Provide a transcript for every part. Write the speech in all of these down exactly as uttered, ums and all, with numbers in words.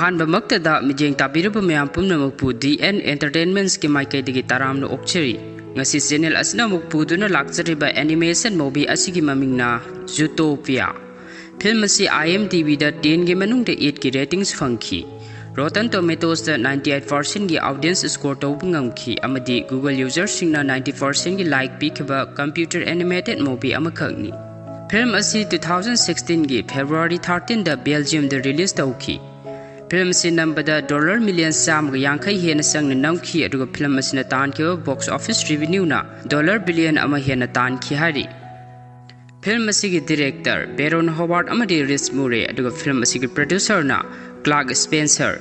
ꯑꯍꯥꯟꯕꯃꯛꯇꯗ ꯃꯤꯠꯌꯦꯡ ꯇꯥꯕꯤꯔꯕ ꯃꯌꯥꯝ ꯄꯨꯝꯅꯃꯛꯄꯨ ꯗꯤ ꯑꯦꯟ ꯑꯦꯟꯇꯔꯇꯦꯟꯃꯦꯟꯠꯁꯀꯤ ꯃꯥꯏꯀꯩꯗꯒꯤ ꯇꯔꯥꯝꯅ ꯑꯣꯛꯆꯔꯤ꯫ ꯉꯁꯤ ꯆꯦꯅꯦꯜ ꯑꯁꯤꯅ ꯑꯃꯨꯛ ꯄꯨꯗꯨꯅ ꯂꯥꯛꯆꯔꯤꯕ ꯑꯦꯅꯤꯃꯦꯁꯟ ꯃꯨꯚꯤ ꯑꯁꯤꯒꯤ ꯃꯃꯤꯡꯅ ꯖꯨꯇꯣꯄꯤꯌꯥ꯫ ꯐꯤꯂꯝ ꯑꯁꯤ ꯑꯥꯏ ꯑꯦꯝ ꯗꯤ ꯕꯤꯗ ꯇꯦꯟꯒꯤ ꯃꯅꯨꯡꯗ ꯑꯩꯠꯀꯤ ꯔꯦꯇꯤꯡꯁ ꯐꯪꯈꯤ꯫ ꯔꯣꯇꯟ ꯇꯣꯃꯦꯇꯣꯁꯇ ꯅꯥꯏꯟꯇꯤ ꯑꯩꯠ ꯄꯥꯔꯁꯦꯟꯒꯤ ꯑꯣꯗꯤꯌꯦꯟꯁ ꯁ꯭ꯀꯣꯔ ꯇꯧꯕ ꯉꯝꯈꯤ ꯑꯃꯗꯤ ꯒꯨꯒꯜ ꯌꯨꯖꯔꯁꯤꯡꯅ ꯅꯥꯏꯟꯇꯤ ꯄꯥꯔꯁꯦꯟꯒꯤ ꯂꯥꯏꯛ ꯄꯤꯈꯤꯕ ꯀꯝꯄ꯭ꯌꯨꯇꯔ ꯑꯦꯅꯤꯃꯦꯇꯦꯗ ꯃꯨꯚꯤ ꯑꯃꯈꯛꯅꯤ꯫ ꯐꯤꯂꯝ ꯑꯁꯤ ꯇꯨ ꯊꯥꯎꯖꯟ ꯁꯤꯛꯁꯇꯤꯟꯒꯤ ꯐꯦꯕ꯭ꯔꯨꯋꯥꯔꯤ ꯊꯥꯔꯇꯤꯟꯗ ꯕꯦꯜꯖꯤꯌꯝꯗ ꯔꯤꯂꯤꯖ ꯇꯧꯈꯤ꯫ ꯐꯤꯂꯝ ꯑꯁꯤ ꯅꯝꯕꯗ ꯗꯣꯂꯔ ꯃꯤꯂꯤꯌꯟ ꯆꯥꯝꯃꯒ ꯌꯥꯡꯈꯩ ꯍꯦꯟꯅ ꯆꯪꯅ ꯅꯝꯈꯤ, ꯑꯗꯨꯒ ꯐꯤꯂꯝ ꯑꯁꯤꯅ ꯇꯥꯟꯈꯤꯕ ꯕꯣꯛꯁ ꯑꯣꯐꯤꯁ ꯔꯤꯚꯤꯅ꯭ꯌꯨꯅ ꯗꯣꯂꯔ ꯕꯤꯂꯤꯌꯟ ꯑꯃ ꯍꯦꯟꯅ ꯇꯥꯟꯈꯤ ꯍꯥꯏꯔꯤ꯫ ꯐꯤꯂꯝ ꯑꯁꯤꯒꯤ ꯗꯤꯔꯦꯛꯇꯔ ꯕꯦꯔꯣꯟ ꯍꯣꯋꯥꯔꯗ ꯑꯃꯗꯤ ꯔꯤꯆ ꯃꯨꯔꯦ, ꯑꯗꯨꯒ ꯐꯤꯂꯝ ꯑꯁꯤꯒꯤ ꯄ꯭ꯔꯣꯗ꯭ꯌꯨꯁꯔꯅ ꯀ꯭ꯂꯥꯔꯛ ꯁ꯭ꯄꯦꯟꯁꯔ꯫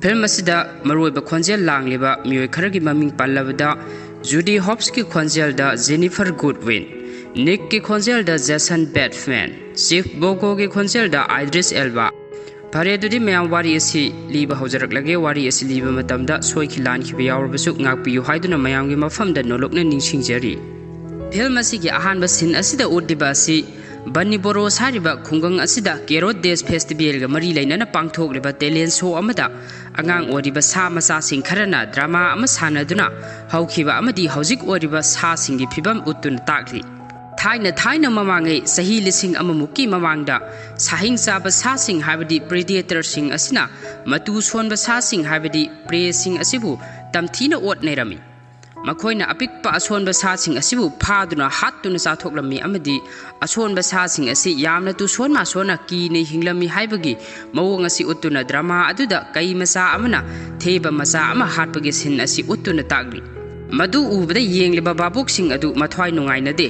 ꯐꯤꯂꯝ ꯑꯁꯤꯗ ꯃꯔꯨꯑꯣꯏꯕ ꯈꯣꯟꯖꯦꯜ ꯂꯥꯡꯂꯤꯕ ꯃꯤꯑꯣꯏ ꯈꯔꯒꯤ ꯃꯃꯤꯡ ꯄꯜꯂꯕꯗ, ꯖꯨꯗꯤ ꯍꯣꯞꯁꯀꯤ ꯈꯣꯟꯖꯦꯜꯗ ꯖꯦꯅꯤꯐꯔ ꯒꯨꯗꯋꯤꯟ, ꯅꯤꯛꯀꯤ ꯈꯣꯟꯖꯦꯜꯗ ꯖꯦꯁꯟ ꯕꯦꯠꯃꯦꯟ, ꯆꯤꯐ ꯕꯣꯒꯣꯒꯤ ꯈꯣꯟꯖꯦꯜꯗ ꯑꯥꯏꯗ꯭ꯔꯤꯁ ꯑꯦꯜꯕꯥ꯫ ꯐꯔꯦ, ꯑꯗꯨꯗꯤ ꯃꯌꯥꯝ ꯋꯥꯔꯤ ꯑꯁꯤ ꯂꯤꯕ ꯍꯧꯖꯔꯛꯂꯒꯦ꯫ ꯋꯥꯔꯤ ꯑꯁꯤ ꯂꯤꯕ ꯃꯇꯝꯗ ꯁꯣꯏꯈꯤ ꯂꯥꯟꯈꯤꯕ ꯌꯥꯎꯔꯕꯁꯨ ꯉꯥꯛꯄꯤꯌꯨ ꯍꯥꯏꯗꯨꯅ ꯃꯌꯥꯝꯒꯤ ꯃꯐꯝꯗ ꯅꯣꯂꯨꯛꯅ ꯅꯤꯡꯁꯤꯡꯖꯔꯤ꯫ ꯐꯤꯂꯝ ꯑꯁꯤꯒꯤ ꯑꯍꯥꯟꯕ ꯁꯤꯟ ꯑꯁꯤꯗ ꯎꯠꯂꯤꯕ ꯑꯁꯤ ꯕꯟꯅꯤꯕꯣꯔꯣꯁ ꯍꯥꯏꯔꯤꯕ ꯈꯨꯡꯒꯪ ꯑꯁꯤꯗ ꯀꯦꯔꯣꯠ ꯗꯦꯁ ꯐꯦꯁꯇꯤꯕꯦꯜꯒ ꯃꯔꯤ ꯂꯩꯅꯅ ꯄꯥꯡꯊꯣꯛꯂꯤꯕ ꯇꯦꯂꯦꯟ ꯁꯣ ꯑꯃꯗ ꯑꯉꯥꯡ ꯑꯣꯏꯔꯤꯕ ꯁꯥ ꯃꯆꯥꯁꯤꯡ ꯈꯔꯅ ꯗ꯭ꯔꯃꯥ ꯑꯃ ꯁꯥꯟꯅꯗꯨꯅ ꯍꯧꯈꯤꯕ ꯑꯃꯗꯤ ꯍꯧꯖꯤꯛ ꯑꯣꯏꯔꯤꯕ ꯁꯥꯁꯤꯡꯒꯤ ꯐꯤꯕꯝ ꯎꯠꯇꯨꯅ ꯇꯥꯛꯂꯤ꯫ ꯊꯥꯏꯅ ꯊꯥꯏꯅ ꯃꯃꯥꯡꯉꯩ, ꯆꯍꯤ ꯂꯤꯁꯤꯡ ꯑꯃꯃꯨꯛꯀꯤ ꯃꯃꯥꯡꯗ, ꯁꯥꯍꯤꯡ ꯆꯥꯕ ꯁꯥꯁꯤꯡ ꯍꯥꯏꯕꯗꯤ ꯄ꯭ꯔꯤꯗꯦꯇꯔꯁꯤꯡ ꯑꯁꯤꯅ ꯃꯇꯨ ꯁꯣꯟꯕ ꯁꯥꯁꯤꯡ ꯍꯥꯏꯕꯗꯤ ꯄ꯭ꯔꯦꯁꯤꯡ ꯑꯁꯤꯕꯨ ꯇꯝꯊꯤꯅ ꯑꯣꯠ ꯅꯩꯔꯝꯃꯤ꯫ ꯃꯈꯣꯏꯅ ꯑꯄꯤꯛꯄ ꯑꯁꯣꯟꯕ ꯁꯥꯁꯤꯡ ꯑꯁꯤꯕꯨ ꯐꯥꯗꯨꯅ ꯍꯥꯠꯇꯨꯅ ꯆꯥꯊꯣꯛꯂꯝꯃꯤ ꯑꯃꯗꯤ ꯑꯁꯣꯟꯕ ꯁꯥꯁꯤꯡ ꯑꯁꯤ ꯌꯥꯝꯅ ꯇꯨꯁꯣꯟ ꯃꯥꯁꯣꯟꯅ ꯀꯤꯅ ꯍꯤꯡꯂꯝꯃꯤ ꯍꯥꯏꯕꯒꯤ ꯃꯑꯣꯡ ꯑꯁꯤ ꯎꯠꯇꯨꯅ ꯗ꯭ꯔꯃꯥ ꯑꯗꯨꯗ ꯀꯩ ꯃꯆꯥ ꯑꯃꯅ ꯊꯦꯕ ꯃꯆꯥ ꯑꯃ ꯍꯥꯠꯄꯒꯤ ꯁꯤꯟ ꯑꯁꯤ ꯎꯠꯇꯨꯅ ꯇꯥꯛꯂꯤ꯫ ꯃꯗꯨ ꯎꯕꯗ ꯌꯦꯡꯂꯤꯕ ꯚꯥꯕꯣꯛꯁꯤꯡ ꯑꯗꯨ ꯃꯊ꯭ꯋꯥꯏ ꯅꯨꯡꯉꯥꯏꯅꯗꯦ꯫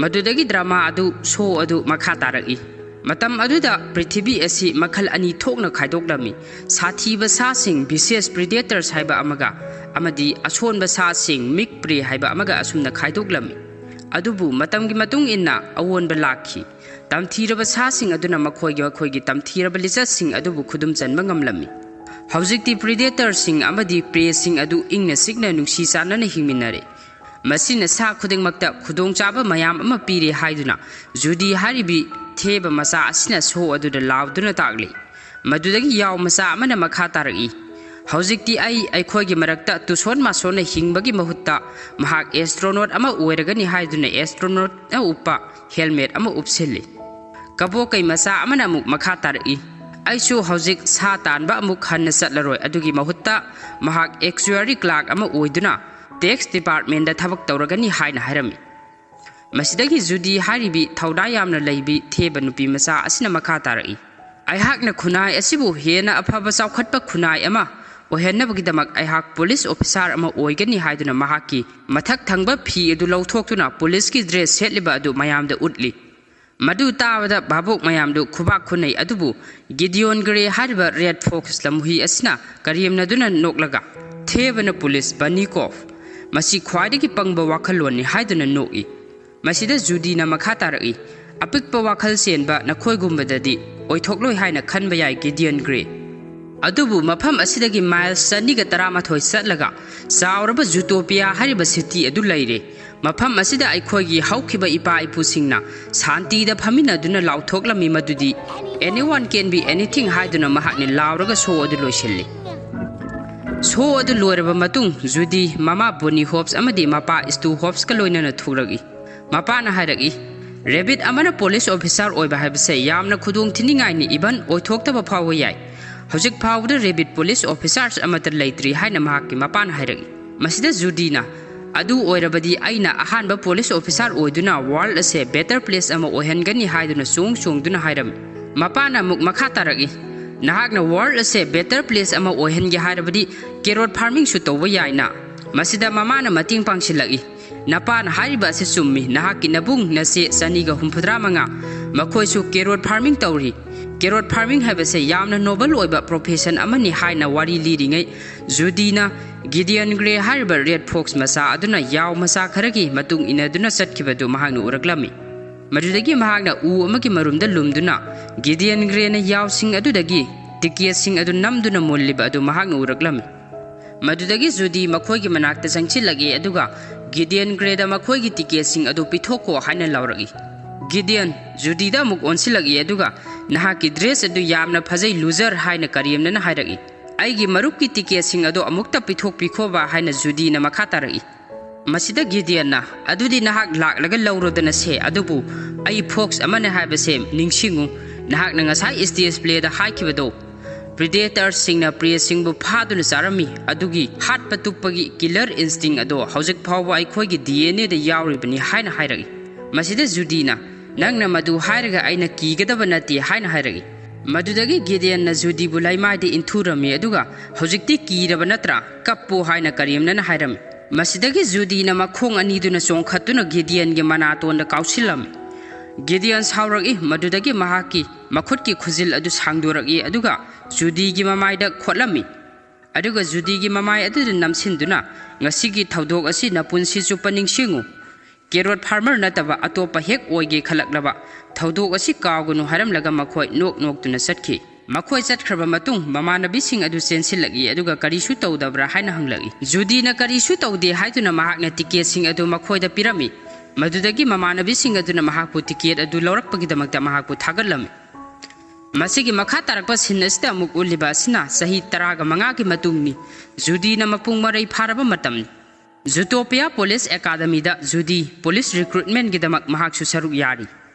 ꯃꯗꯨꯗꯒꯤ ꯗ꯭ꯔꯃꯥ ꯑꯗꯨ, ꯁꯣ ꯑꯗꯨ ꯃꯈꯥ ꯇꯥꯔꯛꯏ꯫ ꯃꯇꯝ ꯑꯗꯨꯗ ꯄ꯭ꯔꯤꯊꯤꯕꯤ ꯑꯁꯤ ꯃꯈꯜ ꯑꯅꯤ ꯊꯣꯛꯅ ꯈꯥꯏꯗꯣꯛꯂꯝꯃꯤ꯫ ꯁꯥꯊꯤꯕ ꯁꯥꯁꯤꯡ, ꯚꯤꯁꯤꯌꯁ ꯄ꯭ꯔꯤꯗꯦꯇꯔꯁ ꯍꯥꯏꯕ ꯑꯃꯒ, ꯑꯃꯗꯤ ꯑꯁꯣꯟꯕ ꯁꯥꯁꯤꯡ, ꯃꯤꯛ ꯄ꯭ꯔꯦ ꯍꯥꯏꯕ ꯑꯃꯒ ꯑꯁꯨꯝꯅ ꯈꯥꯏꯗꯣꯛꯂꯝꯃꯤ꯫ ꯑꯗꯨꯕꯨ ꯃꯇꯝꯒꯤ ꯃꯇꯨꯡ ꯏꯟꯅ ꯑꯑꯣꯟꯕ ꯂꯥꯛꯈꯤ꯫ ꯇꯝꯊꯤꯔꯕ ꯁꯥꯁꯤꯡ ꯑꯗꯨꯅ ꯃꯈꯣꯏꯒꯤ ꯃꯈꯣꯏꯒꯤ ꯇꯝꯊꯤꯔꯕ ꯂꯤꯆꯠꯁꯤꯡ ꯑꯗꯨꯕꯨ ꯈꯨꯗꯨꯝ ꯆꯟꯕ ꯉꯝꯂꯝꯃꯤ꯫ ꯍꯧꯖꯤꯛꯇꯤ ꯄ꯭ꯔꯤꯗꯦꯇꯔꯁꯤꯡ ꯑꯃꯗꯤ ꯄ꯭ꯔꯦꯁꯤꯡ ꯑꯗꯨ ꯏꯪꯅ ꯆꯤꯛꯅ ꯅꯨꯡꯁꯤ ꯆꯥꯟꯅꯅ ꯍꯤꯡꯃꯤꯟꯅꯔꯦ꯫ ꯃꯁꯤꯅ ꯁꯥ ꯈꯨꯗꯤꯡꯃꯛꯇ ꯈꯨꯗꯣꯡꯆꯥꯕ ꯃꯌꯥꯝ ꯑꯃ ꯄꯤꯔꯦ ꯍꯥꯏꯗꯨꯅ ꯖꯨꯗꯤ ꯍꯥꯏꯔꯤꯕꯤ ꯊꯦꯕ ꯃꯆꯥ ꯑꯁꯤꯅ ꯁꯣ ꯑꯗꯨꯗ ꯂꯥꯎꯗꯨꯅ ꯇꯥꯛꯂꯤ꯫ ꯃꯗꯨꯗꯒꯤ ꯌꯥꯎ ꯃꯆꯥ ꯑꯃꯅ ꯃꯈꯥ ꯇꯥꯔꯛꯏ, "ꯍꯧꯖꯤꯛꯇꯤ ꯑꯩ ꯑꯩꯈꯣꯏꯒꯤ ꯃꯔꯛꯇ ꯇꯨꯁꯣꯟ ꯃꯥꯁꯣꯟꯅ ꯍꯤꯡꯕꯒꯤ ꯃꯍꯨꯠꯇ ꯃꯍꯥꯛ ꯑꯦꯁꯇ꯭ꯔꯣꯅꯣꯠ ꯑꯃ ꯑꯣꯏꯔꯒꯅꯤ" ꯍꯥꯏꯗꯨꯅ ꯑꯦꯁꯇ꯭ꯔꯣꯅꯣꯠꯅ ꯎꯞꯄ ꯍꯦꯜꯃꯦꯠ ꯑꯃ ꯎꯞꯁꯤꯜꯂꯤ꯫ ꯀꯕꯣꯀꯩ ꯃꯆꯥ ꯑꯃꯅ ꯑꯃꯨꯛ ꯃꯈꯥ ꯇꯥꯔꯛꯏ, "ꯑꯩꯁꯨ ꯍꯧꯖꯤꯛ ꯁꯥ ꯇꯥꯟꯕ ꯑꯃꯨꯛ ꯍꯟꯅ ꯆꯠꯂꯔꯣꯏ, ꯑꯗꯨꯒꯤ ꯃꯍꯨꯠꯇ ꯃꯍꯥꯛ ꯑꯦꯛꯆꯨꯋꯔꯤ ꯀ꯭ꯂꯥꯔꯛ ꯑꯃ ꯑꯣꯏꯗꯨꯅ ꯇꯦꯛꯁ ꯗꯤꯄꯥꯔꯠꯃꯦꯟꯗ ꯊꯕꯛ ꯇꯧꯔꯒꯅꯤ" ꯍꯥꯏꯅ ꯍꯥꯏꯔꯝꯃꯤ꯫ ꯃꯁꯤꯗꯒꯤ ꯖꯨꯗꯤ ꯍꯥꯏꯔꯤꯕꯤ ꯊꯧꯅꯥ ꯌꯥꯝꯅ ꯂꯩꯕꯤ ꯊꯦꯕ ꯅꯨꯄꯤ ꯃꯆꯥ ꯑꯁꯤꯅ ꯃꯈꯥ ꯇꯥꯔꯛꯏ, "ꯑꯩꯍꯥꯛꯅ ꯈꯨꯟꯅꯥꯏ ꯑꯁꯤꯕꯨ ꯍꯦꯟꯅ ꯑꯐꯕ ꯆꯥꯎꯈꯠꯄ ꯈꯨꯟꯅꯥꯏ ꯑꯃ ꯑꯣꯏꯍꯟꯅꯕꯒꯤꯗꯃꯛ ꯑꯩꯍꯥꯛ ꯄꯨꯂꯤꯁ ꯑꯣꯐꯤꯁꯥꯔ ꯑꯃ ꯑꯣꯏꯒꯅꯤ" ꯍꯥꯏꯗꯨꯅ ꯃꯍꯥꯛꯀꯤ ꯃꯊꯛ ꯊꯪꯕ ꯐꯤ ꯑꯗꯨ ꯂꯧꯊꯣꯛꯇꯨꯅ ꯄꯨꯂꯤꯁꯀꯤ ꯗ꯭ꯔꯦꯁ ꯁꯦꯠꯂꯤꯕ ꯑꯗꯨ ꯃꯌꯥꯝꯗ ꯎꯠꯂꯤ꯫ ꯃꯗꯨ ꯇꯥꯕꯗ ꯚꯥꯕꯣꯛ ꯃꯌꯥꯝꯗꯨ ꯈꯨꯕꯥꯛ ꯈꯨꯅꯩ, ꯑꯗꯨꯕꯨ ꯒꯤꯗꯤꯌꯣꯟ ꯒ꯭ꯔꯦ ꯍꯥꯏꯔꯤꯕ ꯔꯦꯗ ꯐꯣꯛꯁ ꯂꯝꯍꯨꯏ ꯑꯁꯤꯅ ꯀꯔꯦꯝꯅꯗꯨꯅ ꯅꯣꯛꯂꯒ, "ꯊꯦꯕꯅ ꯄꯨꯂꯤꯁ ꯕꯟꯅꯤ ꯀꯣꯐ, ꯃꯁꯤ ꯈ꯭ꯋꯥꯏꯗꯒꯤ ꯄꯪꯕ ꯋꯥꯈꯜꯂꯣꯟꯅꯤ" ꯍꯥꯏꯗꯨꯅ ꯅꯣꯛꯏ꯫ ꯃꯁꯤꯗ ꯖꯨꯗꯤꯅ ꯃꯈꯥ ꯇꯥꯔꯛꯏ, "ꯑꯄꯤꯛꯄ ꯋꯥꯈꯜ ꯆꯦꯟꯕ ꯅꯈꯣꯏꯒꯨꯝꯕꯗꯗꯤ ꯑꯣꯏꯊꯣꯛꯂꯣꯏ ꯍꯥꯏꯅ ꯈꯟꯕ ꯌꯥꯏ, ꯒꯤꯗꯤꯌꯟ ꯒ꯭ꯔꯦ꯫ ꯑꯗꯨꯕꯨ ꯃꯐꯝ ꯑꯁꯤꯗꯒꯤ ꯃꯥꯏꯜꯁ ꯆꯅꯤꯒ ꯇꯔꯥꯃꯥꯊꯣꯏ ꯆꯠꯂꯒ ꯆꯥꯎꯔꯕ ꯖꯨꯇꯣꯄꯤꯌꯥ ꯍꯥꯏꯔꯤꯕ ꯁꯤꯇꯤ ꯑꯗꯨ ꯂꯩꯔꯦ꯫ ꯃꯐꯝ ꯑꯁꯤꯗ ꯑꯩꯈꯣꯏꯒꯤ ꯍꯧꯈꯤꯕ ꯏꯄꯥ ꯏꯄꯨꯁꯤꯡꯅ ꯁꯥꯟꯇꯤꯗ ꯐꯝꯃꯤꯟꯅꯗꯨꯅ ꯂꯥꯎꯊꯣꯛꯂꯝꯃꯤ ꯃꯗꯨꯗꯤ 'Anyone can be anything' ꯍꯥꯏꯗꯨꯅ ꯃꯍꯥꯛꯅ ꯂꯥꯎꯔꯒ ꯁꯣ ꯑꯗꯨ ꯂꯣꯏꯁꯤꯜꯂꯤ꯫ ꯁꯣ ꯑꯗꯨ ꯂꯣꯏꯔꯕ ꯃꯇꯨꯡ ꯖꯨꯗꯤ ꯃꯃꯥ ꯕꯣꯅꯤ ꯍꯣꯞꯁ ꯑꯃꯗꯤ ꯃꯄꯥ ꯁ꯭ꯇꯨ ꯍꯣꯞꯁꯀ ꯂꯣꯏꯅꯅ ꯊꯣꯛꯂꯛꯏ꯫ ꯃꯄꯥꯅ ꯍꯥꯏꯔꯛꯏ, "ꯔꯦꯕꯤꯠ ꯑꯃꯅ ꯄꯨꯂꯤꯁ ꯑꯣꯐꯤꯁꯥꯔ ꯑꯣꯏꯕ ꯍꯥꯏꯕꯁꯦ ꯌꯥꯝꯅ ꯈꯨꯗꯣꯡ ꯊꯤꯅꯤꯡꯉꯥꯏꯅꯤ, ꯏꯚꯟ ꯑꯣꯏꯊꯣꯛꯇꯕ ꯐꯥꯎꯕ ꯌꯥꯏ꯫ ꯍꯧꯖꯤꯛ ꯐꯥꯎꯕꯗ ꯔꯦꯕꯤꯠ ꯄꯨꯂꯤꯁ ꯑꯣꯐꯤꯁꯥꯔꯁ ꯑꯃꯠꯇ ꯂꯩꯇ꯭ꯔꯤ" ꯍꯥꯏꯅ ꯃꯍꯥꯛꯀꯤ ꯃꯄꯥꯅ ꯍꯥꯏꯔꯛꯏ꯫ ꯃꯁꯤꯗ ꯖꯨꯗꯤꯅ, "ꯑꯗꯨ ꯑꯣꯏꯔꯕꯗꯤ ꯑꯩꯅ ꯑꯍꯥꯟꯕ ꯄꯨꯂꯤꯁ ꯑꯣꯐꯤꯁꯥꯔ ꯑꯣꯏꯗꯨꯅ ꯋꯥꯔꯜꯗ ꯑꯁꯦ ꯕꯦꯇꯔ ꯄ꯭ꯂꯦꯁ ꯑꯃ ꯑꯣꯏꯍꯟꯒꯅꯤ" ꯍꯥꯏꯗꯨꯅ ꯆꯣꯡ ꯆꯣꯡꯗꯨꯅ ꯍꯥꯏꯔꯝꯃꯤ꯫ ꯃꯄꯥꯅ ꯑꯃꯨꯛ ꯃꯈꯥ ꯇꯥꯔꯛꯏ, "ꯅꯍꯥꯛꯅ ꯋꯥꯔꯜꯗ ꯑꯁꯦ ꯕꯦꯇꯔ ꯄ꯭ꯂꯦꯁ ꯑꯃ ꯑꯣꯏꯍꯟꯒꯦ ꯍꯥꯏꯔꯕꯗꯤ ꯀꯦꯔꯣꯠ ꯐꯥꯔꯃꯤꯡꯁꯨ ꯇꯧꯕ ꯌꯥꯏꯅ?" ꯃꯁꯤꯗ ꯃꯃꯥꯅ ꯃꯇꯦꯡ ꯄꯥꯡꯁꯤꯜꯂꯛꯏ, "ꯅꯄꯥꯅ ꯍꯥꯏꯔꯤꯕ ꯑꯁꯤ ꯆꯨꯝꯃꯤ꯫ ꯅꯍꯥꯛꯀꯤ ꯅꯕꯨꯡ ꯅꯆꯦ ꯆꯅꯤꯒ ꯍꯨꯝꯐꯨꯇꯔꯥ ꯃꯉꯥ, ꯃꯈꯣꯏꯁꯨ ꯀꯦꯔꯣꯠ ꯐꯥꯔꯃꯤꯡ ꯇꯧꯔꯤ꯫ ꯀꯦꯔꯣꯠ ꯐꯥꯔꯃꯤꯡ ꯍꯥꯏꯕꯁꯦ ꯌꯥꯝꯅ ꯅꯣꯕꯜ ꯑꯣꯏꯕ ꯄ꯭ꯔꯣꯐꯦꯁꯟ ꯑꯃꯅꯤ" ꯍꯥꯏꯅ ꯋꯥꯔꯤ ꯂꯤꯔꯤꯉꯩ ꯖꯨꯗꯤꯅ ꯒꯤꯗꯤꯌꯟ ꯒ꯭ꯔꯦ ꯍꯥꯏꯔꯤꯕ ꯔꯦꯗ ꯐꯣꯛꯁ ꯃꯆꯥ ꯑꯗꯨꯅ ꯌꯥꯎ ꯃꯆꯥ ꯈꯔꯒꯤ ꯃꯇꯨꯡ ꯏꯟꯅꯗꯨꯅ ꯆꯠꯈꯤꯕꯗꯨ ꯃꯍꯥꯛꯅ ꯎꯔꯛꯂꯝꯃꯤ꯫ ꯃꯗꯨꯗꯒꯤ ꯃꯍꯥꯛꯅ ꯎ ꯑꯃꯒꯤ ꯃꯔꯨꯝꯗ ꯂꯨꯝꯗꯨꯅ ꯒꯤꯗꯤꯌꯟ ꯒ꯭ꯔꯦꯅ ꯌꯥꯎꯁꯤꯡ ꯑꯗꯨꯗꯒꯤ ꯇꯤꯀꯦꯠꯁꯤꯡ ꯑꯗꯨ ꯅꯝꯗꯨꯅ ꯃꯨꯜꯂꯤꯕ ꯑꯗꯨ ꯃꯍꯥꯛꯅ ꯎꯔꯛꯂꯝꯃꯤ꯫ ꯃꯗꯨꯗꯒꯤ ꯖꯨꯗꯤ ꯃꯈꯣꯏꯒꯤ ꯃꯅꯥꯛꯇ ꯆꯪꯁꯤꯜꯂꯛꯏ, ꯑꯗꯨꯒ ꯒꯤꯗꯤꯌꯟ ꯒ꯭ꯔꯦꯗ ꯃꯈꯣꯏꯒꯤ ꯇꯤꯀꯦꯠꯁꯤꯡ ꯑꯗꯨ ꯄꯤꯊꯣꯛꯈꯣ ꯍꯥꯏꯅ ꯂꯥꯎꯔꯛꯏ꯫ ꯒꯤꯗꯤꯌꯟ ꯖꯨꯗꯤꯗ ꯑꯃꯨꯛ ꯑꯣꯟꯁꯤꯜꯂꯛꯏ, ꯑꯗꯨꯒ "ꯅꯍꯥꯛꯀꯤ ꯗ꯭ꯔꯦꯁ ꯑꯗꯨ ꯌꯥꯝꯅ ꯐꯖꯩ, ꯂꯨꯖꯔ" ꯍꯥꯏꯅ ꯀꯔꯦꯝꯅꯅ ꯍꯥꯏꯔꯛꯏ꯫ "ꯑꯩꯒꯤ ꯃꯔꯨꯞꯀꯤ ꯇꯤꯀꯦꯠꯁꯤꯡ ꯑꯗꯣ ꯑꯃꯨꯛꯇ ꯄꯤꯊꯣꯛꯄꯤꯈꯣꯕ" ꯍꯥꯏꯅ ꯖꯨꯗꯤꯅ ꯃꯈꯥ ꯇꯥꯔꯛꯏ꯫ ꯃꯁꯤꯗ ꯒꯤꯗꯤꯌꯟꯅ, "ꯑꯗꯨꯗꯤ ꯅꯍꯥꯛ ꯂꯥꯛꯂꯒ ꯂꯧꯔꯣꯗꯅ ꯁꯦ, ꯑꯗꯨꯕꯨ ꯑꯩ ꯐꯣꯛꯁ ꯑꯃꯅꯦ ꯍꯥꯏꯕꯁꯦ ꯅꯤꯡꯁꯤꯡꯉꯨ, ꯅꯍꯥꯛꯅ ꯉꯁꯥꯏ ꯁ꯭ꯇꯦꯖ ꯄ꯭ꯂꯦꯗ ꯍꯥꯏꯈꯤꯕꯗꯣ, ꯄ꯭ꯔꯤꯗꯦꯇꯔꯁꯤꯡꯅ ꯄ꯭ꯔꯦꯁꯤꯡꯕꯨ ꯐꯥꯗꯨꯅ ꯆꯥꯔꯝꯃꯤ, ꯑꯗꯨꯒꯤ ꯍꯥꯠꯄ ꯇꯨꯞꯄꯒꯤ ꯀꯤꯂꯔ ꯏꯟꯁꯇꯤꯡ ꯑꯗꯣ ꯍꯧꯖꯤꯛ ꯐꯥꯎꯕ ꯑꯩꯈꯣꯏꯒꯤ ꯗꯤ ꯑꯦꯟ ꯑꯦꯗ ꯌꯥꯎꯔꯤꯕꯅꯤ" ꯍꯥꯏꯅ ꯍꯥꯏꯔꯛꯏ꯫ ꯃꯁꯤꯗ ꯖꯨꯗꯤꯅ, "ꯅꯪꯅ ꯃꯗꯨ ꯍꯥꯏꯔꯒ ꯑꯩꯅ ꯀꯤꯒꯗꯕ ꯅꯠꯇꯦ" ꯍꯥꯏꯅ ꯍꯥꯏꯔꯛꯏ꯫ ꯃꯗꯨꯗꯒꯤ ꯒꯤꯗꯤꯌꯟꯅ ꯖꯨꯗꯤꯕꯨ ꯂꯩꯃꯥꯏꯗ ꯏꯟꯊꯨꯔꯝꯃꯤ, ꯑꯗꯨꯒ "ꯍꯧꯖꯤꯛꯇꯤ ꯀꯤꯔꯕ ꯅꯠꯇ꯭ꯔꯥ? ꯀꯞꯄꯨ" ꯍꯥꯏꯅ ꯀꯔꯦꯝꯅꯅ ꯍꯥꯏꯔꯝꯃꯤ꯫ ꯃꯁꯤꯗꯒꯤ ꯖꯨꯗꯤꯅ ꯃꯈꯣꯡ ꯑꯅꯤꯗꯨꯅ ꯆꯣꯡꯈꯠꯇꯨꯅ ꯒꯤꯗꯤꯌꯟꯒꯤ ꯃꯅꯥꯇꯣꯟꯗ ꯀꯥꯎꯁꯤꯜꯂꯝꯃꯤ꯫ ꯒꯤꯗꯤꯌꯟ ꯁꯥꯎꯔꯛꯏ, ꯃꯗꯨꯗꯒꯤ ꯃꯍꯥꯛꯀꯤ ꯃꯈꯨꯠꯀꯤ ꯈꯨꯖꯤꯜ ꯑꯗꯨ ꯁꯥꯡꯗꯣꯔꯛꯏ, ꯑꯗꯨꯒ ꯖꯨꯗꯤꯒꯤ ꯃꯃꯥꯏꯗ ꯈꯣꯠꯂꯝꯃꯤ꯫ ꯑꯗꯨꯒ ꯖꯨꯗꯤꯒꯤ ꯃꯃꯥꯏ ꯑꯗꯨꯗ ꯅꯝꯁꯤꯟꯗꯨꯅ, "ꯉꯁꯤꯒꯤ ꯊꯧꯗꯣꯛ ꯑꯁꯤ ꯅꯄꯨꯟꯁꯤ ꯆꯨꯞꯄ ꯅꯤꯡꯁꯤꯡꯉꯨ꯫ ꯀꯦꯔꯣꯠ ꯐꯥꯔꯃꯔ ꯅꯠꯇꯕ ꯑꯇꯣꯞꯄ ꯍꯦꯛ ꯑꯣꯏꯒꯦ ꯈꯜꯂꯛꯂꯕ꯫ ꯊꯧꯗꯣꯛ ꯑꯁꯤ ꯀꯥꯎꯒꯅꯨ" ꯍꯥꯏꯔꯝꯂꯒ ꯃꯈꯣꯏ ꯅꯣꯛ ꯅꯣꯛꯇꯨꯅ ꯆꯠꯈꯤ꯫ ꯃꯈꯣꯏ ꯆꯠꯈ꯭ꯔꯕ ꯃꯇꯨꯡ, ꯃꯃꯥꯟꯅꯕꯤꯁꯤꯡ ꯑꯗꯨ ꯆꯦꯟꯁꯤꯜꯂꯛꯏ, ꯑꯗꯨꯒ "ꯀꯔꯤꯁꯨ ꯇꯧꯗꯕ꯭ꯔꯥ?" ꯍꯥꯏꯅ ꯍꯪꯂꯛꯏ꯫ ꯖꯨꯗꯤꯅ "ꯀꯔꯤꯁꯨ ꯇꯧꯗꯦ" ꯍꯥꯏꯗꯨꯅ ꯃꯍꯥꯛꯅ ꯇꯤꯀꯦꯠꯁꯤꯡ ꯑꯗꯨ ꯃꯈꯣꯏꯗ ꯄꯤꯔꯝꯃꯤ꯫ ꯃꯗꯨꯗꯒꯤ ꯃꯃꯥꯟꯅꯕꯤꯁꯤꯡ ꯑꯗꯨꯅ ꯃꯍꯥꯛꯄꯨ ꯇꯤꯀꯦꯠ ꯑꯗꯨ ꯂꯧꯔꯛꯄꯒꯤꯗꯃꯛꯇ ꯃꯍꯥꯛꯄꯨ ꯊꯥꯒꯠꯂꯝꯃꯤ꯫ ꯃꯁꯤꯒꯤ ꯃꯈꯥ ꯇꯥꯔꯛꯄ ꯁꯤꯟ ꯑꯁꯤꯗ ꯑꯃꯨꯛ ꯎꯠꯂꯤꯕ ꯑꯁꯤꯅ ꯆꯍꯤ ꯇꯔꯥꯒ ꯃꯉꯥꯒꯤ ꯃꯇꯨꯡꯅꯤ꯫ ꯖꯨꯗꯤꯅ ꯃꯄꯨꯡ ꯃꯔꯩ ꯐꯥꯔꯕ ꯃꯇꯝꯅꯤ꯫ ꯖꯨꯇꯣꯄꯤꯌꯥ ꯄꯨꯂꯤꯁ ꯑꯦꯀꯥꯗꯃꯤꯗ ꯖꯨꯗꯤ ꯄꯨꯂꯤꯁ ꯔꯤꯀ꯭ꯔꯨꯠꯃꯦꯟꯒꯤꯗꯃꯛ ꯃꯍꯥꯛꯁꯨ ꯁꯔꯨꯛ ꯌꯥꯔꯤ꯫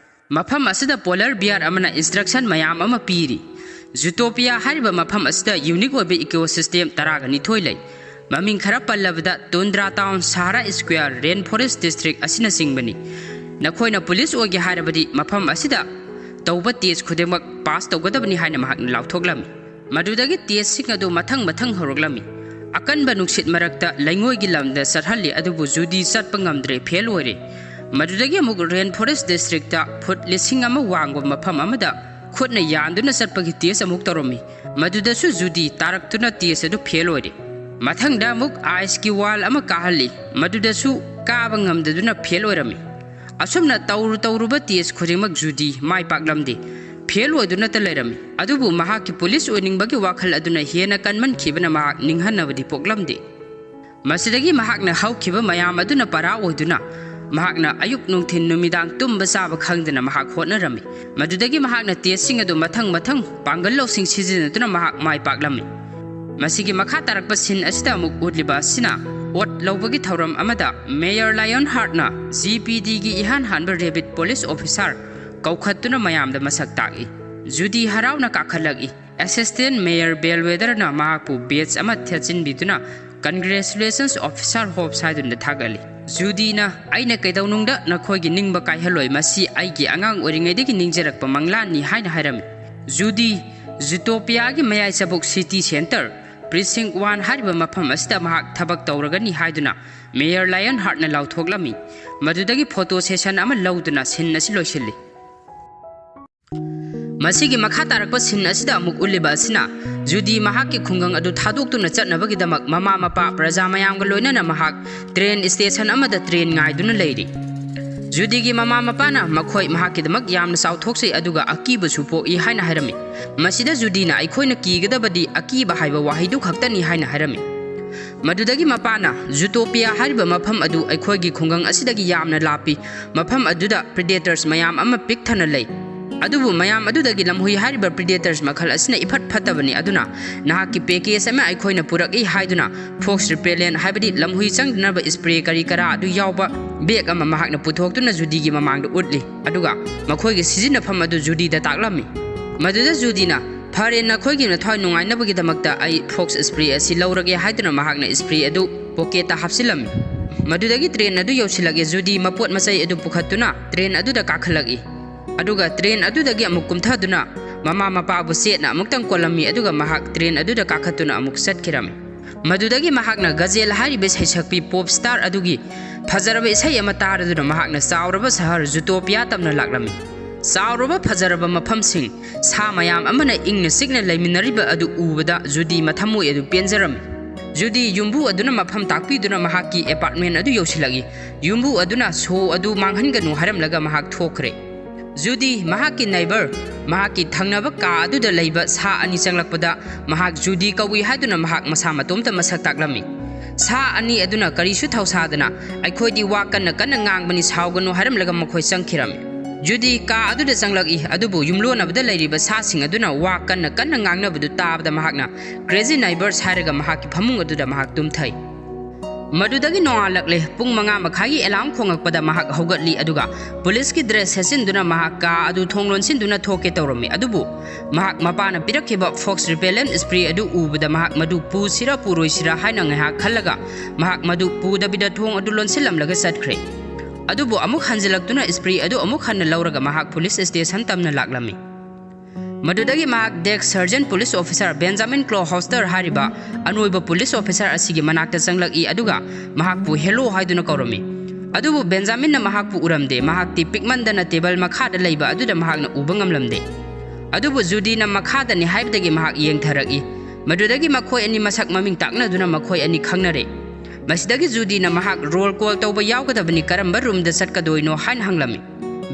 ꯃꯐꯝ ꯑꯁꯤꯗ ꯄꯣꯂꯔ ꯕꯤꯌꯥꯔ ꯑꯃꯅ ꯏꯟꯁꯇ꯭ꯔꯛꯁꯟ ꯃꯌꯥꯝ ꯑꯃ ꯄꯤꯔꯤ꯫ ꯖꯨꯇꯣꯄꯤꯌꯥ ꯍꯥꯏꯔꯤꯕ ꯃꯐꯝ ꯑꯁꯤꯗ ꯌꯨꯅꯤꯛ ꯑꯣꯏꯕ ꯏꯀꯣ ꯁꯤꯁꯇꯦꯝ ꯇꯔꯥꯒ ꯅꯤꯊꯣꯏ ꯂꯩ꯫ ꯃꯃꯤꯡ ꯈꯔ ꯄꯜꯂꯕꯗ ꯇꯨꯟꯗ꯭ꯔꯥ ꯇꯥꯎꯟ, ꯁꯍꯥꯔꯥ ꯁ꯭ꯀ꯭ꯋꯦꯔ, ꯔꯦꯟ ꯐꯣꯔꯦꯁ ꯗꯤꯁꯇ꯭ꯔꯤꯛ ꯑꯁꯤꯅꯆꯤꯡꯕꯅꯤ꯫ "ꯅꯈꯣꯏꯅ ꯄꯨꯂꯤꯁ ꯑꯣꯏꯒꯦ ꯍꯥꯏꯔꯕꯗꯤ ꯃꯐꯝ ꯑꯁꯤꯗ ꯇꯧꯕ ꯇꯦꯁ ꯈꯨꯗꯤꯡꯃꯛ ꯄꯥꯁ ꯇꯧꯒꯗꯕꯅꯤ" ꯍꯥꯏꯅ ꯃꯍꯥꯛꯅ ꯂꯥꯎꯊꯣꯛꯂꯝꯃꯤ꯫ ꯃꯗꯨꯗꯒꯤ ꯇꯦꯁꯁꯤꯡ ꯑꯗꯨ ꯃꯊꯪ ꯃꯊꯪ ꯍꯧꯔꯛꯂꯝꯃꯤ꯫ ꯑꯀꯟꯕ ꯅꯨꯡꯁꯤꯠ ꯃꯔꯛꯇ ꯂꯩꯉꯣꯏꯒꯤ ꯂꯝꯗ ꯆꯠꯍꯜꯂꯤ, ꯑꯗꯨꯕꯨ ꯖꯨꯗꯤ ꯆꯠꯄ ꯉꯝꯗ꯭ꯔꯦ, ꯐꯦꯜ ꯑꯣꯏꯔꯦ꯫ ꯃꯗꯨꯗꯒꯤ ꯑꯃꯨꯛ ꯔꯦꯟ ꯐꯣꯔꯦꯁ ꯗꯤꯁꯇ꯭ꯔꯤꯛꯇ ꯐꯨꯠ ꯂꯤꯁꯤꯡ ꯑꯃ ꯋꯥꯡꯕ ꯃꯐꯝ ꯑꯃꯗ ꯈꯨꯠꯅ ꯌꯥꯟꯗꯨꯅ ꯆꯠꯄꯒꯤ ꯇꯦꯁ ꯑꯃꯨꯛ ꯇꯧꯔꯝꯃꯤ꯫ ꯃꯗꯨꯗꯁꯨ ꯖꯨꯗꯤ ꯇꯥꯔꯛꯇꯨꯅ ꯇꯦꯁ ꯑꯗꯨ ꯐꯦꯜ ꯑꯣꯏꯔꯦ꯫ ꯃꯊꯪꯗ ꯑꯃꯨꯛ ꯑꯥꯏꯁꯀꯤ ꯋꯥꯜ ꯑꯃ ꯀꯥꯍꯜꯂꯤ, ꯃꯗꯨꯗꯁꯨ ꯀꯥꯕ ꯉꯝꯗꯗꯨꯅ ꯐꯦꯜ ꯑꯣꯏꯔꯝꯃꯤ꯫ ꯑꯁꯨꯝꯅ ꯇꯧꯔꯨ ꯇꯧꯔꯨꯕ ꯇꯦꯁ ꯈꯨꯗꯤꯡꯃꯛ ꯖꯨꯗꯤ ꯃꯥꯏ ꯄꯥꯛꯂꯝꯗꯦ, ꯐꯦꯜ ꯑꯣꯏꯗꯨꯅꯇ ꯂꯩꯔꯝꯃꯤ꯫ ꯑꯗꯨꯕꯨ ꯃꯍꯥꯛꯀꯤ ꯄꯨꯂꯤꯁ ꯑꯣꯏꯅꯤꯡꯕꯒꯤ ꯋꯥꯈꯜ ꯑꯗꯨꯅ ꯍꯦꯟꯅ ꯀꯟꯃꯟꯈꯤꯕꯅ ꯃꯍꯥꯛ ꯅꯤꯡꯍꯟꯅꯕꯗꯤ ꯄꯣꯛꯂꯝꯗꯦ꯫ ꯃꯁꯤꯗꯒꯤ ꯃꯍꯥꯛꯅ ꯍꯧꯈꯤꯕ ꯃꯌꯥꯝ ꯑꯗꯨꯅ ꯄꯔꯥ ꯑꯣꯏꯗꯨꯅ ꯃꯍꯥꯛꯅ ꯑꯌꯨꯛ ꯅꯨꯡꯊꯤꯟ ꯅꯨꯃꯤꯗꯥꯡ ꯇꯨꯝꯕ ꯆꯥꯕ ꯈꯪꯗꯅ ꯃꯍꯥꯛ ꯍꯣꯠꯅꯔꯝꯃꯤ꯫ ꯃꯗꯨꯗꯒꯤ ꯃꯍꯥꯛꯅ ꯇꯦꯁꯁꯤꯡ ꯑꯗꯨ ꯃꯊꯪ ꯃꯊꯪ ꯄꯥꯡꯒꯜ ꯂꯧꯁꯤꯡ ꯁꯤꯖꯤꯟꯅꯗꯨꯅ ꯃꯍꯥꯛ ꯃꯥꯏ ꯄꯥꯛꯂꯝꯃꯤ꯫ ꯃꯁꯤꯒꯤ ꯃꯈꯥ ꯇꯥꯔꯛꯄ ꯁꯤꯟ ꯑꯁꯤꯗ ꯑꯃꯨꯛ ꯎꯠꯂꯤꯕ ꯑꯁꯤꯅ ꯑꯣꯠ ꯂꯧꯕꯒꯤ ꯊꯧꯔꯝ ꯑꯃꯗ ꯃꯦꯌꯔ ꯂꯥꯏꯑꯣꯟ ꯍꯥꯔꯠꯅ ꯖꯤ ꯄꯤ ꯗꯤꯒꯤ ꯏꯍꯥꯟ ꯍꯥꯟꯕ ꯔꯦꯕꯤꯠ ꯄꯨꯂꯤꯁ ꯑꯣꯐꯤꯁꯥꯔ ꯀꯧꯈꯠꯇꯨꯅ ꯃꯌꯥꯝꯗ ꯃꯁꯛ ꯇꯥꯛꯏ꯫ ꯖꯨꯗꯤ ꯍꯔꯥꯎꯅ ꯀꯥꯈꯠꯂꯛꯏ꯫ ꯑꯦꯁꯤꯁꯇꯦꯟ ꯃꯦꯌꯔ ꯕꯦꯜꯋꯦꯗꯔꯅ ꯃꯍꯥꯛꯄꯨ ꯕꯦꯖ ꯑꯃ ꯊꯦꯠꯆꯤꯟꯕꯤꯗꯨꯅ "Congratulations, Officer Hobbs" ꯍꯥꯏꯗꯨꯅ ꯊꯥꯒꯠꯂꯤ꯫ ꯖꯨꯗꯤꯅ, "ꯑꯩꯅ ꯀꯩꯗꯧꯅꯨꯡꯗ ꯅꯈꯣꯏꯒꯤ ꯅꯤꯡꯕ ꯀꯥꯏꯍꯜꯂꯣꯏ, ꯃꯁꯤ ꯑꯩꯒꯤ ꯑꯉꯥꯡ ꯑꯣꯏꯔꯤꯉꯩꯗꯒꯤ ꯅꯤꯡꯖꯔꯛꯄ ꯃꯪꯂꯥꯟꯅꯤ" ꯍꯥꯏꯅ ꯍꯥꯏꯔꯝꯃꯤ꯫ ꯖꯨꯗꯤ, ꯖꯨꯇꯣꯄꯤꯌꯥꯒꯤ ꯃꯌꯥꯏ ꯆꯕꯨꯛ ꯁꯤꯇꯤ ꯁꯦꯟꯇꯔ, ꯄ꯭ꯔꯤꯁꯤꯡ ꯋꯥꯟ ꯍꯥꯏꯔꯤꯕ ꯃꯐꯝ ꯑꯁꯤꯗ ꯃꯍꯥꯛ ꯊꯕꯛ ꯇꯧꯔꯒꯅꯤ ꯍꯥꯏꯗꯨꯅ ꯃꯦꯌꯔ ꯂꯥꯏꯑꯣꯟ ꯍꯥꯔꯠꯅ ꯂꯥꯎꯊꯣꯛꯂꯝꯃꯤ꯫ ꯃꯗꯨꯗꯒꯤ ꯐꯣꯇꯣ ꯁꯦꯁꯟ ꯑꯃ ꯂꯧꯗꯨꯅ ꯁꯤꯟ ꯑꯁꯤ ꯂꯣꯏꯁꯤꯜꯂꯤ꯫ ꯃꯁꯤꯒꯤ ꯃꯈꯥ ꯇꯥꯔꯛꯄ ꯁꯤꯟ ꯑꯁꯤꯗ ꯑꯃꯨꯛ ꯎꯠꯂꯤꯕ ꯑꯁꯤꯅ ꯖꯨꯗꯤ ꯃꯍꯥꯛꯀꯤ ꯈꯨꯡꯒꯪ ꯑꯗꯨ ꯊꯥꯗꯣꯛꯇꯨꯅ ꯆꯠꯅꯕꯒꯤꯗꯃꯛ ꯃꯃꯥ ꯃꯄꯥ, ꯄ꯭ꯔꯖꯥ ꯃꯌꯥꯝꯒ ꯂꯣꯏꯅꯅ ꯃꯍꯥꯛ ꯇ꯭ꯔꯦꯟ ꯁ꯭ꯇꯦꯁꯟ ꯑꯃꯗ ꯇ꯭ꯔꯦꯟ ꯉꯥꯏꯗꯨꯅ ꯂꯩꯔꯤ꯫ ꯖꯨꯗꯤꯒꯤ ꯃꯃꯥ ꯃꯄꯥꯅ ꯃꯈꯣꯏ ꯃꯍꯥꯛꯀꯤꯗꯃꯛ ꯌꯥꯝꯅ ꯆꯥꯎꯊꯣꯛꯆꯩ, ꯑꯗꯨꯒ ꯑꯀꯤꯕꯁꯨ ꯄꯣꯛꯏ ꯍꯥꯏꯅ ꯍꯥꯏꯔꯝꯃꯤ꯫ ꯃꯁꯤꯗ ꯖꯨꯗꯤꯅ "ꯑꯩꯈꯣꯏꯅ ꯀꯤꯒꯗꯕꯗꯤ ꯑꯀꯤꯕ ꯍꯥꯏꯕ ꯋꯥꯍꯩꯗꯨ ꯈꯛꯇꯅꯤ" ꯍꯥꯏꯅ ꯍꯥꯏꯔꯝꯃꯤ꯫ ꯃꯗꯨꯗꯒꯤ ꯃꯄꯥꯅ, "ꯖꯨꯇꯣꯄꯤꯌꯥ ꯍꯥꯏꯔꯤꯕ ꯃꯐꯝ ꯑꯗꯨ ꯑꯩꯈꯣꯏꯒꯤ ꯈꯨꯡꯒꯪ ꯑꯁꯤꯗꯒꯤ ꯌꯥꯝꯅ ꯂꯥꯞꯄꯤ꯫ ꯃꯐꯝ ꯑꯗꯨꯗ ꯄ꯭ꯔꯤꯗꯦꯇꯔꯁ ꯃꯌꯥꯝ ꯑꯃ ꯄꯤꯛ ꯊꯟꯅ ꯂꯩ꯫ ꯑꯗꯨꯕꯨ ꯃꯌꯥꯝ ꯑꯗꯨꯗꯒꯤ ꯂꯝꯍꯨꯏ ꯍꯥꯏꯔꯤꯕ ꯄ꯭ꯔꯤꯗꯦꯇꯔꯁ ꯃꯈꯜ ꯑꯁꯤꯅ ꯏꯐꯠ ꯐꯠꯇꯕꯅꯤ, ꯑꯗꯨꯅ ꯅꯍꯥꯛꯀꯤ ꯄꯦꯀꯦꯖ ꯑꯃ ꯑꯩꯈꯣꯏꯅ ꯄꯨꯔꯛꯏ" ꯍꯥꯏꯗꯨꯅ ꯐꯣꯛꯁ ꯔꯤꯄꯦꯂꯦꯟ, ꯍꯥꯏꯕꯗꯤ ꯂꯝꯍꯨꯏ ꯆꯪꯗꯅꯕ ꯁ꯭ꯄ꯭ꯔꯦ ꯀꯔꯤ ꯀꯔꯥ ꯑꯗꯨ ꯌꯥꯎꯕ ꯕꯦꯒ ꯑꯃ ꯃꯍꯥꯛꯅ ꯄꯨꯊꯣꯛꯇꯨꯅ ꯖꯨꯗꯤꯒꯤ ꯃꯃꯥꯡꯗ ꯎꯠꯂꯤ, ꯑꯗꯨꯒ ꯃꯈꯣꯏꯒꯤ ꯁꯤꯖꯤꯟꯅꯐꯝ ꯑꯗꯨ ꯖꯨꯗꯤꯗ ꯇꯥꯛꯂꯝꯃꯤ꯫ ꯃꯗꯨꯗ ꯖꯨꯗꯤꯅ, "ꯐꯔꯦ, ꯅꯈꯣꯏꯒꯤ ꯅꯊ꯭ꯋꯥꯏ ꯅꯨꯡꯉꯥꯏꯅꯕꯒꯤꯗꯃꯛꯇ ꯑꯩ ꯐꯣꯛꯁ ꯁ꯭ꯄ꯭ꯔꯦ ꯑꯁꯤ ꯂꯧꯔꯒꯦ" ꯍꯥꯏꯗꯨꯅ ꯃꯍꯥꯛꯅ ꯁ꯭ꯄ꯭ꯔꯦ ꯑꯗꯨ ꯄꯣꯀꯦꯠꯇ ꯍꯥꯞꯆꯤꯜꯂꯝꯃꯤ꯫ ꯃꯗꯨꯗꯒꯤ ꯇ꯭ꯔꯦꯟ ꯑꯗꯨ ꯌꯧꯁꯤꯜꯂꯛꯏ꯫ ꯖꯨꯗꯤ ꯃꯄꯣꯠ ꯃꯆꯩ ꯑꯗꯨ ꯄꯨꯈꯠꯇꯨꯅ ꯇ꯭ꯔꯦꯟ ꯑꯗꯨꯗ ꯀꯥꯈꯠꯂꯛꯏ꯫ ꯑꯗꯨꯒ ꯇ꯭ꯔꯦꯟ ꯑꯗꯨꯗꯒꯤ ꯑꯃꯨꯛ ꯀꯨꯝꯊꯗꯨꯅ ꯃꯃꯥ ꯃꯄꯥꯕꯨ ꯆꯦꯠꯅ ꯑꯃꯨꯛꯇꯪ ꯀꯣꯜꯂꯝꯃꯤ, ꯑꯗꯨꯒ ꯃꯍꯥꯛ ꯇ꯭ꯔꯦꯟ ꯑꯗꯨꯗ ꯀꯥꯈꯠꯇꯨꯅ ꯑꯃꯨꯛ ꯆꯠꯈꯤꯔꯝꯃꯤ꯫ ꯃꯗꯨꯗꯒꯤ ꯃꯍꯥꯛꯅ ꯒꯖꯦꯜ ꯍꯥꯏꯔꯤꯕ ꯏꯁꯩꯁꯛꯄꯤ ꯄꯣꯞ ꯁ꯭ꯇꯥꯔ ꯑꯗꯨꯒꯤ ꯐꯖꯔꯕ ꯏꯁꯩ ꯑꯃ ꯇꯥꯔꯗꯨꯅ ꯃꯍꯥꯛꯅ ꯆꯥꯎꯔꯕ ꯁꯍꯔ ꯖꯨꯇꯣꯄꯤꯌꯥ ꯇꯝꯅ ꯂꯥꯛꯂꯝꯃꯤ꯫ ꯆꯥꯎꯔꯕ ꯐꯖꯔꯕ ꯃꯐꯝꯁꯤꯡ, ꯁꯥ ꯃꯌꯥꯝ ꯑꯃꯅ ꯏꯪꯅ ꯆꯤꯛꯅ ꯂꯩꯃꯤꯟꯅꯔꯤꯕ ꯑꯗꯨ ꯎꯕꯗ ꯖꯨꯗꯤ ꯃꯊꯃꯣꯏ ꯑꯗꯨ ꯄꯦꯟꯖꯔꯝꯃꯤ꯫ ꯖꯨꯗꯤ ꯌꯨꯝꯕꯨ ꯑꯗꯨꯅ ꯃꯐꯝ ꯇꯥꯛꯄꯤꯗꯨꯅ ꯃꯍꯥꯛꯀꯤ ꯑꯦꯄꯥꯔꯠꯃꯦꯟ ꯑꯗꯨ ꯌꯧꯁꯤꯜꯂꯛꯏ꯫ ꯌꯨꯝꯕꯨ ꯑꯗꯨꯅ "ꯁꯣ ꯑꯗꯨ ꯃꯥꯡꯍꯟꯒꯅꯨ" ꯍꯥꯏꯔꯝꯂꯒ ꯃꯍꯥꯛ ꯊꯣꯛꯈ꯭ꯔꯦ꯫ ꯖꯨꯗꯤ ꯃꯍꯥꯛꯀꯤ ꯅꯥꯏꯕꯔ, ꯃꯍꯥꯛꯀꯤ ꯊꯪꯅꯕ ꯀꯥ ꯑꯗꯨꯗ ꯂꯩꯕ ꯁꯥ ꯑꯅꯤ ꯆꯪꯂꯛꯄꯗ ꯃꯍꯥꯛ ꯖꯨꯗꯤ ꯀꯧꯏ ꯍꯥꯏꯗꯨꯅ ꯃꯍꯥꯛ ꯃꯁꯥ ꯃꯇꯣꯝꯇ ꯃꯁꯛ ꯇꯥꯛꯂꯝꯃꯤ꯫ ꯁꯥ ꯑꯅꯤ ꯑꯗꯨꯅ ꯀꯔꯤꯁꯨ ꯊꯧꯁꯥꯗꯅ, "ꯑꯩꯈꯣꯏꯗꯤ ꯋꯥ ꯀꯟꯅ ꯀꯟꯅ ꯉꯥꯡꯕꯅꯤ, ꯁꯥꯎꯒꯅꯨ" ꯍꯥꯏꯔꯝꯂꯒ ꯃꯈꯣꯏ ꯆꯪꯈꯤꯔꯝꯃꯤ꯫ ꯖꯨꯗꯤ ꯀꯥ ꯑꯗꯨꯗ ꯆꯪꯂꯛꯏ, ꯑꯗꯨꯕꯨ ꯌꯨꯝꯂꯣꯟꯅꯕꯗ ꯂꯩꯔꯤꯕ ꯁꯥꯁꯤꯡ ꯑꯗꯨꯅ ꯋꯥ ꯀꯟꯅ ꯀꯟꯅ ꯉꯥꯡꯅꯕꯗꯨ ꯇꯥꯕꯗ ꯃꯍꯥꯛꯅ "Crazy neighbors" ꯍꯥꯏꯔꯒ ꯃꯍꯥꯛꯀꯤ ꯐꯃꯨꯡ ꯑꯗꯨꯗ ꯃꯍꯥꯛ ꯇꯨꯝꯊꯩ꯫ ꯃꯗꯨꯗꯒꯤ ꯅꯣꯡꯉꯥꯜꯂꯛꯂꯦ꯫ ꯄꯨꯡ ꯃꯉꯥ ꯃꯈꯥꯏꯒꯤ alarm ꯈꯣꯡꯉꯛꯄꯗ ꯃꯍꯥꯛ ꯍꯧꯒꯠꯂꯤ, ꯑꯗꯨꯒ ꯄꯨꯂꯤꯁꯀꯤ dress ꯁꯦꯠꯆꯤꯟꯗꯨꯅ ꯃꯍꯥꯛ ꯀꯥ ꯑꯗꯨ ꯊꯣꯡ ꯂꯣꯟꯁꯤꯟꯗꯨꯅ ꯊꯣꯛꯀꯦ ꯇꯧꯔꯝꯃꯤ꯫ ꯑꯗꯨꯕꯨ ꯃꯍꯥꯛ ꯃꯄꯥꯅ ꯄꯤꯔꯛꯈꯤꯕ Fox repellent spray ꯑꯗꯨ ꯎꯕꯗ ꯃꯍꯥꯛ ꯃꯗꯨ ꯄꯨꯁꯤꯔꯥ ꯄꯨꯔꯣꯏꯁꯤꯔꯥ ꯍꯥꯏꯅ ꯉꯥꯏꯍꯥꯛ ꯈꯜꯂꯒ ꯃꯍꯥꯛ ꯃꯗꯨ ꯄꯨꯗꯕꯤꯗ ꯊꯣꯡ ꯑꯗꯨ ꯂꯣꯟꯁꯤꯜꯂꯝꯂꯒ ꯆꯠꯈ꯭ꯔꯦ꯫ ꯑꯗꯨꯕꯨ ꯑꯃꯨꯛ ꯍꯟꯖꯤꯜꯂꯛꯇꯨꯅ spray ꯑꯗꯨ ꯑꯃꯨꯛ ꯍꯟꯅ ꯂꯧꯔꯒ ꯃꯍꯥꯛ ꯄꯨꯂꯤꯁ station ꯇꯝꯅ ꯂꯥꯛꯂꯝꯃꯤ꯫ ꯃꯗꯨꯗꯒꯤ ꯃꯍꯥꯛ desk sergeant police officer Benjamin Klowholster ꯍꯥꯏꯔꯤꯕ ꯑꯅꯣꯏꯕ ꯄꯨꯂꯤꯁ ꯑꯣꯐꯤꯁꯥꯔ ꯑꯁꯤꯒꯤ ꯃꯅꯥꯛꯇ ꯆꯪꯂꯛꯏ, ꯑꯗꯨꯒ ꯃꯍꯥꯛꯄꯨ "Hello" ꯍꯥꯏꯗꯨꯅ ꯀꯧꯔꯝꯃꯤ꯫ ꯑꯗꯨꯕꯨ ꯕꯦꯟꯖꯥꯃꯤꯟꯅ ꯃꯍꯥꯛꯄꯨ ꯎꯔꯝꯗꯦ꯫ ꯃꯍꯥꯛꯇꯤ ꯄꯤꯛꯃꯟꯗꯅ table ꯃꯈꯥꯗ ꯂꯩꯕ ꯑꯗꯨꯗ ꯃꯍꯥꯛꯅ ꯎꯕ ꯉꯝꯂꯝꯗꯦ꯫ ꯑꯗꯨꯕꯨ ꯖꯨꯗꯤꯅ ꯃꯈꯥꯗꯅꯤ ꯍꯥꯏꯕꯗꯒꯤ ꯃꯍꯥꯛ ꯌꯦꯡꯊꯔꯛꯏ꯫ ꯃꯗꯨꯗꯒꯤ ꯃꯈꯣꯏ ꯑꯅꯤ ꯃꯁꯛ ꯃꯃꯤꯡ ꯇꯥꯛꯅꯗꯨꯅ ꯃꯈꯣꯏ ꯑꯅꯤ ꯈꯪꯅꯔꯦ꯫ ꯃꯁꯤꯗꯒꯤ ꯖꯨꯗꯤꯅ ꯃꯍꯥꯛ "Roll call ꯇꯧꯕ ꯌꯥꯎꯒꯗꯕꯅꯤ, ꯀꯔꯝꯕ room ꯗ ꯆꯠꯀꯗꯣꯏꯅꯣ?" ꯍꯥꯏꯅ ꯍꯪꯂꯝꯃꯤ꯫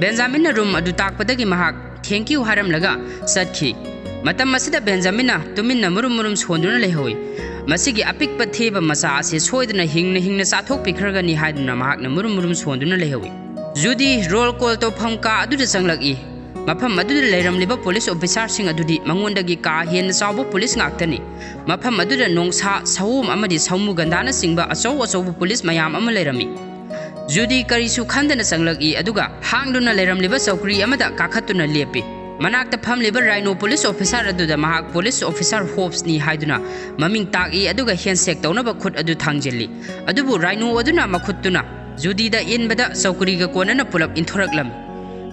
ꯕꯦꯟꯖꯥꯃꯤꯟꯅ room ꯑꯗꯨ ꯇꯥꯛꯄꯗꯒꯤ ꯃꯍꯥꯛ "Thank you" ꯍꯥꯏꯔꯝꯂꯒ ꯆꯠꯈꯤ꯫ ꯃꯇꯝ ꯑꯁꯤꯗ ꯕꯦꯟꯖꯥꯃꯤꯟꯅ ꯇꯨꯃꯤꯟꯅ ꯃꯨꯔꯨꯝ ꯃꯨꯔꯨꯝ ꯁꯣꯟꯗꯨꯅ ꯂꯩꯍꯧꯏ꯫ "ꯃꯁꯤꯒꯤ ꯑꯄꯤꯛꯄ ꯊꯦꯕ ꯃꯆꯥ ꯑꯁꯤ ꯁꯣꯏꯗꯅ ꯍꯤꯡꯅ ꯍꯤꯡꯅ ꯆꯥꯊꯣꯛꯄꯤꯈ꯭ꯔꯒꯅꯤ" ꯍꯥꯏꯗꯨꯅ ꯃꯍꯥꯛꯅ ꯃꯨꯔꯨꯝ ꯃꯨꯔꯨꯝ ꯁꯣꯟꯗꯨꯅ ꯂꯩꯍꯧꯏ꯫ ꯖꯨꯗꯤ roll call ꯇꯧꯐꯝ ꯀꯥ ꯑꯗꯨꯗ ꯆꯪꯂꯛꯏ꯫ ꯃꯐꯝ ꯑꯗꯨꯗ ꯂꯩꯔꯝꯂꯤꯕ ꯄꯨꯂꯤꯁ ꯑꯣꯐꯤꯁꯥꯔꯁꯤꯡ ꯑꯗꯨꯗꯤ ꯃꯉꯣꯟꯗꯒꯤ ꯀꯥ ꯍꯦꯟꯅ ꯆꯥꯎꯕ ꯄꯨꯂꯤꯁ ꯉꯥꯛꯇꯅꯤ꯫ ꯃꯐꯝ ꯑꯗꯨꯗ ꯅꯣꯡꯁꯥ, ꯁꯑꯣꯝ ꯑꯃꯗꯤ ꯁꯥꯃꯨ ꯒꯟꯗꯥꯅꯆꯤꯡꯕ ꯑꯆꯧ ꯑꯆꯧꯕ ꯄꯨꯂꯤꯁ ꯃꯌꯥꯝ ꯑꯃ ꯂꯩꯔꯝꯃꯤ꯫ ꯖꯨꯗꯤ ꯀꯔꯤꯁꯨ ꯈꯟꯗꯅ ꯆꯪꯂꯛꯏ, ꯑꯗꯨꯒ ꯍꯥꯡꯗꯨꯅ ꯂꯩꯔꯝꯂꯤꯕ ꯆꯧꯀ꯭ꯔꯤ ꯑꯃꯗ ꯀꯥꯈꯠꯇꯨꯅ ꯂꯦꯞꯄꯤ꯫ ꯃꯅꯥꯛꯇ ꯐꯝꯂꯤꯕ ꯔꯥꯏꯅꯣ ꯄꯨꯂꯤꯁ ꯑꯣꯐꯤꯁꯥꯔ ꯑꯗꯨꯗ ꯃꯍꯥꯛ ꯄꯨꯂꯤꯁ ꯑꯣꯐꯤꯁꯥꯔ ꯍꯣꯞꯁꯅꯤ ꯍꯥꯏꯗꯨꯅ ꯃꯃꯤꯡ ꯇꯥꯛꯏ, ꯑꯗꯨꯒ handshake ꯇꯧꯅꯕ ꯈꯨꯠ ꯑꯗꯨ ꯊꯥꯡꯖꯤꯜꯂꯤ꯫ ꯑꯗꯨꯕꯨ ꯔꯥꯏꯅꯣ ꯑꯗꯨꯅ ꯃꯈꯨꯠꯇꯨꯅ ꯖꯨꯗꯤꯗ ꯏꯟꯕꯗ ꯆꯧꯀ꯭ꯔꯤꯒ ꯀꯣꯟꯅꯅ ꯄꯨꯂꯞ ꯏꯟꯊꯣꯔꯛꯂꯝꯃꯤ꯫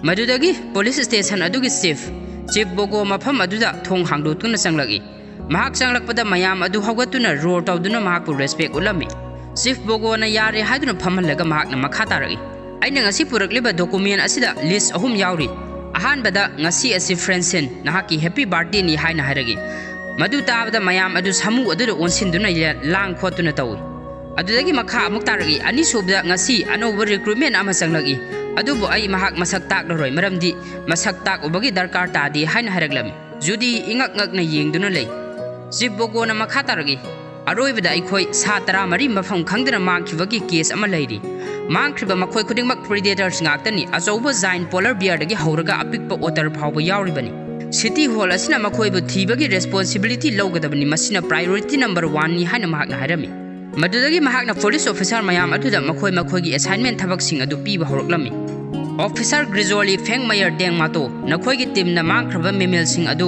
ꯃꯗꯨꯗꯒꯤ ꯄꯨꯂꯤꯁ ꯁ꯭ꯇꯦꯁꯟ ꯑꯗꯨꯒꯤ ꯆꯤꯐ, ꯆꯤꯐ ꯕꯣꯒꯣ ꯃꯐꯝ ꯑꯗꯨꯗ ꯊꯣꯡ ꯍꯥꯡꯗꯣꯛꯇꯨꯅ ꯆꯪꯂꯛꯏ꯫ ꯃꯍꯥꯛ ꯆꯪꯂꯛꯄꯗ ꯃꯌꯥꯝ ꯑꯗꯨ ꯍꯧꯒꯠꯇꯨꯅ roar ꯇꯧꯗꯨꯅ ꯃꯍꯥꯛꯄꯨ respect ꯎꯠꯂꯝꯃꯤ꯫ ꯆꯤꯐ ꯕꯣꯒꯣꯅ ꯌꯥꯔꯦ ꯍꯥꯏꯗꯨꯅ ꯐꯝꯍꯜꯂꯒ ꯃꯍꯥꯛꯅ ꯃꯈꯥ ꯇꯥꯔꯛꯏ, "ꯑꯩꯅ ꯉꯁꯤ ꯄꯨꯔꯛꯂꯤꯕ document ꯑꯁꯤꯗ list ꯑꯍꯨꯝ ꯌꯥꯎꯔꯤ꯫ ꯑꯍꯥꯟꯕꯗ, ꯉꯁꯤ ꯑꯁꯤ ꯐ꯭ꯔꯦꯟꯁꯤꯟ, ꯅꯍꯥꯛꯀꯤ happy birthday ꯅꯤ" ꯍꯥꯏꯅ ꯍꯥꯏꯔꯛꯏ꯫ ꯃꯗꯨ ꯇꯥꯕꯗ ꯃꯌꯥꯝ ꯑꯗꯨ ꯁꯥꯃꯨ ꯑꯗꯨꯗ ꯑꯣꯟꯁꯤꯟꯗꯨꯅ ꯌꯦ-, ꯂꯥꯡ ꯈꯣꯠꯇꯨꯅ ꯇꯧꯏ꯫ ꯑꯗꯨꯗꯒꯤ ꯃꯈꯥ ꯑꯃꯨꯛ ꯇꯥꯔꯛꯏ, "ꯑꯅꯤꯁꯨꯕꯗ, ꯉꯁꯤ ꯑꯅꯧꯕ recruitment ꯑꯃ ꯆꯪꯂꯛꯏ, ꯑꯗꯨꯕꯨ ꯑꯩ ꯃꯍꯥꯛ ꯃꯁꯛ ꯇꯥꯛꯂꯔꯣꯏ, ꯃꯔꯝꯗꯤ ꯃꯁꯛ ꯇꯥꯛꯎꯕꯒꯤ ꯗꯔꯀꯥꯔ ꯇꯥꯗꯦ" ꯍꯥꯏꯅ ꯍꯥꯏꯔꯛꯂꯝꯃꯤ꯫ ꯖꯨꯗꯤ ꯏꯉꯛ ꯉꯛꯅ ꯌꯦꯡꯗꯨꯅ ꯂꯩ꯫ ꯆꯤꯐ ꯕꯣꯒꯣꯅ ꯃꯈꯥ ꯇꯥꯔꯛꯏ, ꯑꯔꯣꯏꯕꯗ ꯑꯩꯈꯣꯏ ꯁꯥ ꯇꯔꯥꯃꯔꯤ ꯃꯐꯝ ꯈꯪꯗꯅ ꯃꯥꯡꯈꯤꯕꯒꯤ ꯀꯦꯁ ꯑꯃ ꯂꯩꯔꯤ꯫ ꯃꯥꯡꯈ꯭ꯔꯤꯕ ꯃꯈꯣꯏ ꯈꯨꯗꯤꯡꯃꯛ ꯄ꯭ꯔꯤꯗꯦꯇꯔꯁ ꯉꯥꯛꯇꯅꯤ꯫ ꯑꯆꯧꯕ ꯖꯥꯏꯟ ꯄꯣꯂꯔ ꯕꯤꯌꯔꯗꯒꯤ ꯍꯧꯔꯒ ꯑꯄꯤꯛꯄ ꯑꯣꯇꯔ ꯐꯥꯎꯕ ꯌꯥꯎꯔꯤꯕꯅꯤ꯫ ꯁꯤꯇꯤ ꯍꯣꯜ ꯑꯁꯤꯅ ꯃꯈꯣꯏꯕꯨ ꯊꯤꯕꯒꯤ ꯔꯦꯁꯄꯣꯟꯁꯤꯕꯤꯂꯤꯇꯤ ꯂꯧꯒꯗꯕꯅꯤ꯫ ꯃꯁꯤꯅ ꯄ꯭ꯔꯥꯏꯑꯣꯔꯤꯇꯤ ꯅꯝꯕꯔ ꯋꯥꯟꯅꯤ ꯍꯥꯏꯅ ꯃꯍꯥꯛꯅ ꯍꯥꯏꯔꯝꯃꯤ꯫ ꯃꯗꯨꯗꯒꯤ ꯃꯍꯥꯛꯅ ꯄꯨꯂꯤꯁ ꯑꯣꯐꯤꯁꯥꯔ ꯃꯌꯥꯝ ꯑꯗꯨꯗ ꯃꯈꯣꯏ ꯃꯈꯣꯏꯒꯤ ꯑꯦꯁꯥꯏꯟꯃꯦꯟ ꯊꯕꯛꯁꯤꯡ ꯑꯗꯨ ꯄꯤꯕ ꯍꯧꯔꯛꯂꯝꯃꯤ꯫ ꯑꯣꯐꯤꯁꯥꯔ ꯒ꯭ꯔꯤꯖꯣꯂꯤ ꯐꯦꯡꯃꯌꯔ ꯗꯦꯡꯃꯥꯇꯣ, ꯅꯈꯣꯏꯒꯤ ꯇꯤꯝꯅ ꯃꯥꯡꯈ꯭ꯔꯕ ꯃꯦꯃꯦꯜꯁꯤꯡ ꯑꯗꯨ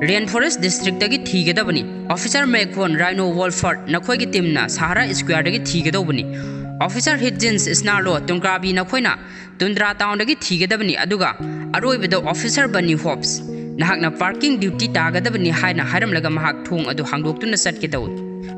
ꯔꯦꯟ ꯐꯣꯔꯦꯁ ꯗꯤꯁꯇ꯭ꯔꯤꯛꯇꯒꯤ ꯊꯤꯒꯗꯕꯅꯤ꯫ ꯑꯣꯐꯤꯁꯥꯔ ꯃꯦꯀꯣꯟ ꯔꯥꯏꯅꯣ ꯋꯣꯜꯐꯔꯠ, ꯅꯈꯣꯏꯒꯤ ꯇꯤꯝꯅ ꯁꯍꯥꯔꯥ ꯁ꯭ꯀ꯭ꯋꯥꯔꯗꯒꯤ ꯊꯤꯒꯗꯧꯕꯅꯤ꯫ ꯑꯣꯐꯤꯁꯥꯔ ꯍꯤꯠꯖꯤꯟꯁ ꯁ꯭ꯅꯥꯔꯂꯣ ꯇꯨꯡꯀ꯭ꯔꯥꯕꯤ, ꯅꯈꯣꯏꯅ ꯇꯨꯟꯗ꯭ꯔꯥ ꯇꯥꯎꯟꯗꯒꯤ ꯊꯤꯒꯗꯕꯅꯤ꯫ ꯑꯗꯨꯒ ꯑꯔꯣꯏꯕꯗ ꯑꯣꯐꯤꯁꯥꯔ ꯕꯅꯤ ꯍꯣꯞꯁ, ꯅꯍꯥꯛꯅ ꯄꯥꯔꯀꯤꯡ ꯗ꯭ꯌꯨꯇꯤ ꯇꯥꯒꯗꯕꯅꯤ ꯍꯥꯏꯅ ꯍꯥꯏꯔꯝꯂꯒ ꯃꯍꯥꯛ ꯊꯣꯡ ꯑꯗꯨ ꯍꯥꯡꯗꯣꯛꯇꯨꯅ ꯆꯠꯀꯦ ꯇꯧꯏ꯫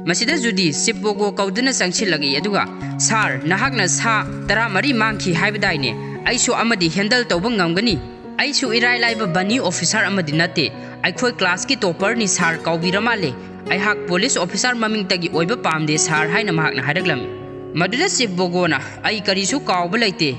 ꯃꯁꯤꯗ ꯖꯨꯗꯤ ꯁꯤꯞ ꯕꯣꯒꯣ ꯀꯧꯗꯨꯅ ꯆꯪꯁꯤꯜꯂꯛꯏ, ꯑꯗꯨꯒ, "ꯁꯥꯔ, ꯅꯍꯥꯛꯅ ꯁꯥ ꯇꯔꯥꯃꯔꯤ ꯃꯥꯡꯈꯤ ꯍꯥꯏꯕꯗꯥꯏꯅꯦ? ꯑꯩꯁꯨ ꯑꯃꯗꯤ ꯍꯦꯟꯗꯜ ꯇꯧꯕ ꯉꯝꯒꯅꯤ꯫ ꯑꯩꯁꯨ ꯏꯔꯥꯏ ꯂꯥꯏꯕ ꯕꯅꯤ ꯑꯣꯐꯤꯁꯥꯔ ꯑꯃꯗꯤ ꯅꯠꯇꯦ꯫ ꯑꯩꯈꯣꯏ ꯀ꯭ꯂꯥꯁꯀꯤ ꯇꯣꯄꯔꯅꯤ, ꯁꯥꯔ, ꯀꯥꯎꯕꯤꯔ ꯃꯥꯜꯂꯦ꯫ ꯑꯩꯍꯥꯛ ꯄꯨꯂꯤꯁ ꯑꯣꯐꯤꯁꯥꯔ ꯃꯃꯤꯡꯇꯒꯤ ꯑꯣꯏꯕ ꯄꯥꯝꯗꯦ, ꯁꯥꯔ," ꯍꯥꯏꯅ ꯃꯍꯥꯛꯅ ꯍꯥꯏꯔꯛꯂꯝꯃꯤ꯫ ꯃꯗꯨꯗ ꯆꯤꯐ ꯕꯣꯒꯣꯅ, "ꯑꯩ ꯀꯔꯤꯁꯨ ꯀꯥꯎꯕ ꯂꯩꯇꯦ꯫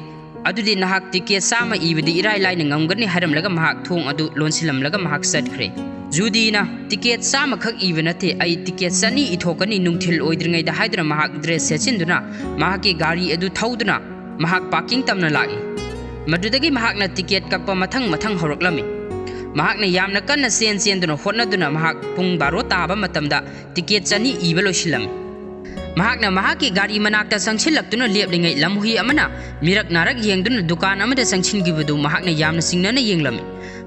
ꯑꯗꯨꯗꯤ ꯅꯍꯥꯛ ꯇꯤꯀꯦꯠ ꯆꯥꯝꯃ ꯏꯕꯗꯤ ꯏꯔꯥꯏ ꯂꯥꯏꯅ ꯉꯝꯒꯅꯤ," ꯍꯥꯏꯔꯝꯂꯒ ꯃꯍꯥꯛ ꯊꯣꯡ ꯑꯗꯨ ꯂꯣꯟꯁꯤꯜꯂꯝꯂꯒ ꯃꯍꯥꯛ ꯆꯠꯈ꯭ꯔꯦ꯫ ꯖꯨꯗꯤꯅ, "ꯇꯤꯀꯦꯠ ꯆꯥꯝꯃꯈꯛ ꯏꯕ ꯅꯠꯇꯦ, ꯑꯩ ꯇꯤꯀꯦꯠ ꯆꯅꯤ ꯏꯊꯣꯛꯀꯅꯤ ꯅꯨꯡꯊꯤꯜ ꯑꯣꯏꯗ꯭ꯔꯤꯉꯩꯗ," ꯍꯥꯏꯗꯨꯅ ꯃꯍꯥꯛ ꯗ꯭ꯔꯦꯁ ꯁꯦꯠꯆꯤꯟꯗꯨꯅ ꯃꯍꯥꯛꯀꯤ ꯒꯥꯔꯤ ꯑꯗꯨ ꯊꯧꯗꯨꯅ ꯃꯍꯥꯛ ꯄꯥꯔꯀꯤꯡ ꯇꯝꯅ ꯂꯥꯛꯏ꯫ ꯃꯗꯨꯗꯒꯤ ꯃꯍꯥꯛꯅ ꯇꯤꯀꯦꯠ ꯀꯛꯄ ꯃꯊꯪ ꯃꯊꯪ ꯍꯧꯔꯛꯂꯝꯃꯤ꯫ ꯃꯍꯥꯛꯅ ꯌꯥꯝꯅ ꯀꯟꯅ ꯆꯦꯟ ꯆꯦꯟꯗꯨꯅ ꯍꯣꯠꯅꯗꯨꯅ ꯃꯍꯥꯛ ꯄꯨꯡ ꯕꯥꯔꯣ ꯇꯥꯕ ꯃꯇꯝꯗ ꯇꯤꯀꯦꯠ ꯆꯅꯤ ꯏꯕ ꯂꯣꯏꯁꯤꯜꯂꯝꯃꯤ꯫ ꯃꯍꯥꯛꯅ ꯃꯍꯥꯛꯀꯤ ꯒꯥꯔꯤ ꯃꯅꯥꯛꯇ ꯆꯪꯁꯤꯜꯂꯛꯇꯨꯅ ꯂꯦꯞꯂꯤꯉꯩ ꯂꯝꯍꯨꯏ ꯑꯃꯅ ꯃꯤꯔꯛ ꯅꯥꯔꯛ ꯌꯦꯡꯗꯨꯅ ꯗꯨꯀꯥꯟ ꯑꯃꯗ ꯆꯪꯁꯤꯟꯈꯤꯕꯗꯨ ꯃꯍꯥꯛꯅ ꯌꯥꯝꯅ ꯆꯤꯡꯅꯅ ꯌꯦꯡꯂꯝꯃꯤ꯫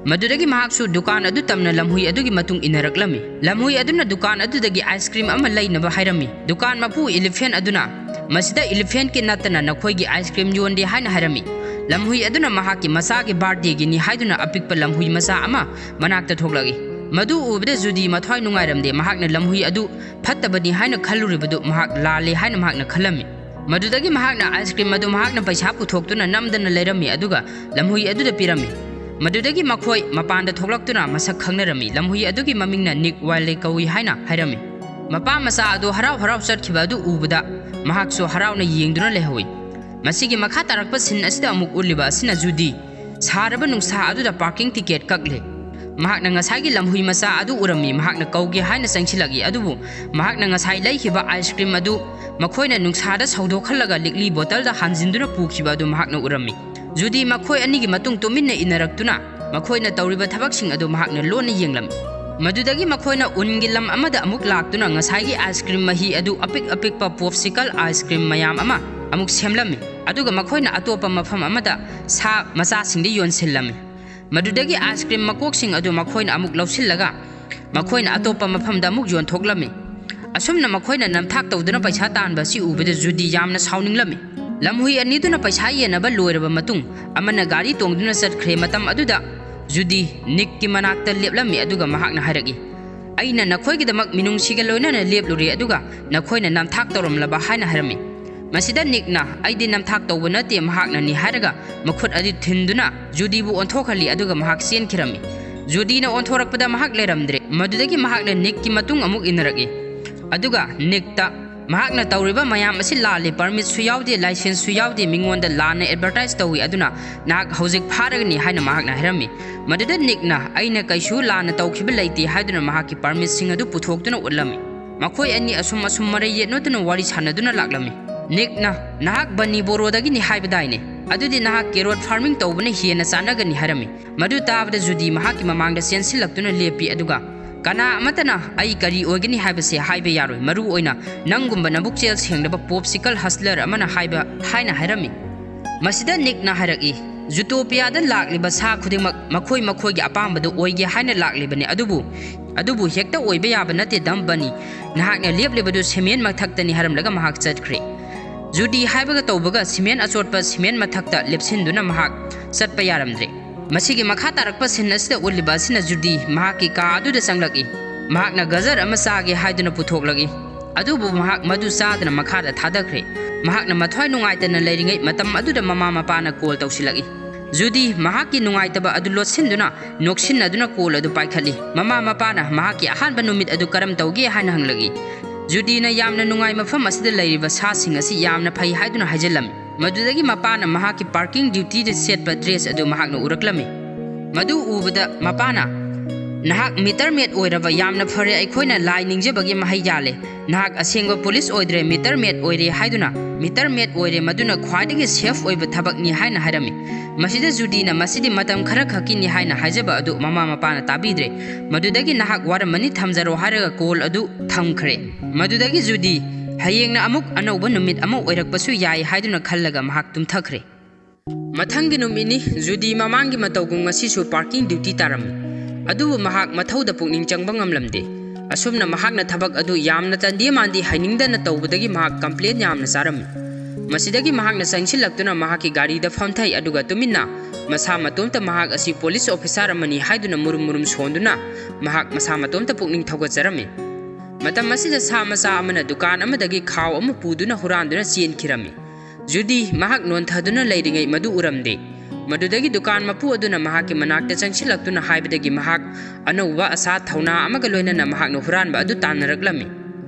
ꯃꯗꯨꯗꯒꯤ ꯃꯍꯥꯛꯁꯨ ꯗꯨꯀꯥꯟ ꯑꯗꯨ ꯇꯝꯅ ꯂꯝꯍꯨꯏ ꯑꯗꯨꯒꯤ ꯃꯇꯨꯡ ꯏꯟꯅꯔꯛꯂꯝꯃꯤ꯫ ꯂꯝꯍꯨꯏ ꯑꯗꯨꯅ ꯗꯨꯀꯥꯟ ꯑꯗꯨꯗꯒꯤ ꯑꯥꯏꯁ ꯀ꯭ꯔꯤꯝ ꯑꯃ ꯂꯩꯅꯕ ꯍꯥꯏꯔꯝꯃꯤ꯫ ꯗꯨꯀꯥꯟ ꯃꯄꯨ ꯏꯂꯤꯐꯦꯟ ꯑꯗꯨꯅ, "ꯃꯁꯤꯗ ꯏꯂꯤꯐꯦꯟꯀꯤ ꯅꯠꯇꯅ ꯅꯈꯣꯏꯒꯤ ꯑꯥꯏꯁ ꯀ꯭ꯔꯤꯝ ꯌꯣꯟꯗꯦ" ꯍꯥꯏꯅ ꯍꯥꯏꯔꯝꯃꯤ꯫ ꯂꯝꯍꯨꯏ ꯑꯗꯨꯅ ꯃꯍꯥꯛꯀꯤ ꯃꯆꯥꯒꯤ ꯕꯥꯔꯗꯦꯒꯤꯅꯤ ꯍꯥꯏꯗꯨꯅ ꯑꯄꯤꯛꯄ ꯂꯝꯍꯨꯏ ꯃꯆꯥ ꯑꯃ ꯃꯅꯥꯛꯇ ꯊꯣꯛꯂꯛꯏ꯫ ꯃꯗꯨ ꯎꯕꯗ ꯖꯨꯗꯤ ꯃꯊ꯭ꯋꯥꯏ ꯅꯨꯡꯉꯥꯏꯔꯝꯗꯦ꯫ ꯃꯍꯥꯛꯅ ꯂꯝꯍꯨꯏ ꯑꯗꯨ ꯐꯠꯇꯕꯅꯤ ꯍꯥꯏꯅ ꯈꯜꯂꯨꯔꯤꯕꯗꯨ ꯃꯍꯥꯛ ꯂꯥꯜꯂꯦ ꯍꯥꯏꯅ ꯃꯍꯥꯛꯅ ꯈꯜꯂꯝꯃꯤ꯫ ꯃꯗꯨꯗꯒꯤ ꯃꯍꯥꯛꯅ ꯑꯥꯏꯁ ꯀ꯭ꯔꯤꯝ ꯑꯗꯨ ꯃꯍꯥꯛꯅ ꯄꯩꯁꯥ ꯄꯨꯊꯣꯛꯇꯨꯅ ꯅꯝꯗꯅ ꯂꯩꯔꯝꯃꯤ, ꯑꯗꯨꯒ ꯂꯝꯍꯨꯏ ꯑꯗꯨꯗ ꯄꯤꯔꯝꯃꯤ꯫ ꯃꯗꯨꯗꯒꯤ ꯃꯈꯣꯏ ꯃꯄꯥꯟꯗ ꯊꯣꯛꯂꯛꯇꯨꯅ ꯃꯁꯛ ꯈꯪꯅꯔꯝꯃꯤ꯫ ꯂꯝꯍꯨꯏ ꯑꯗꯨꯒꯤ ꯃꯃꯤꯡꯅ ꯅꯤꯛ ꯋꯥꯏꯜꯂꯦ ꯀꯧꯏ ꯍꯥꯏꯅ ꯍꯥꯏꯔꯝꯃꯤ꯫ ꯃꯄꯥ ꯃꯆꯥ ꯑꯗꯨ ꯍꯔꯥꯎ ꯍꯔꯥꯎ ꯆꯠꯈꯤꯕ ꯑꯗꯨ ꯎꯕꯗ ꯃꯍꯥꯛꯁꯨ ꯍꯔꯥꯎꯅ ꯌꯦꯡꯗꯨꯅ ꯂꯩꯍꯧꯏ꯫ ꯃꯁꯤꯒꯤ ꯃꯈꯥ ꯇꯥꯔꯛꯄ ꯁꯤꯟ ꯑꯁꯤꯗ ꯑꯃꯨꯛ ꯎꯠꯂꯤꯕ ꯑꯁꯤꯅ ꯖꯨꯗꯤ ꯁꯥꯔꯕ ꯅꯨꯡꯁꯥ ꯑꯗꯨꯗ ꯄꯥꯔꯀꯤꯡ ꯇꯤꯀꯦꯠ ꯀꯛꯂꯤ꯫ ꯃꯍꯥꯛꯅ ꯉꯁꯥꯏꯒꯤ ꯂꯝꯍꯨꯏ ꯃꯆꯥ ꯑꯗꯨ ꯎꯔꯝꯃꯤ꯫ ꯃꯍꯥꯛꯅ ꯀꯧꯒꯦ ꯍꯥꯏꯅ ꯆꯪꯁꯤꯜꯂꯛꯏ, ꯑꯗꯨꯕꯨ ꯃꯍꯥꯛꯅ ꯉꯁꯥꯏ ꯂꯩꯈꯤꯕ ꯑꯥꯏꯁ ꯀ꯭ꯔꯤꯝ ꯑꯗꯨ ꯃꯈꯣꯏꯅ ꯅꯨꯡꯁꯥꯗ ꯁꯧꯗꯣꯛꯍꯜꯂꯒ ꯂꯤꯛꯂꯤ ꯕꯣꯇꯜꯗ ꯍꯥꯟꯖꯤꯟꯗꯨꯅ ꯄꯨꯈꯤꯕ ꯑꯗꯨ ꯃꯍꯥꯛꯅ ꯎꯔꯝꯃꯤ꯫ ꯖꯨꯗꯤ ꯃꯈꯣꯏ ꯑꯅꯤꯒꯤ ꯃꯇꯨꯡ ꯇꯨꯃꯤꯟꯅ ꯏꯟꯅꯔꯛꯇꯨꯅ ꯃꯈꯣꯏꯅ ꯇꯧꯔꯤꯕ ꯊꯕꯛꯁꯤꯡ ꯑꯗꯨ ꯃꯍꯥꯛꯅ ꯂꯣꯟꯅ ꯌꯦꯡꯂꯝꯃꯤ꯫ ꯃꯗꯨꯗꯒꯤ ꯃꯈꯣꯏꯅ ꯎꯟꯒꯤ ꯂꯝ ꯑꯃꯗ ꯑꯃꯨꯛ ꯂꯥꯛꯇꯨꯅ ꯉꯁꯥꯏꯒꯤ ꯑꯥꯏꯁ ꯀ꯭ꯔꯤꯝ ꯃꯍꯤ ꯑꯗꯨ ꯑꯄꯤꯛ ꯑꯄꯤꯛꯄ ꯄꯣꯞꯁꯤꯀꯜ ꯑꯥꯏꯁ ꯀ꯭ꯔꯤꯝ ꯃꯌꯥꯝ ꯑꯃ ꯑꯃꯨꯛ ꯁꯦꯝꯂꯝꯃꯤ, ꯑꯗꯨꯒ ꯃꯈꯣꯏꯅ ꯑꯇꯣꯞꯄ ꯃꯐꯝ ꯑꯃꯗ ꯁꯥ ꯃꯆꯥꯁꯤꯡꯗ ꯌꯣꯟꯁꯤꯜꯂꯝꯃꯤ꯫ ꯃꯗꯨꯗꯒꯤ ꯑꯥꯏꯁ ꯀ꯭ꯔꯤꯝ ꯃꯀꯣꯛꯁꯤꯡ ꯑꯗꯨ ꯃꯈꯣꯏꯅ ꯑꯃꯨꯛ ꯂꯧꯁꯤꯜꯂꯒ ꯃꯈꯣꯏꯅ ꯑꯇꯣꯞꯄ ꯃꯐꯝꯗ ꯑꯃꯨꯛ ꯌꯣꯟꯊꯣꯛꯂꯝꯃꯤ꯫ ꯑꯁꯨꯝꯅ ꯃꯈꯣꯏꯅ ꯅꯝꯊꯥꯛ ꯇꯧꯗꯨꯅ ꯄꯩꯁꯥ ꯇꯥꯟꯕ ꯑꯁꯤ ꯎꯕꯗ ꯖꯨꯗꯤ ꯌꯥꯝꯅ ꯁꯥꯎꯅꯤꯡꯂꯝꯃꯤ꯫ ꯂꯝꯍꯨꯏ ꯑꯅꯤꯗꯨꯅ ꯄꯩꯁꯥ ꯌꯦꯟꯅꯕ ꯂꯣꯏꯔꯕ ꯃꯇꯨꯡ, ꯑꯃꯅ ꯒꯥꯔꯤ ꯇꯣꯡꯗꯨꯅ ꯆꯠꯈ꯭ꯔꯦ꯫ ꯃꯇꯝ ꯑꯗꯨꯗ ꯖꯨꯗꯤ ꯅꯤꯛꯀꯤ ꯃꯅꯥꯛꯇ ꯂꯦꯞꯂꯝꯃꯤ, ꯑꯗꯨꯒ ꯃꯍꯥꯛꯅ ꯍꯥꯏꯔꯛꯏ, "ꯑꯩꯅ ꯅꯈꯣꯏꯒꯤꯗꯃꯛ ꯃꯤꯅꯨꯡꯁꯤꯒ ꯂꯣꯏꯅꯅ ꯂꯦꯞꯂꯨꯔꯦ, ꯑꯗꯨꯒ ꯅꯈꯣꯏꯅ ꯅꯝꯊꯥꯛ ꯇꯧꯔꯝꯂꯕ?" ꯍꯥꯏꯅ ꯍꯥꯏꯔꯝꯃꯤ꯫ ꯃꯁꯤꯗ ꯅꯤꯛꯅ, "ꯑꯩꯗꯤ ꯅꯝꯊꯥꯛ ꯇꯧꯕ ꯅꯠꯇꯦ, ꯃꯍꯥꯛꯅꯅꯤ" ꯍꯥꯏꯔꯒ ꯃꯈꯨꯠ ꯑꯗꯨ ꯊꯤꯟꯗꯨꯅ ꯖꯨꯗꯤꯕꯨ ꯑꯣꯟꯊꯣꯛꯍꯜꯂꯤ, ꯑꯗꯨꯒ ꯃꯍꯥꯛ ꯆꯦꯟꯈꯤꯔꯝꯃꯤ꯫ ꯖꯨꯗꯤꯅ ꯑꯣꯟꯊꯣꯔꯛꯄꯗ ꯃꯍꯥꯛ ꯂꯩꯔꯝꯗ꯭ꯔꯦ꯫ ꯃꯗꯨꯗꯒꯤ ꯃꯍꯥꯛꯅ ꯅꯤꯛꯀꯤ ꯃꯇꯨꯡ ꯑꯃꯨꯛ ꯏꯟꯅꯔꯛꯏ, ꯑꯗꯨꯒ ꯅꯤꯛꯇ, "ꯃꯍꯥꯛꯅ ꯇꯧꯔꯤꯕ ꯃꯌꯥꯝ ꯑꯁꯤ ꯂꯥꯜꯂꯤ, ꯄꯔꯃꯤꯠꯁꯨ ꯌꯥꯎꯗꯦ, ꯂꯥꯏꯁꯦꯟꯁꯁꯨ ꯌꯥꯎꯗꯦ, ꯃꯤꯉꯣꯟꯗ ꯂꯥꯟꯅ ꯑꯦꯗꯚꯔꯇꯥꯏꯁ ꯇꯧꯏ, ꯑꯗꯨꯅ ꯅꯍꯥꯛ ꯍꯧꯖꯤꯛ ꯐꯥꯔꯒꯅꯤ" ꯍꯥꯏꯅ ꯃꯍꯥꯛꯅ ꯍꯥꯏꯔꯝꯃꯤ꯫ ꯃꯗꯨꯗ ꯅꯤꯛꯅ, "ꯑꯩꯅ ꯀꯩꯁꯨ ꯂꯥꯟꯅ ꯇꯧꯈꯤꯕ ꯂꯩꯇꯦ" ꯍꯥꯏꯗꯨꯅ ꯃꯍꯥꯛꯀꯤ ꯄꯔꯃꯤꯠꯁꯤꯡ ꯑꯗꯨ ꯄꯨꯊꯣꯛꯇꯨꯅ ꯎꯠꯂꯝꯃꯤ꯫ ꯃꯈꯣꯏ ꯑꯅꯤ ꯑꯁꯨꯝ ꯑꯁꯨꯝ ꯃꯔꯩ ꯌꯦꯠꯅꯗꯨꯅ ꯋꯥꯔꯤ ꯁꯥꯟꯅꯗꯨꯅ ꯂꯥꯛꯂꯝꯃꯤ꯫ ꯅꯤꯛꯅ, "ꯅꯍꯥꯛ ꯕꯅꯤ ꯕꯣꯔꯣꯗꯒꯤꯅꯤ ꯍꯥꯏꯕꯗꯥꯏꯅꯦ? ꯑꯗꯨꯗꯤ ꯅꯍꯥꯛ ꯀꯦꯔꯣꯠ ꯐꯥꯔꯃꯤꯡ ꯇꯧꯕꯅ ꯍꯦꯟꯅ ꯆꯥꯟꯅꯒꯅꯤ" ꯍꯥꯏꯔꯝꯃꯤ꯫ ꯃꯗꯨ ꯇꯥꯕꯗ ꯖꯨꯗꯤ ꯃꯍꯥꯛꯀꯤ ꯃꯃꯥꯡꯗ ꯆꯦꯟꯁꯤꯜꯂꯛꯇꯨꯅ ꯂꯦꯞꯄꯤ, ꯑꯗꯨꯒ, "ꯀꯅꯥ ꯑꯃꯠꯇꯅ ꯑꯩ ꯀꯔꯤ ꯑꯣꯏꯒꯅꯤ ꯍꯥꯏꯕꯁꯦ ꯍꯥꯏꯕ ꯌꯥꯔꯣꯏ, ꯃꯔꯨ ꯑꯣꯏꯅ ꯅꯪꯒꯨꯝꯕ ꯅꯕꯨꯛꯆꯦꯜ ꯁꯦꯡꯂꯕ ꯄꯣꯞꯁꯤꯀꯜ ꯍꯁꯂꯔ ꯑꯃꯅ ꯍꯥꯏꯕ" ꯍꯥꯏꯅ ꯍꯥꯏꯔꯝꯃꯤ꯫ ꯃꯁꯤꯗ ꯅꯤꯛꯅ ꯍꯥꯏꯔꯛꯏ, "ꯖꯨꯇꯣꯄꯤꯌꯥꯗ ꯂꯥꯛꯂꯤꯕ ꯁꯥ ꯈꯨꯗꯤꯡꯃꯛ ꯃꯈꯣꯏ ꯃꯈꯣꯏꯒꯤ ꯑꯄꯥꯝꯕꯗꯨ ꯑꯣꯏꯒꯦ ꯍꯥꯏꯅ ꯂꯥꯛꯂꯤꯕꯅꯤ, ꯑꯗꯨꯕꯨ, ꯑꯗꯨꯕꯨ ꯍꯦꯛꯇ ꯑꯣꯏꯕ ꯌꯥꯕ ꯅꯠꯇꯦ, ꯗꯝ ꯕꯅꯤ꯫ ꯅꯍꯥꯛꯅ ꯂꯦꯞꯂꯤꯕꯗꯨ ꯁꯤꯃꯦꯟ ꯃꯊꯛꯇꯅꯤ" ꯍꯥꯏꯔꯝꯂꯒ ꯃꯍꯥꯛ ꯆꯠꯈ꯭ꯔꯦ꯫ ꯖꯨꯗꯤ ꯍꯥꯏꯕꯒ ꯇꯧꯕꯒ ꯁꯤꯃꯦꯟ ꯑꯆꯣꯠꯄ ꯁꯤꯃꯦꯟ ꯃꯊꯛꯇ ꯂꯦꯞꯁꯤꯟꯗꯨꯅ ꯃꯍꯥꯛ ꯆꯠꯄ ꯌꯥꯔꯝꯗ꯭ꯔꯦ꯫ ꯃꯁꯤꯒꯤ ꯃꯈꯥ ꯇꯥꯔꯛꯄ ꯁꯤꯟ ꯑꯁꯤꯗ ꯎꯠꯂꯤꯕ ꯑꯁꯤꯅ ꯖꯨꯗꯤ ꯃꯍꯥꯛꯀꯤ ꯀꯥ ꯑꯗꯨꯗ ꯆꯪꯂꯛꯏ꯫ ꯃꯍꯥꯛꯅ ꯒꯖꯔ ꯑꯃ ꯆꯥꯒꯦ ꯍꯥꯏꯗꯨꯅ ꯄꯨꯊꯣꯛꯂꯛꯏ꯫ ꯑꯗꯨꯕꯨ ꯃꯍꯥꯛ ꯃꯗꯨ ꯆꯥꯗꯅ ꯃꯈꯥꯗ ꯊꯥꯗꯈ꯭ꯔꯦ꯫ ꯃꯍꯥꯛꯅ ꯃꯊ꯭ꯋꯥꯏ ꯅꯨꯡꯉꯥꯏꯇꯅ ꯂꯩꯔꯤꯉꯩ ꯃꯇꯝ ꯑꯗꯨꯗ ꯃꯃꯥ ꯃꯄꯥꯅ ꯀꯣꯜ ꯇꯧꯁꯤꯜꯂꯛꯏ꯫ ꯖꯨꯗꯤ ꯃꯍꯥꯛꯀꯤ ꯅꯨꯡꯉꯥꯏꯇꯕ ꯑꯗꯨ ꯂꯣꯠꯁꯤꯟꯗꯨꯅ ꯅꯣꯛꯁꯤꯟꯅꯗꯨꯅ ꯀꯣꯜ ꯑꯗꯨ ꯄꯥꯏꯈꯠꯂꯤ꯫ ꯃꯃꯥ ꯃꯄꯥꯅ ꯃꯍꯥꯛꯀꯤ ꯑꯍꯥꯟꯕ ꯅꯨꯃꯤꯠ ꯑꯗꯨ ꯀꯔꯝ ꯇꯧꯒꯦ ꯍꯥꯏꯅ ꯍꯪꯂꯛꯏ꯫ ꯖꯨꯗꯤꯅ ꯌꯥꯝꯅ ꯅꯨꯡꯉꯥꯏ, ꯃꯐꯝ ꯑꯁꯤꯗ ꯂꯩꯔꯤꯕ ꯁꯥꯁꯤꯡ ꯑꯁꯤ ꯌꯥꯝꯅ ꯐꯩ ꯍꯥꯏꯗꯨꯅ ꯍꯥꯏꯖꯤꯜꯂꯝꯃꯤ꯫ ꯃꯗꯨꯗꯒꯤ ꯃꯄꯥꯅ ꯃꯍꯥꯛꯀꯤ ꯄꯥꯔꯀꯤꯡ ꯗ꯭ꯌꯨꯇꯤꯗ ꯁꯦꯠꯄ ꯗ꯭ꯔꯦꯁ ꯑꯗꯨ ꯃꯍꯥꯛꯅ ꯎꯔꯛꯂꯝꯃꯤ꯫ ꯃꯗꯨ ꯎꯕꯗ ꯃꯄꯥꯅ, "ꯅꯍꯥꯛ ꯃꯤꯇꯔ ꯃꯦꯠ ꯑꯣꯏꯔꯕ ꯌꯥꯝꯅ ꯐꯔꯦ, ꯑꯩꯈꯣꯏꯅ ꯂꯥꯏ ꯅꯤꯡꯖꯕꯒꯤ ꯃꯍꯩ ꯌꯥꯜꯂꯦ꯫ ꯅꯍꯥꯛ ꯑꯁꯦꯡꯕ ꯄꯨꯂꯤꯁ ꯑꯣꯏꯗ꯭ꯔꯦ, ꯃꯤꯇꯔ ꯃꯦꯠ ꯑꯣꯏꯔꯦ ꯍꯥꯏꯗꯨꯅ, ꯃꯤꯇꯔ ꯃꯦꯠ ꯑꯣꯏꯔꯦ, ꯃꯗꯨꯅ ꯈ꯭ꯋꯥꯏꯗꯒꯤ ꯁꯦꯐ ꯑꯣꯏꯕ ꯊꯕꯛꯅꯤ" ꯍꯥꯏꯅ ꯍꯥꯏꯔꯝꯃꯤ꯫ ꯃꯁꯤꯗ ꯖꯨꯗꯤꯅ, "ꯃꯁꯤꯗꯤ ꯃꯇꯝ ꯈꯔ ꯈꯛꯀꯤꯅꯤ" ꯍꯥꯏꯅ ꯍꯥꯏꯖꯕ ꯑꯗꯨ ꯃꯃꯥ ꯃꯄꯥꯅ ꯇꯥꯕꯤꯗ꯭ꯔꯦ꯫ ꯃꯗꯨꯗꯒꯤ "ꯅꯍꯥꯛ ꯋꯥꯔꯝꯃꯅꯤ, ꯊꯝꯖꯔꯣ" ꯍꯥꯏꯔꯒ ꯀꯣꯜ ꯑꯗꯨ ꯊꯝꯈ꯭ꯔꯦ꯫ ꯃꯗꯨꯗꯒꯤ ꯖꯨꯗꯤ, "ꯍꯌꯦꯡꯅ ꯑꯃꯨꯛ ꯑꯅꯧꯕ ꯅꯨꯃꯤꯠ ꯑꯃ ꯑꯣꯏꯔꯛꯄꯁꯨ ꯌꯥꯏ" ꯍꯥꯏꯗꯨꯅ ꯈꯜꯂꯒ ꯃꯍꯥꯛ ꯇꯨꯝꯊꯈ꯭ꯔꯦ꯫ ꯃꯊꯪꯒꯤ ꯅꯨꯃꯤꯠꯅꯤ꯫ ꯖꯨꯗꯤ ꯃꯃꯥꯡꯒꯤ ꯃꯇꯧꯒꯨꯝ ꯉꯁꯤꯁꯨ ꯄꯥꯔꯀꯤꯡ ꯗ꯭ꯌꯨꯇꯤ ꯇꯥꯔꯝꯃꯤ꯫ ꯑꯗꯨꯕꯨ ꯃꯍꯥꯛ ꯃꯊꯧꯗ ꯄꯨꯛꯅꯤꯡ ꯆꯪꯕ ꯉꯝꯂꯝꯗꯦ꯫ ꯑꯁꯨꯝꯅ ꯃꯍꯥꯛꯅ ꯊꯕꯛ ꯑꯗꯨ ꯌꯥꯝꯅ ꯇꯟꯗꯦ ꯃꯥꯟꯗꯦ ꯍꯥꯏꯅꯤꯡꯗꯅ ꯇꯧꯕꯗꯒꯤ ꯃꯍꯥꯛ ꯀꯝꯄ꯭ꯂꯦꯟ ꯌꯥꯝꯅ ꯆꯥꯔꯝꯃꯤ꯫ ꯃꯁꯤꯗꯒꯤ ꯃꯍꯥꯛꯅ ꯆꯪꯁꯤꯜꯂꯛꯇꯨꯅ ꯃꯍꯥꯛꯀꯤ ꯒꯥꯔꯤꯗ ꯐꯝꯊꯩ, ꯑꯗꯨꯒ ꯇꯨꯃꯤꯟꯅ ꯃꯁꯥ ꯃꯇꯣꯝꯇ ꯃꯍꯥꯛ ꯑꯁꯤ ꯄꯨꯂꯤꯁ ꯑꯣꯐꯤꯁꯥꯔ ꯑꯃꯅꯤ ꯍꯥꯏꯗꯨꯅ ꯃꯨꯔꯨꯝ ꯃꯨꯔꯨꯝ ꯁꯣꯟꯗꯨꯅ ꯃꯍꯥꯛ ꯃꯁꯥ ꯃꯇꯣꯝꯇ ꯄꯨꯛꯅꯤꯡ ꯊꯧꯒꯠꯆꯔꯝꯃꯤ꯫ ꯃꯇꯝ ꯑꯁꯤꯗ ꯁꯥ ꯃꯆꯥ ꯑꯃꯅ ꯗꯨꯀꯥꯟ ꯑꯃꯗꯒꯤ ꯈꯥꯎ ꯑꯃ ꯄꯨꯗꯨꯅ ꯍꯨꯔꯥꯟꯗꯨꯅ ꯆꯦꯟꯈꯤꯔꯝꯃꯤ꯫ ꯖꯨꯗꯤ ꯃꯍꯥꯛ ꯅꯣꯟꯊꯗꯨꯅ ꯂꯩꯔꯤꯉꯩ ꯃꯗꯨ ꯎꯔꯝꯗꯦ꯫ ꯃꯗꯨꯗꯒꯤ ꯗꯨꯀꯥꯟ ꯃꯄꯨ ꯑꯗꯨꯅ ꯃꯍꯥꯛꯀꯤ ꯃꯅꯥꯛꯇ ꯆꯪꯁꯤꯜꯂꯛꯇꯨꯅ ꯍꯥꯏꯕꯗꯒꯤ ꯃꯍꯥꯛ ꯑꯅꯧꯕ ꯑꯁꯥ ꯊꯧꯅꯥ ꯑꯃꯒ ꯂꯣꯏꯅꯅ ꯃꯍꯥꯛꯅ ꯍꯨꯔꯥꯟꯕ ꯑꯗꯨ ꯇꯥꯟꯅꯔꯛꯂꯝꯃꯤ꯫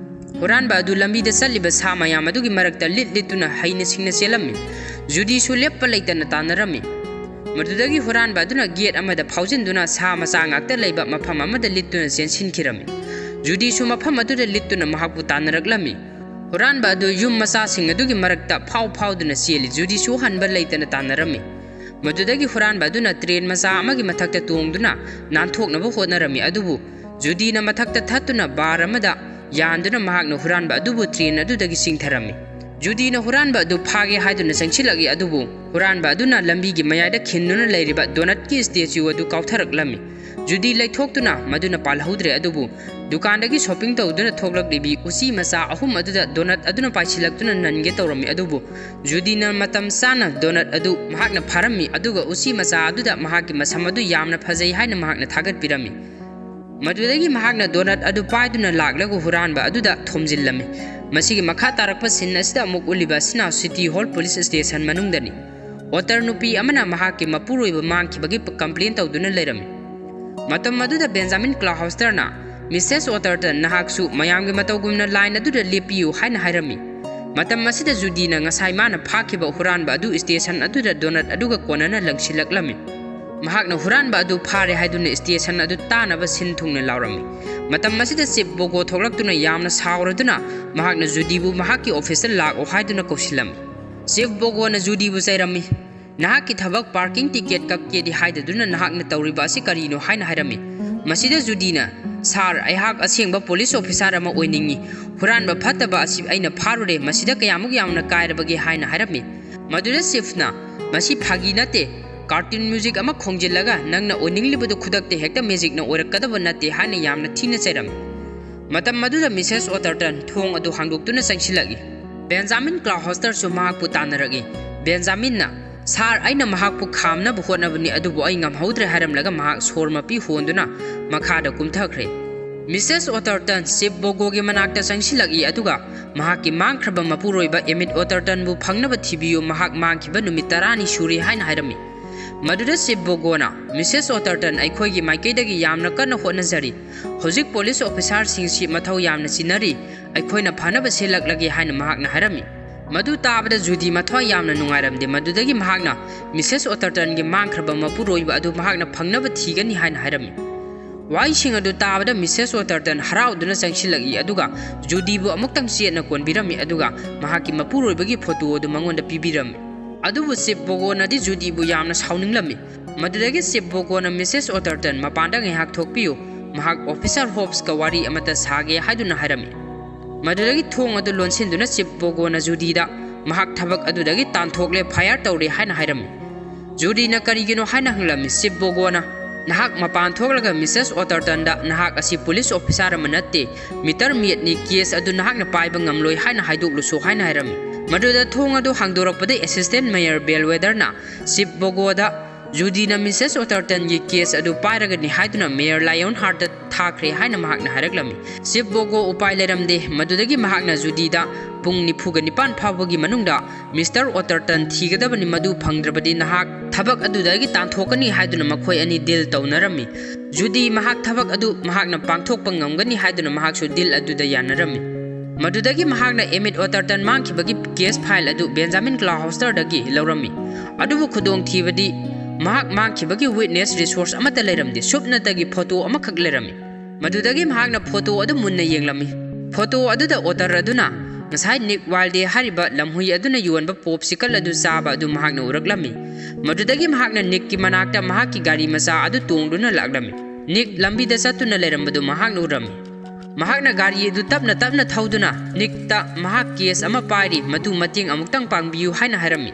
ꯍꯨꯔꯥꯟꯕ ꯑꯗꯨ ꯂꯝꯕꯤꯗ ꯆꯠꯂꯤꯕ ꯁꯥ ꯃꯌꯥꯝ ꯑꯗꯨꯒꯤ ꯃꯔꯛꯇ ꯂꯤꯠ ꯂꯤꯠꯇꯨꯅ ꯍꯩꯅ ꯁꯤꯡꯅ ꯆꯦꯜꯂꯝꯃꯤ꯫ ꯖꯨꯗꯤꯁꯨ ꯂꯦꯞꯄ ꯂꯩꯇꯅ ꯇꯥꯟꯅꯔꯝꯃꯤ꯫ ꯃꯗꯨꯗꯒꯤ ꯍꯨꯔꯥꯟꯕ ꯑꯗꯨꯅ ꯒꯦꯠ ꯑꯃꯗ ꯐꯥꯎꯖꯤꯟꯗꯨꯅ ꯁꯥ ꯃꯆꯥ ꯉꯥꯛꯇ ꯂꯩꯕ ꯃꯐꯝ ꯑꯃꯗ ꯂꯤꯠꯇꯨꯅ ꯆꯦꯟꯁꯤꯟꯈꯤꯔꯝꯃꯤ꯫ ꯖꯨꯗꯤꯁꯨ ꯃꯐꯝ ꯑꯗꯨꯗ ꯂꯤꯠꯇꯨꯅ ꯃꯍꯥꯛꯄꯨ ꯇꯥꯟꯅꯔꯛꯂꯝꯃꯤ꯫ ꯍꯨꯔꯥꯟꯕ ꯑꯗꯨ ꯌꯨꯝ ꯃꯆꯥꯁꯤꯡ ꯑꯗꯨꯒꯤ ꯃꯔꯛꯇ ꯐꯥꯎ ꯐꯥꯎꯗꯨꯅ ꯆꯦꯜꯂꯤ꯫ ꯖꯨꯗꯤꯁꯨ ꯍꯟꯕ ꯂꯩꯇꯅ ꯇꯥꯟꯅꯔꯝꯃꯤ꯫ ꯃꯗꯨꯗꯒꯤ ꯍꯨꯔꯥꯟꯕ ꯑꯗꯨꯅ ꯇ꯭ꯔꯦꯟ ꯃꯆꯥ ꯑꯃꯒꯤ ꯃꯊꯛꯇ ꯇꯣꯡꯗꯨꯅ ꯅꯥꯟꯊꯣꯛꯅꯕ ꯍꯣꯠꯅꯔꯝꯃꯤ, ꯑꯗꯨꯕꯨ ꯖꯨꯗꯤꯅ ꯃꯊꯛꯇ ꯊꯠꯇꯨꯅ ꯕꯥꯔ ꯑꯃꯗ ꯌꯥꯟꯗꯨꯅ ꯃꯍꯥꯛꯅ ꯍꯨꯔꯥꯟꯕ ꯑꯗꯨꯕꯨ ꯇ꯭ꯔꯦꯟ ꯑꯗꯨꯗꯒꯤ ꯆꯤꯡꯊꯔꯝꯃꯤ꯫ ꯖꯨꯗꯤꯅ ꯍꯨꯔꯥꯟꯕ ꯑꯗꯨ ꯐꯥꯒꯦ ꯍꯥꯏꯗꯨꯅ ꯆꯪꯁꯤꯜꯂꯛꯏ, ꯑꯗꯨꯕꯨ ꯍꯨꯔꯥꯟꯕ ꯑꯗꯨꯅ ꯂꯝꯕꯤꯒꯤ ꯃꯌꯥꯏꯗ ꯈꯤꯟꯗꯨꯅ ꯂꯩꯔꯤꯕ ꯗꯣꯅꯠꯀꯤ ꯁ꯭ꯇꯦꯆꯨ ꯑꯗꯨ ꯀꯥꯎꯊꯔꯛꯂꯝꯃꯤ꯫ ꯖꯨꯗꯤ ꯂꯩꯊꯣꯛꯇꯨꯅ ꯃꯗꯨꯅ ꯄꯥꯜꯍꯧꯗ꯭ꯔꯦ, ꯑꯗꯨꯕꯨ ꯗꯨꯀꯥꯟꯗꯒꯤ ꯁꯣꯄꯤꯡ ꯇꯧꯗꯨꯅ ꯊꯣꯛꯂꯛꯂꯤꯕꯤ ꯎꯆꯤ ꯃꯆꯥ ꯑꯍꯨꯝ ꯑꯗꯨꯗ ꯗꯣꯅꯠ ꯑꯗꯨꯅ ꯄꯥꯏꯁꯤꯜꯂꯛꯇꯨꯅ ꯅꯟꯒꯦ ꯇꯧꯔꯝꯃꯤ, ꯑꯗꯨꯕꯨ ꯖꯨꯗꯤꯅ ꯃꯇꯝ ꯆꯥꯅ ꯗꯣꯅꯠ ꯑꯗꯨ ꯃꯍꯥꯛꯅ ꯐꯥꯔꯝꯃꯤ, ꯑꯗꯨꯒ ꯎꯆꯤ ꯃꯆꯥ ꯑꯗꯨꯗ ꯃꯍꯥꯛꯀꯤ ꯃꯁꯝ ꯑꯗꯨ ꯌꯥꯝꯅ ꯐꯖꯩ ꯍꯥꯏꯅ ꯃꯍꯥꯛꯅ ꯊꯥꯒꯠꯄꯤꯔꯝꯃꯤ꯫ ꯃꯗꯨꯗꯒꯤ ꯃꯍꯥꯛꯅ ꯗꯣꯅꯠ ꯑꯗꯨ ꯄꯥꯏꯗꯨꯅ ꯂꯥꯛꯂꯒ ꯍꯨꯔꯥꯟꯕ ꯑꯗꯨꯗ ꯊꯣꯝꯖꯤꯜꯂꯝꯃꯤ꯫ ꯃꯁꯤꯒꯤ ꯃꯈꯥ ꯇꯥꯔꯛꯄ ꯁꯤꯟ ꯑꯁꯤꯗ ꯑꯃꯨꯛ ꯎꯠꯂꯤꯕ ꯑꯁꯤꯅ ꯁꯤꯇꯤ ꯍꯣꯜ ꯄꯨꯂꯤꯁ ꯁ꯭ꯇꯦꯁꯟ ꯃꯅꯨꯡꯗꯅꯤ꯫ ꯑꯣꯇꯔ ꯅꯨꯄꯤ ꯑꯃꯅ ꯃꯍꯥꯛꯀꯤ ꯃꯄꯨꯔꯣꯏꯕ ꯃꯥꯡꯈꯤꯕꯒꯤ ꯀꯝꯄ꯭ꯂꯦꯟ ꯇꯧꯗꯨꯅ ꯂꯩꯔꯝꯃꯤ꯫ ꯃꯇꯝ ꯑꯗꯨꯗ ꯕꯦꯟꯖꯥꯃꯤꯟ ꯀ꯭ꯂꯥꯎꯍꯥꯎꯁꯇꯔꯅ, "ꯃꯤꯁꯦꯁ ꯑꯣꯇꯔꯇꯟ, ꯅꯍꯥꯛꯁꯨ ꯃꯌꯥꯝꯒꯤ ꯃꯇꯧꯒꯨꯝꯅ ꯂꯥꯏꯟ ꯑꯗꯨꯗ ꯂꯦꯞꯄꯤꯌꯨ" ꯍꯥꯏꯅ ꯍꯥꯏꯔꯝꯃꯤ꯫ ꯃꯇꯝ ꯑꯁꯤꯗ ꯖꯨꯗꯤꯅ ꯉꯁꯥꯏ ꯃꯥꯅ ꯐꯥꯈꯤꯕ ꯍꯨꯔꯥꯟꯕ ꯑꯗꯨ ꯁ꯭ꯇꯦꯁꯟ ꯑꯗꯨꯗ ꯗꯣꯅꯠ ꯑꯗꯨꯒ ꯀꯣꯟꯅꯅ ꯂꯪꯁꯤꯜꯂꯛꯂꯝꯃꯤ꯫ ꯃꯍꯥꯛꯅ ꯍꯨꯔꯥꯟꯕ ꯑꯗꯨ ꯐꯥꯔꯦ ꯍꯥꯏꯗꯨꯅ ꯁ꯭ꯇꯦꯁꯟ ꯑꯗꯨ ꯇꯥꯅꯕ ꯁꯤꯟ ꯊꯨꯡꯅ ꯂꯥꯎꯔꯝꯃꯤ꯫ ꯃꯇꯝ ꯑꯁꯤꯗ ꯆꯤꯐ ꯕꯣꯒꯣ ꯊꯣꯛꯂꯛꯇꯨꯅ ꯌꯥꯝꯅ ꯁꯥꯎꯔꯗꯨꯅ ꯃꯍꯥꯛꯅ ꯖꯨꯗꯤꯕꯨ ꯃꯍꯥꯛꯀꯤ ꯑꯣꯐꯤꯁꯇ ꯂꯥꯛꯑꯣ ꯍꯥꯏꯗꯨꯅ ꯀꯧꯁꯤꯜꯂꯝꯃꯤ꯫ ꯆꯤꯐ ꯕꯣꯒꯣꯅ ꯖꯨꯗꯤꯕꯨ ꯆꯩꯔꯝꯃꯤ꯫ "ꯅꯍꯥꯛꯀꯤ ꯊꯕꯛ ꯄꯥꯔꯀꯤꯡ ꯇꯤꯀꯦꯠ ꯀꯛꯀꯦꯗꯤ ꯍꯥꯏꯗꯗꯨꯅ ꯅꯍꯥꯛꯅ ꯇꯧꯔꯤꯕ ꯑꯁꯤ ꯀꯔꯤꯅꯣ?" ꯍꯥꯏꯅ ꯍꯥꯏꯔꯝꯃꯤ꯫ ꯃꯁꯤꯗ ꯖꯨꯗꯤꯅ, "ꯁꯥꯔ, ꯑꯩꯍꯥꯛ ꯑꯁꯦꯡꯕ ꯄꯨꯂꯤꯁ ꯑꯣꯐꯤꯁꯥꯔ ꯑꯃ ꯑꯣꯏꯅꯤꯡꯏ꯫ ꯍꯨꯔꯥꯟꯕ ꯐꯠꯇꯕ ꯑꯁꯤ ꯑꯩꯅ ꯐꯥꯔꯨꯔꯦ꯫ ꯃꯁꯤꯗ ꯀꯌꯥꯃꯨꯛ ꯌꯥꯝꯅ ꯀꯥꯏꯔꯕꯒꯦ?" ꯍꯥꯏꯅ ꯍꯥꯏꯔꯝꯃꯤ꯫ ꯃꯗꯨꯗ ꯆꯤꯐꯅ, "ꯃꯁꯤ ꯐꯥꯒꯤ ꯅꯠꯇꯦ꯫ ꯀꯥꯔꯇꯨꯟ ꯃ꯭ꯌꯨꯖꯤꯛ ꯑꯃ ꯈꯣꯡꯖꯤꯜꯂꯒ ꯅꯪꯅ ꯑꯣꯏꯅꯤꯡꯂꯤꯕꯗꯨ ꯈꯨꯗꯛꯇ ꯍꯦꯛꯇ ꯃꯦꯖꯤꯛꯅ ꯑꯣꯏꯔꯛꯀꯗꯕ ꯅꯠꯇꯦ" ꯍꯥꯏꯅ ꯌꯥꯝꯅ ꯊꯤꯅ ꯆꯩꯔꯝꯃꯤ꯫ ꯃꯇꯝ ꯑꯗꯨꯗ ꯃꯤꯁꯦꯁ ꯑꯣꯇꯔꯇꯟ ꯊꯣꯡ ꯑꯗꯨ ꯍꯥꯡꯗꯣꯛꯇꯨꯅ ꯆꯪꯁꯤꯜꯂꯛꯏ꯫ ꯕꯦꯟꯖꯥꯃꯤꯟ ꯀ꯭ꯂꯥꯎꯍꯣꯁꯇꯔꯁꯨ ꯃꯍꯥꯛꯄꯨ ꯇꯥꯟꯅꯔꯛꯏ꯫ ꯕꯦꯟꯖꯥꯃꯤꯟꯅ, "ꯁꯥꯔ, ꯑꯩꯅ ꯃꯍꯥꯛꯄꯨ ꯈꯥꯝꯅꯕ ꯍꯣꯠꯅꯕꯅꯤ, ꯑꯗꯨꯕꯨ ꯑꯩ ꯉꯝꯍꯧꯗ꯭ꯔꯦ" ꯍꯥꯏꯔꯝꯂꯒ ꯃꯍꯥꯛ ꯁꯣꯔ ꯃꯄꯤ ꯍꯣꯟꯗꯨꯅ ꯃꯈꯥꯗ ꯀꯨꯝꯊꯈ꯭ꯔꯦ꯫ ꯃꯤꯁꯦꯁ ꯑꯣꯇꯔꯇꯟ ꯆꯤꯐ ꯕꯣꯒꯣꯒꯤ ꯃꯅꯥꯛꯇ ꯆꯪꯁꯤꯜꯂꯛꯏ, ꯑꯗꯨꯒ ꯃꯍꯥꯛꯀꯤ ꯃꯥꯡꯈ꯭ꯔꯕ ꯃꯄꯨꯔꯣꯏꯕ ꯑꯦꯃꯤꯠ ꯑꯣꯇꯔꯇꯟꯕꯨ ꯐꯪꯅꯕ ꯊꯤꯕꯤꯌꯨ, ꯃꯍꯥꯛ ꯃꯥꯡꯈꯤꯕ ꯅꯨꯃꯤꯠ ꯇꯔꯥꯅꯤ ꯁꯨꯔꯦ ꯍꯥꯏꯅ ꯍꯥꯏꯔꯝꯃꯤ꯫ ꯃꯗꯨꯗ ꯆꯤꯐ ꯕꯣꯒꯣꯅ, "ꯃꯤꯁꯦꯁ ꯑꯣꯇꯔꯇꯟ ꯑꯩꯈꯣꯏꯒꯤ ꯃꯥꯏꯀꯩꯗꯒꯤ ꯌꯥꯝꯅ ꯀꯟꯅ ꯍꯣꯠꯅꯖꯔꯤ꯫ ꯍꯧꯖꯤꯛ ꯄꯨꯂꯤꯁ ꯑꯣꯐꯤꯁꯥꯔꯁꯤꯡꯁꯤ ꯃꯊꯧ ꯌꯥꯝꯅ ꯆꯤꯟꯅꯔꯤ꯫ ꯑꯩꯈꯣꯏꯅ ꯐꯅꯕ ꯁꯤꯜꯂꯛꯂꯒꯦ" ꯍꯥꯏꯅ ꯃꯍꯥꯛꯅ ꯍꯥꯏꯔꯝꯃꯤ꯫ ꯃꯗꯨ ꯇꯥꯕꯗ ꯖꯨꯗꯤ ꯃꯊ꯭ꯋꯥꯏ ꯌꯥꯝꯅ ꯅꯨꯡꯉꯥꯏꯔꯝꯗꯦ꯫ ꯃꯗꯨꯗꯒꯤ ꯃꯍꯥꯛꯅ ꯃꯤꯁꯦꯁ ꯑꯣꯇꯔꯇꯟꯒꯤ ꯃꯥꯡꯈ꯭ꯔꯕ ꯃꯄꯨꯔꯣꯏꯕ ꯑꯗꯨ ꯃꯍꯥꯛꯅ ꯐꯪꯅꯕ ꯊꯤꯒꯅꯤ ꯍꯥꯏꯅ ꯍꯥꯏꯔꯝꯃꯤ꯫ ꯋꯥꯍꯩꯁꯤꯡ ꯑꯗꯨ ꯇꯥꯕꯗ ꯃꯤꯁꯦꯁ ꯑꯣꯇꯔꯇꯟ ꯍꯔꯥꯎꯗꯨꯅ ꯆꯪꯁꯤꯜꯂꯛꯏ, ꯑꯗꯨꯒ ꯖꯨꯗꯤꯕꯨ ꯑꯃꯨꯛꯇꯪ ꯆꯦꯠꯅ ꯀꯣꯟꯕꯤꯔꯝꯃꯤ, ꯑꯗꯨꯒ ꯃꯍꯥꯛꯀꯤ ꯃꯄꯨꯔꯣꯏꯕꯒꯤ ꯐꯣꯇꯣ ꯑꯗꯨ ꯃꯉꯣꯟꯗ ꯄꯤꯕꯤꯔꯝꯃꯤ꯫ ꯑꯗꯨꯕꯨ ꯆꯤꯐ ꯕꯣꯒꯣꯅꯗꯤ ꯖꯨꯗꯤꯕꯨ ꯌꯥꯝꯅ ꯁꯥꯎꯅꯤꯡꯂꯝꯃꯤ꯫ ꯃꯗꯨꯗꯒꯤ ꯆꯤꯐ ꯕꯣꯒꯣꯅ, "ꯃꯤꯁꯦꯁ ꯑꯣꯇꯔꯇꯟ, ꯃꯄꯥꯟꯗ ꯉꯥꯏꯍꯥꯛ ꯊꯣꯛꯄꯤꯌꯨ, ꯃꯍꯥꯛ ꯑꯣꯐꯤꯁꯥꯔ ꯍꯣꯞꯁꯀ ꯋꯥꯔꯤ ꯑꯃꯠꯇ ꯁꯥꯒꯦ" ꯍꯥꯏꯗꯨꯅ ꯍꯥꯏꯔꯝꯃꯤ꯫ ꯃꯗꯨꯗꯒꯤ ꯊꯣꯡ ꯑꯗꯨ ꯂꯣꯟꯁꯤꯟꯗꯨꯅ ꯆꯤꯐ ꯕꯣꯒꯣꯅ ꯖꯨꯗꯤꯗ ꯃꯍꯥꯛ ꯊꯕꯛ ꯑꯗꯨꯗꯒꯤ ꯇꯥꯟꯊꯣꯛꯂꯦ, ꯐꯥꯌꯔ ꯇꯧꯔꯦ ꯍꯥꯏꯅ ꯍꯥꯏꯔꯝꯃꯤ꯫ ꯖꯨꯗꯤꯅ ꯀꯔꯤꯒꯤꯅꯣ ꯍꯥꯏꯅ ꯍꯪꯂꯝꯃꯤ꯫ ꯆꯤꯐ ꯕꯣꯒꯣꯅ, "ꯅꯍꯥꯛ ꯃꯄꯥꯟ ꯊꯣꯛꯂꯒ ꯃꯤꯁꯦꯁ ꯑꯣꯇꯔꯇꯟꯗ ꯅꯍꯥꯛ ꯑꯁꯤ ꯄꯨꯂꯤꯁ ꯑꯣꯐꯤꯁꯥꯔ ꯑꯃ ꯅꯠꯇꯦ, ꯃꯤꯇꯔ ꯃꯦꯠꯅꯤ, ꯀꯦꯁ ꯑꯗꯨ ꯅꯍꯥꯛꯅ ꯄꯥꯏꯕ ꯉꯝꯂꯣꯏ ꯍꯥꯏꯅ ꯍꯥꯏꯗꯣꯛꯂꯨꯁꯣ" ꯍꯥꯏꯅ ꯍꯥꯏꯔꯝꯃꯤ꯫ ꯃꯗꯨꯗ ꯊꯣꯡ ꯑꯗꯨ ꯍꯥꯡꯗꯣꯔꯛꯄꯗ ꯑꯦꯁꯤꯁꯇꯦꯟ ꯃꯦꯌꯔ ꯕꯦꯜꯋꯦꯗꯔꯅ ꯆꯤꯐ ꯕꯣꯒꯣꯗ, "ꯖꯨꯗꯤꯅ ꯃꯤꯁꯦꯁ ꯑꯣꯇꯔꯇꯟꯒꯤ ꯀꯦꯁ ꯑꯗꯨ ꯄꯥꯏꯔꯒꯅꯤ ꯍꯥꯏꯗꯨꯅ ꯃꯦꯌꯔ ꯂꯥꯏꯑꯣꯟ ꯍꯥꯔꯠꯇ ꯊꯥꯈ꯭ꯔꯦ" ꯍꯥꯏꯅ ꯃꯍꯥꯛꯅ ꯍꯥꯏꯔꯛꯂꯝꯃꯤ꯫ ꯆꯤꯐ ꯕꯣꯒꯣ ꯎꯄꯥꯏ ꯂꯩꯔꯝꯗꯦ꯫ ꯃꯗꯨꯗꯒꯤ ꯃꯍꯥꯛꯅ ꯖꯨꯗꯤꯗ ꯄꯨꯡ ꯅꯤꯐꯨꯒ ꯅꯤꯄꯥꯟ ꯐꯥꯎꯕꯒꯤ ꯃꯅꯨꯡꯗ ꯃꯤꯁꯇꯔ ꯑꯣꯇꯔꯇꯟ ꯊꯤꯒꯗꯕꯅꯤ, ꯃꯗꯨ ꯐꯪꯗ꯭ꯔꯕꯗꯤ ꯅꯍꯥꯛ ꯊꯕꯛ ꯑꯗꯨꯗꯒꯤ ꯇꯥꯟꯊꯣꯛꯀꯅꯤ ꯍꯥꯏꯗꯨꯅ ꯃꯈꯣꯏ ꯑꯅꯤ ꯗꯤꯜ ꯇꯧꯅꯔꯝꯃꯤ꯫ ꯖꯨꯗꯤ ꯃꯍꯥꯛ ꯊꯕꯛ ꯑꯗꯨ ꯃꯍꯥꯛꯅ ꯄꯥꯡꯊꯣꯛꯄ ꯉꯝꯒꯅꯤ ꯍꯥꯏꯗꯨꯅ ꯃꯍꯥꯛꯁꯨ ꯗꯤꯜ ꯑꯗꯨꯗ ꯌꯥꯅꯔꯝꯃꯤ꯫ ꯃꯗꯨꯗꯒꯤ ꯃꯍꯥꯛꯅ ꯑꯦꯃꯤꯠ ꯑꯣꯇꯔꯇꯟ ꯃꯥꯡꯈꯤꯕꯒꯤ ꯀꯦꯁ ꯐꯥꯏꯜ ꯑꯗꯨ ꯕꯦꯟꯖꯥꯃꯤꯟ ꯀ꯭ꯂꯥꯎꯍꯣꯁꯇꯔꯗꯒꯤ ꯂꯧꯔꯝꯃꯤ꯫ ꯑꯗꯨꯕꯨ ꯈꯨꯗꯣꯡꯊꯤꯕꯗꯤ ꯃꯍꯥꯛ ꯃꯥꯡꯈꯤꯕꯒꯤ witness resource ꯑꯃꯠꯇ ꯂꯩꯔꯝꯗꯦ꯫ ꯁꯨꯞꯅꯇꯒꯤ ꯐꯣꯇꯣ ꯑꯃꯈꯛ ꯂꯩꯔꯝꯃꯤ꯫ ꯃꯗꯨꯗꯒꯤ ꯃꯍꯥꯛꯅ ꯐꯣꯇꯣ ꯑꯗꯨ ꯃꯨꯟꯅ ꯌꯦꯡꯂꯝꯃꯤ꯫ ꯐꯣꯇꯣ ꯑꯗꯨꯗ ꯑꯣꯇꯔ ꯑꯗꯨꯅ ꯉꯁꯥꯏ ꯅꯤꯛ ꯋꯥꯏꯜꯗꯦ ꯍꯥꯏꯔꯤꯕ ꯂꯝꯍꯨꯏ ꯑꯗꯨꯅ ꯌꯣꯟꯕ ꯄꯣꯞꯁꯤꯀꯜ ꯑꯗꯨ ꯆꯥꯕ ꯑꯗꯨ ꯃꯍꯥꯛꯅ ꯎꯔꯛꯂꯝꯃꯤ꯫ ꯃꯗꯨꯗꯒꯤ ꯃꯍꯥꯛꯅ ꯅꯤꯛꯀꯤ ꯃꯅꯥꯛꯇ ꯃꯍꯥꯛꯀꯤ ꯒꯥꯔꯤ ꯃꯆꯥ ꯑꯗꯨ ꯇꯣꯡꯗꯨꯅ ꯂꯥꯛꯂꯝꯃꯤ꯫ ꯅꯤꯛ ꯂꯝꯕꯤꯗ ꯆꯠꯇꯨꯅ ꯂꯩꯔꯝꯕꯗꯨ ꯃꯍꯥꯛꯅ ꯎꯔꯝꯃꯤ꯫ ꯃꯍꯥꯛꯅ ꯒꯥꯔꯤ ꯑꯗꯨ ꯇꯞꯅ ꯇꯞꯅ ꯊꯧꯗꯨꯅ ꯅꯤꯛꯇ ꯃꯍꯥꯛ ꯀꯦꯁ ꯑꯃ ꯄꯥꯏꯔꯤ, ꯃꯗꯨ ꯃꯇꯦꯡ ꯑꯃꯨꯛꯇꯪ ꯄꯥꯡꯕꯤꯌꯨ ꯍꯥꯏꯅ ꯍꯥꯏꯔꯝꯃꯤ꯫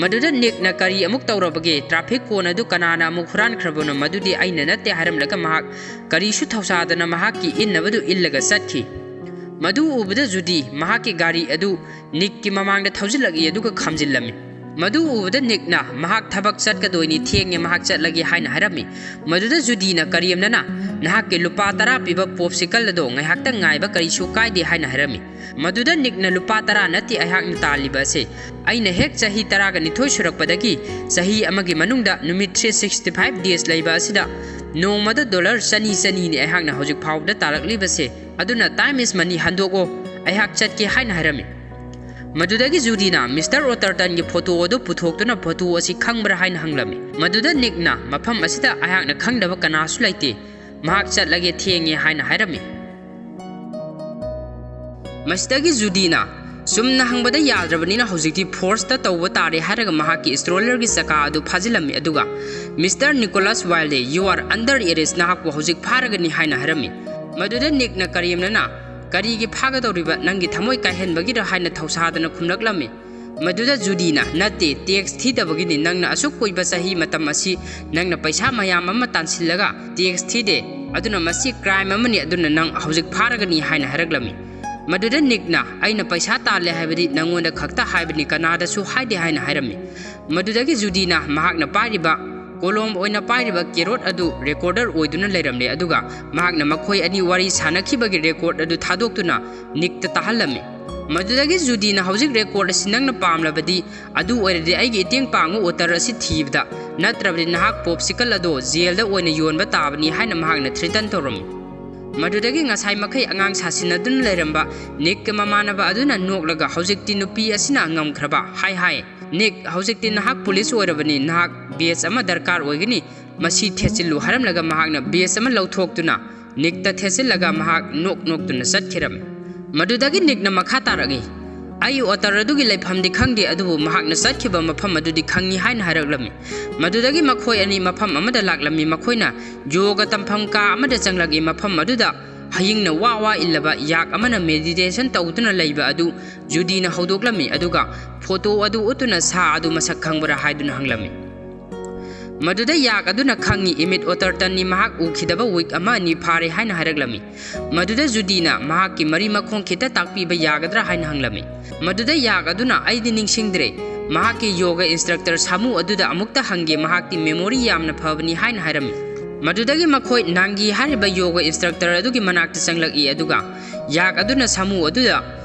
ꯃꯗꯨꯗ ꯅꯤꯛꯅ ꯀꯔꯤ ꯑꯃꯨꯛ ꯇꯧꯔꯕꯒꯦ, ꯇ꯭ꯔꯥꯐꯤꯛ ꯀꯣꯟ ꯑꯗꯨ ꯀꯅꯥꯅ ꯑꯃꯨꯛ ꯍꯨꯔꯥꯟꯈ꯭ꯔꯕꯅꯣ, ꯃꯗꯨꯗꯤ ꯑꯩꯅ ꯅꯠꯇꯦ ꯍꯥꯏꯔꯝꯂꯒ ꯃꯍꯥꯛ ꯀꯔꯤꯁꯨ ꯊꯧꯁꯥꯗꯅ ꯃꯍꯥꯛꯀꯤ ꯏꯟꯅꯕꯗꯨ ꯏꯜꯂꯒ ꯆꯠꯈꯤ꯫ ꯃꯗꯨ ꯎꯕꯗ ꯖꯨꯗꯤ ꯃꯍꯥꯛꯀꯤ ꯒꯥꯔꯤ ꯑꯗꯨ ꯅꯤꯛꯀꯤ ꯃꯃꯥꯡꯗ ꯊꯧꯖꯤꯜꯂꯛꯏ ꯑꯗꯨꯒ ꯈꯥꯝꯖꯤꯜꯂꯝꯃꯤ꯫ ꯃꯗꯨ ꯎꯕꯗ ꯅꯤꯛꯅ ꯃꯍꯥꯛ ꯊꯕꯛ ꯆꯠꯀꯗꯣꯏꯅꯤ, ꯊꯦꯡꯉꯦ, ꯃꯍꯥꯛ ꯆꯠꯂꯒꯦ ꯍꯥꯏꯅ ꯍꯥꯏꯔꯝꯃꯤ꯫ ꯃꯗꯨꯗ ꯖꯨꯗꯤꯅ ꯀꯔꯦꯝꯅꯅ ꯅꯍꯥꯛꯀꯤ ꯂꯨꯄꯥ ꯇꯔꯥ ꯄꯤꯕ ꯄꯣꯞꯁꯤꯀꯜ ꯑꯗꯣ ꯉꯥꯏꯍꯥꯛꯇꯪ ꯉꯥꯏꯕ ꯀꯔꯤꯁꯨ ꯀꯥꯏꯗꯦ ꯍꯥꯏꯅ ꯍꯥꯏꯔꯝꯃꯤ꯫ ꯃꯗꯨꯗ ꯅꯤꯛꯅ ꯂꯨꯄꯥ ꯇꯔꯥ ꯅꯠꯇꯦ ꯑꯩꯍꯥꯛꯅ ꯇꯥꯜꯂꯤꯕ ꯑꯁꯦ꯫ ꯑꯩꯅ ꯍꯦꯛ ꯆꯍꯤ ꯇꯔꯥꯒ ꯅꯤꯊꯣꯏ ꯁꯨꯔꯛꯄꯗꯒꯤ ꯆꯍꯤ ꯑꯃꯒꯤ ꯃꯅꯨꯡꯗ ꯅꯨꯃꯤꯠ three sixty five days ꯂꯩꯕ ꯑꯁꯤꯗ ꯅꯣꯡꯃꯗ ꯗꯣꯂꯔ ꯆꯅꯤ ꯆꯅꯤꯅꯤ ꯑꯩꯍꯥꯛꯅ ꯍꯧꯖꯤꯛ ꯐꯥꯎꯕꯗ ꯇꯥꯜꯂꯛꯂꯤꯕꯁꯦ꯫ ꯑꯗꯨꯅ time is money, ꯍꯟꯗꯣꯛꯑꯣ, ꯑꯩꯍꯥꯛ ꯆꯠꯀꯦ ꯍꯥꯏꯅ ꯍꯥꯏꯔꯝꯃꯤ꯫ ꯃꯗꯨꯗꯒꯤ ꯖꯨꯗꯤꯅ ꯃꯤꯁꯇꯔ ꯑꯣꯇꯔꯇꯟꯒꯤ ꯐꯣꯇꯣ ꯑꯗꯨ ꯄꯨꯊꯣꯛꯇꯨꯅ ꯐꯣꯇꯣ ꯑꯁꯤ ꯈꯪꯕ꯭ꯔꯥ ꯍꯥꯏꯅ ꯍꯪꯂꯝꯃꯤ꯫ ꯃꯗꯨꯗ ꯅꯤꯛꯅ ꯃꯐꯝ ꯑꯁꯤꯗ ꯑꯩꯍꯥꯛꯅ ꯈꯪꯗꯕ ꯀꯅꯥꯁꯨ ꯂꯩꯇꯦ, ꯃꯍꯥꯛ ꯆꯠꯂꯒꯦ ꯊꯦꯡꯉꯦ ꯍꯥꯏꯅ ꯍꯥꯏꯔꯝꯃꯤ꯫ ꯃꯁꯤꯗꯒꯤ ꯖꯨꯗꯤꯅ ꯆꯨꯝꯅ ꯍꯪꯕꯗ ꯌꯥꯗ꯭ꯔꯕꯅꯤꯅ ꯍꯧꯖꯤꯛꯇꯤ ꯐꯣꯔꯁꯇ ꯇꯧꯕ ꯇꯥꯔꯦ ꯍꯥꯏꯔꯒ ꯃꯍꯥꯛꯀꯤ ꯁ꯭ꯇ꯭ꯔꯣꯂꯔꯒꯤ ꯆꯀꯥ ꯑꯗꯨ ꯐꯥꯖꯤꯜꯂꯝꯃꯤ, ꯑꯗꯨꯒ "Mister Nicholas Wilde, you are under arrest, ꯅꯍꯥꯛꯄꯨ ꯍꯧꯖꯤꯛ ꯐꯥꯔꯒꯅꯤ" ꯍꯥꯏꯅ ꯍꯥꯏꯔꯝꯃꯤ꯫ ꯃꯗꯨꯗ ꯅꯤꯛꯅ ꯀꯔꯦꯝꯅꯅ "ꯀꯔꯤꯒꯤ ꯐꯥꯒꯗꯧꯔꯤꯕ, ꯅꯪꯒꯤ ꯊꯃꯣꯏ ꯀꯥꯏꯍꯟꯕꯒꯤꯔ?" ꯍꯥꯏꯅ ꯊꯧꯁꯥꯗꯅ ꯈꯨꯝꯂꯛꯂꯝꯃꯤ꯫ ꯃꯗꯨꯗ ꯖꯨꯗꯤꯅ "ꯅꯠꯇꯦ, ꯇꯦꯛꯁ ꯊꯤꯗꯕꯒꯤꯅꯤ, ꯅꯪꯅ ꯑꯁꯨꯛ ꯀꯨꯏꯕ ꯆꯍꯤ ꯃꯇꯝ ꯑꯁꯤ ꯅꯪꯅ ꯄꯩꯁꯥ ꯃꯌꯥꯝ ꯑꯃ ꯇꯥꯟꯁꯤꯜꯂꯒ ꯇꯦꯛꯁ ꯊꯤꯗꯦ, ꯑꯗꯨꯅ ꯃꯁꯤ ꯀ꯭ꯔꯥꯏꯝ ꯑꯃꯅꯤ, ꯑꯗꯨꯅ ꯅꯪ ꯍꯧꯖꯤꯛ ꯐꯥꯔꯒꯅꯤ" ꯍꯥꯏꯅ ꯍꯥꯏꯔꯛꯂꯝꯃꯤ꯫ ꯃꯗꯨꯗ ꯅꯤꯛꯅ "ꯑꯩꯅ ꯄꯩꯁꯥ ꯇꯥꯜꯂꯦ ꯍꯥꯏꯕꯗꯤ ꯅꯪꯉꯣꯟꯗ ꯈꯛꯇ ꯍꯥꯏꯕꯅꯤ, ꯀꯅꯥꯗꯁꯨ ꯍꯥꯏꯗꯦ" ꯍꯥꯏꯅ ꯍꯥꯏꯔꯝꯃꯤ꯫ ꯃꯗꯨꯗꯒꯤ ꯖꯨꯗꯤꯅ ꯃꯍꯥꯛꯅ ꯄꯥꯏꯔꯤꯕ, ꯀꯣꯂꯣꯝ ꯑꯣꯏꯅ ꯄꯥꯏꯔꯤꯕ ꯀꯦꯔꯣꯠ ꯑꯗꯨ ꯔꯦꯀꯣꯔꯗꯔ ꯑꯣꯏꯗꯨꯅ ꯂꯩꯔꯝꯂꯦ, ꯑꯗꯨꯒ ꯃꯍꯥꯛꯅ ꯃꯈꯣꯏ ꯑꯅꯤ ꯋꯥꯔꯤ ꯁꯥꯟꯅꯈꯤꯕꯒꯤ ꯔꯦꯀꯣꯔꯗ ꯑꯗꯨ ꯊꯥꯗꯣꯛꯇꯨꯅ ꯅꯤꯛꯇ ꯇꯥꯍꯜꯂꯝꯃꯤ꯫ ꯃꯗꯨꯗꯒꯤ ꯖꯨꯗꯤꯅ "ꯍꯧꯖꯤꯛ ꯔꯦꯀꯣꯔꯗ ꯑꯁꯤ ꯅꯪꯅ ꯄꯥꯝꯂꯕꯗꯤ, ꯑꯗꯨ ꯑꯣꯏꯔꯗꯤ ꯑꯩꯒꯤ ꯏꯇꯦꯡ ꯄꯥꯡꯉꯨ ꯑꯣꯇꯔ ꯑꯁꯤ ꯊꯤꯕꯗ, ꯅꯠꯇ꯭ꯔꯕꯗꯤ ꯅꯍꯥꯛ ꯄꯣꯞꯁꯤꯀꯜ ꯑꯗꯣ ꯖꯦꯜꯗ ꯑꯣꯏꯅ ꯌꯣꯟꯕ ꯇꯥꯕꯅꯤ" ꯍꯥꯏꯅ ꯃꯍꯥꯛꯅ ꯊ꯭ꯔꯦꯇꯟ ꯇꯧꯔꯝꯃꯤ꯫ ꯃꯗꯨꯗꯒꯤ ꯉꯁꯥꯏ ꯃꯈꯩ ꯑꯉꯥꯡ ꯁꯥꯁꯤꯟꯅꯗꯨꯅ ꯂꯩꯔꯝꯕ ꯅꯤꯛꯀ ꯃꯃꯥꯟꯅꯕ ꯑꯗꯨꯅ ꯅꯣꯛꯂꯒ, "ꯍꯧꯖꯤꯛꯇꯤ ꯅꯨꯄꯤ ꯑꯁꯤꯅ ꯉꯝꯈ꯭ꯔꯕ?" ꯍꯥꯏ ꯍꯥꯏ꯫ "ꯅꯤꯛ, ꯍꯧꯖꯤꯛꯇꯤ ꯅꯍꯥꯛ ꯄꯨꯂꯤꯁ ꯑꯣꯏꯔꯕꯅꯤ, ꯅꯍꯥꯛ ꯕꯦꯖ ꯑꯃ ꯗꯔꯀꯥꯔ ꯑꯣꯏꯒꯅꯤ, ꯃꯁꯤ ꯊꯦꯠꯆꯤꯜꯂꯨ" ꯍꯥꯏꯔꯝꯂꯒ ꯃꯍꯥꯛꯅ ꯕꯦꯖ ꯑꯃ ꯂꯧꯊꯣꯛꯇꯨꯅ ꯅꯤꯛꯇ ꯊꯦꯠꯆꯤꯜꯂꯒ ꯃꯍꯥꯛ ꯅꯣꯛ ꯅꯣꯛꯇꯨꯅ ꯆꯠꯈꯤꯔꯝꯃꯤ꯫ ꯃꯗꯨꯗꯒꯤ ꯅꯤꯛꯅ ꯃꯈꯥ ꯇꯥꯔꯛꯏ, "ꯑꯩ ꯑꯣꯇꯔ ꯑꯗꯨꯒꯤ ꯂꯩꯐꯝꯗꯤ ꯈꯪꯗꯦ, ꯑꯗꯨꯕꯨ ꯃꯍꯥꯛꯅ ꯆꯠꯈꯤꯕ ꯃꯐꯝ ꯑꯗꯨꯗꯤ ꯈꯪꯏ" ꯍꯥꯏꯅ ꯍꯥꯏꯔꯛꯂꯝꯃꯤ꯫ ꯃꯗꯨꯗꯒꯤ ꯃꯈꯣꯏ ꯑꯅꯤ ꯃꯐꯝ ꯑꯃꯗ ꯂꯥꯛꯂꯝꯃꯤ꯫ ꯃꯈꯣꯏꯅ ꯌꯣꯒ ꯇꯝꯐꯝ ꯀꯥ ꯑꯃꯗ ꯆꯪꯂꯛꯏ꯫ ꯃꯐꯝ ꯑꯗꯨꯗ ꯍꯌꯤꯡꯅ ꯋꯥ ꯋꯥ ꯏꯜꯂꯕ ꯌꯥꯛ ꯑꯃꯅ ꯃꯦꯗꯤꯇꯦꯁꯟ ꯇꯧꯗꯨꯅ ꯂꯩꯕ ꯑꯗꯨ ꯖꯨꯗꯤꯅ ꯍꯧꯗꯣꯛꯂꯝꯃꯤ, ꯑꯗꯨꯒ ꯐꯣꯇꯣ ꯑꯗꯨ ꯎꯠꯇꯨꯅ "ꯁꯥ ꯑꯗꯨ ꯃꯁꯛ ꯈꯪꯕ꯭ꯔꯥ?" ꯍꯥꯏꯗꯨꯅ ꯍꯪꯂꯝꯃꯤ꯫ ꯃꯗꯨꯗ ꯌꯥꯛ ꯑꯗꯨꯅ "ꯈꯪꯏ, ꯏꯃꯤꯠ ꯑꯣꯇꯔꯇꯟꯅꯤ, ꯃꯍꯥꯛ ꯎꯈꯤꯗꯕ ꯋꯤꯛ ꯑꯃ ꯑꯅꯤ ꯐꯥꯔꯦ" ꯍꯥꯏꯅ ꯍꯥꯏꯔꯛꯂꯝꯃꯤ꯫ ꯃꯗꯨꯗ ꯖꯨꯗꯤꯅ "ꯃꯍꯥꯛꯀꯤ ꯃꯔꯤ ꯃꯈꯣꯡ ꯈꯤꯇ ꯇꯥꯛꯄꯤꯕ ꯌꯥꯒꯗ꯭ꯔꯥ?" ꯍꯥꯏꯅ ꯍꯪꯂꯝꯃꯤ꯫ ꯃꯗꯨꯗ ꯌꯥꯛ ꯑꯗꯨꯅ "ꯑꯩꯗꯤ ꯅꯤꯡꯁꯤꯡꯗ꯭ꯔꯦ, ꯃꯍꯥꯛꯀꯤ ꯌꯣꯒ ꯏꯟꯁꯇ꯭ꯔꯛꯇꯔ ꯁꯥꯃꯨ ꯑꯗꯨꯗ ꯑꯃꯨꯛꯇ ꯍꯪꯒꯦ, ꯃꯍꯥꯛꯇꯤ ꯃꯦꯃꯣꯔꯤ ꯌꯥꯝꯅ ꯐꯕꯅꯤ" ꯍꯥꯏꯅ ꯍꯥꯏꯔꯝꯃꯤ꯫ ꯃꯗꯨꯗꯒꯤ ꯃꯈꯣꯏ ꯅꯥꯡꯒꯤ ꯍꯥꯏꯔꯤꯕ ꯌꯣꯒ ꯏꯟꯁꯇ꯭ꯔꯛꯇꯔ ꯑꯗꯨꯒꯤ ꯃꯅꯥꯛꯇ ꯆꯪꯂꯛꯏ, ꯑꯗꯨꯒ ꯌꯥꯛ ꯑꯗꯨꯅ ꯁꯥꯃꯨ ꯑꯗꯨꯗ,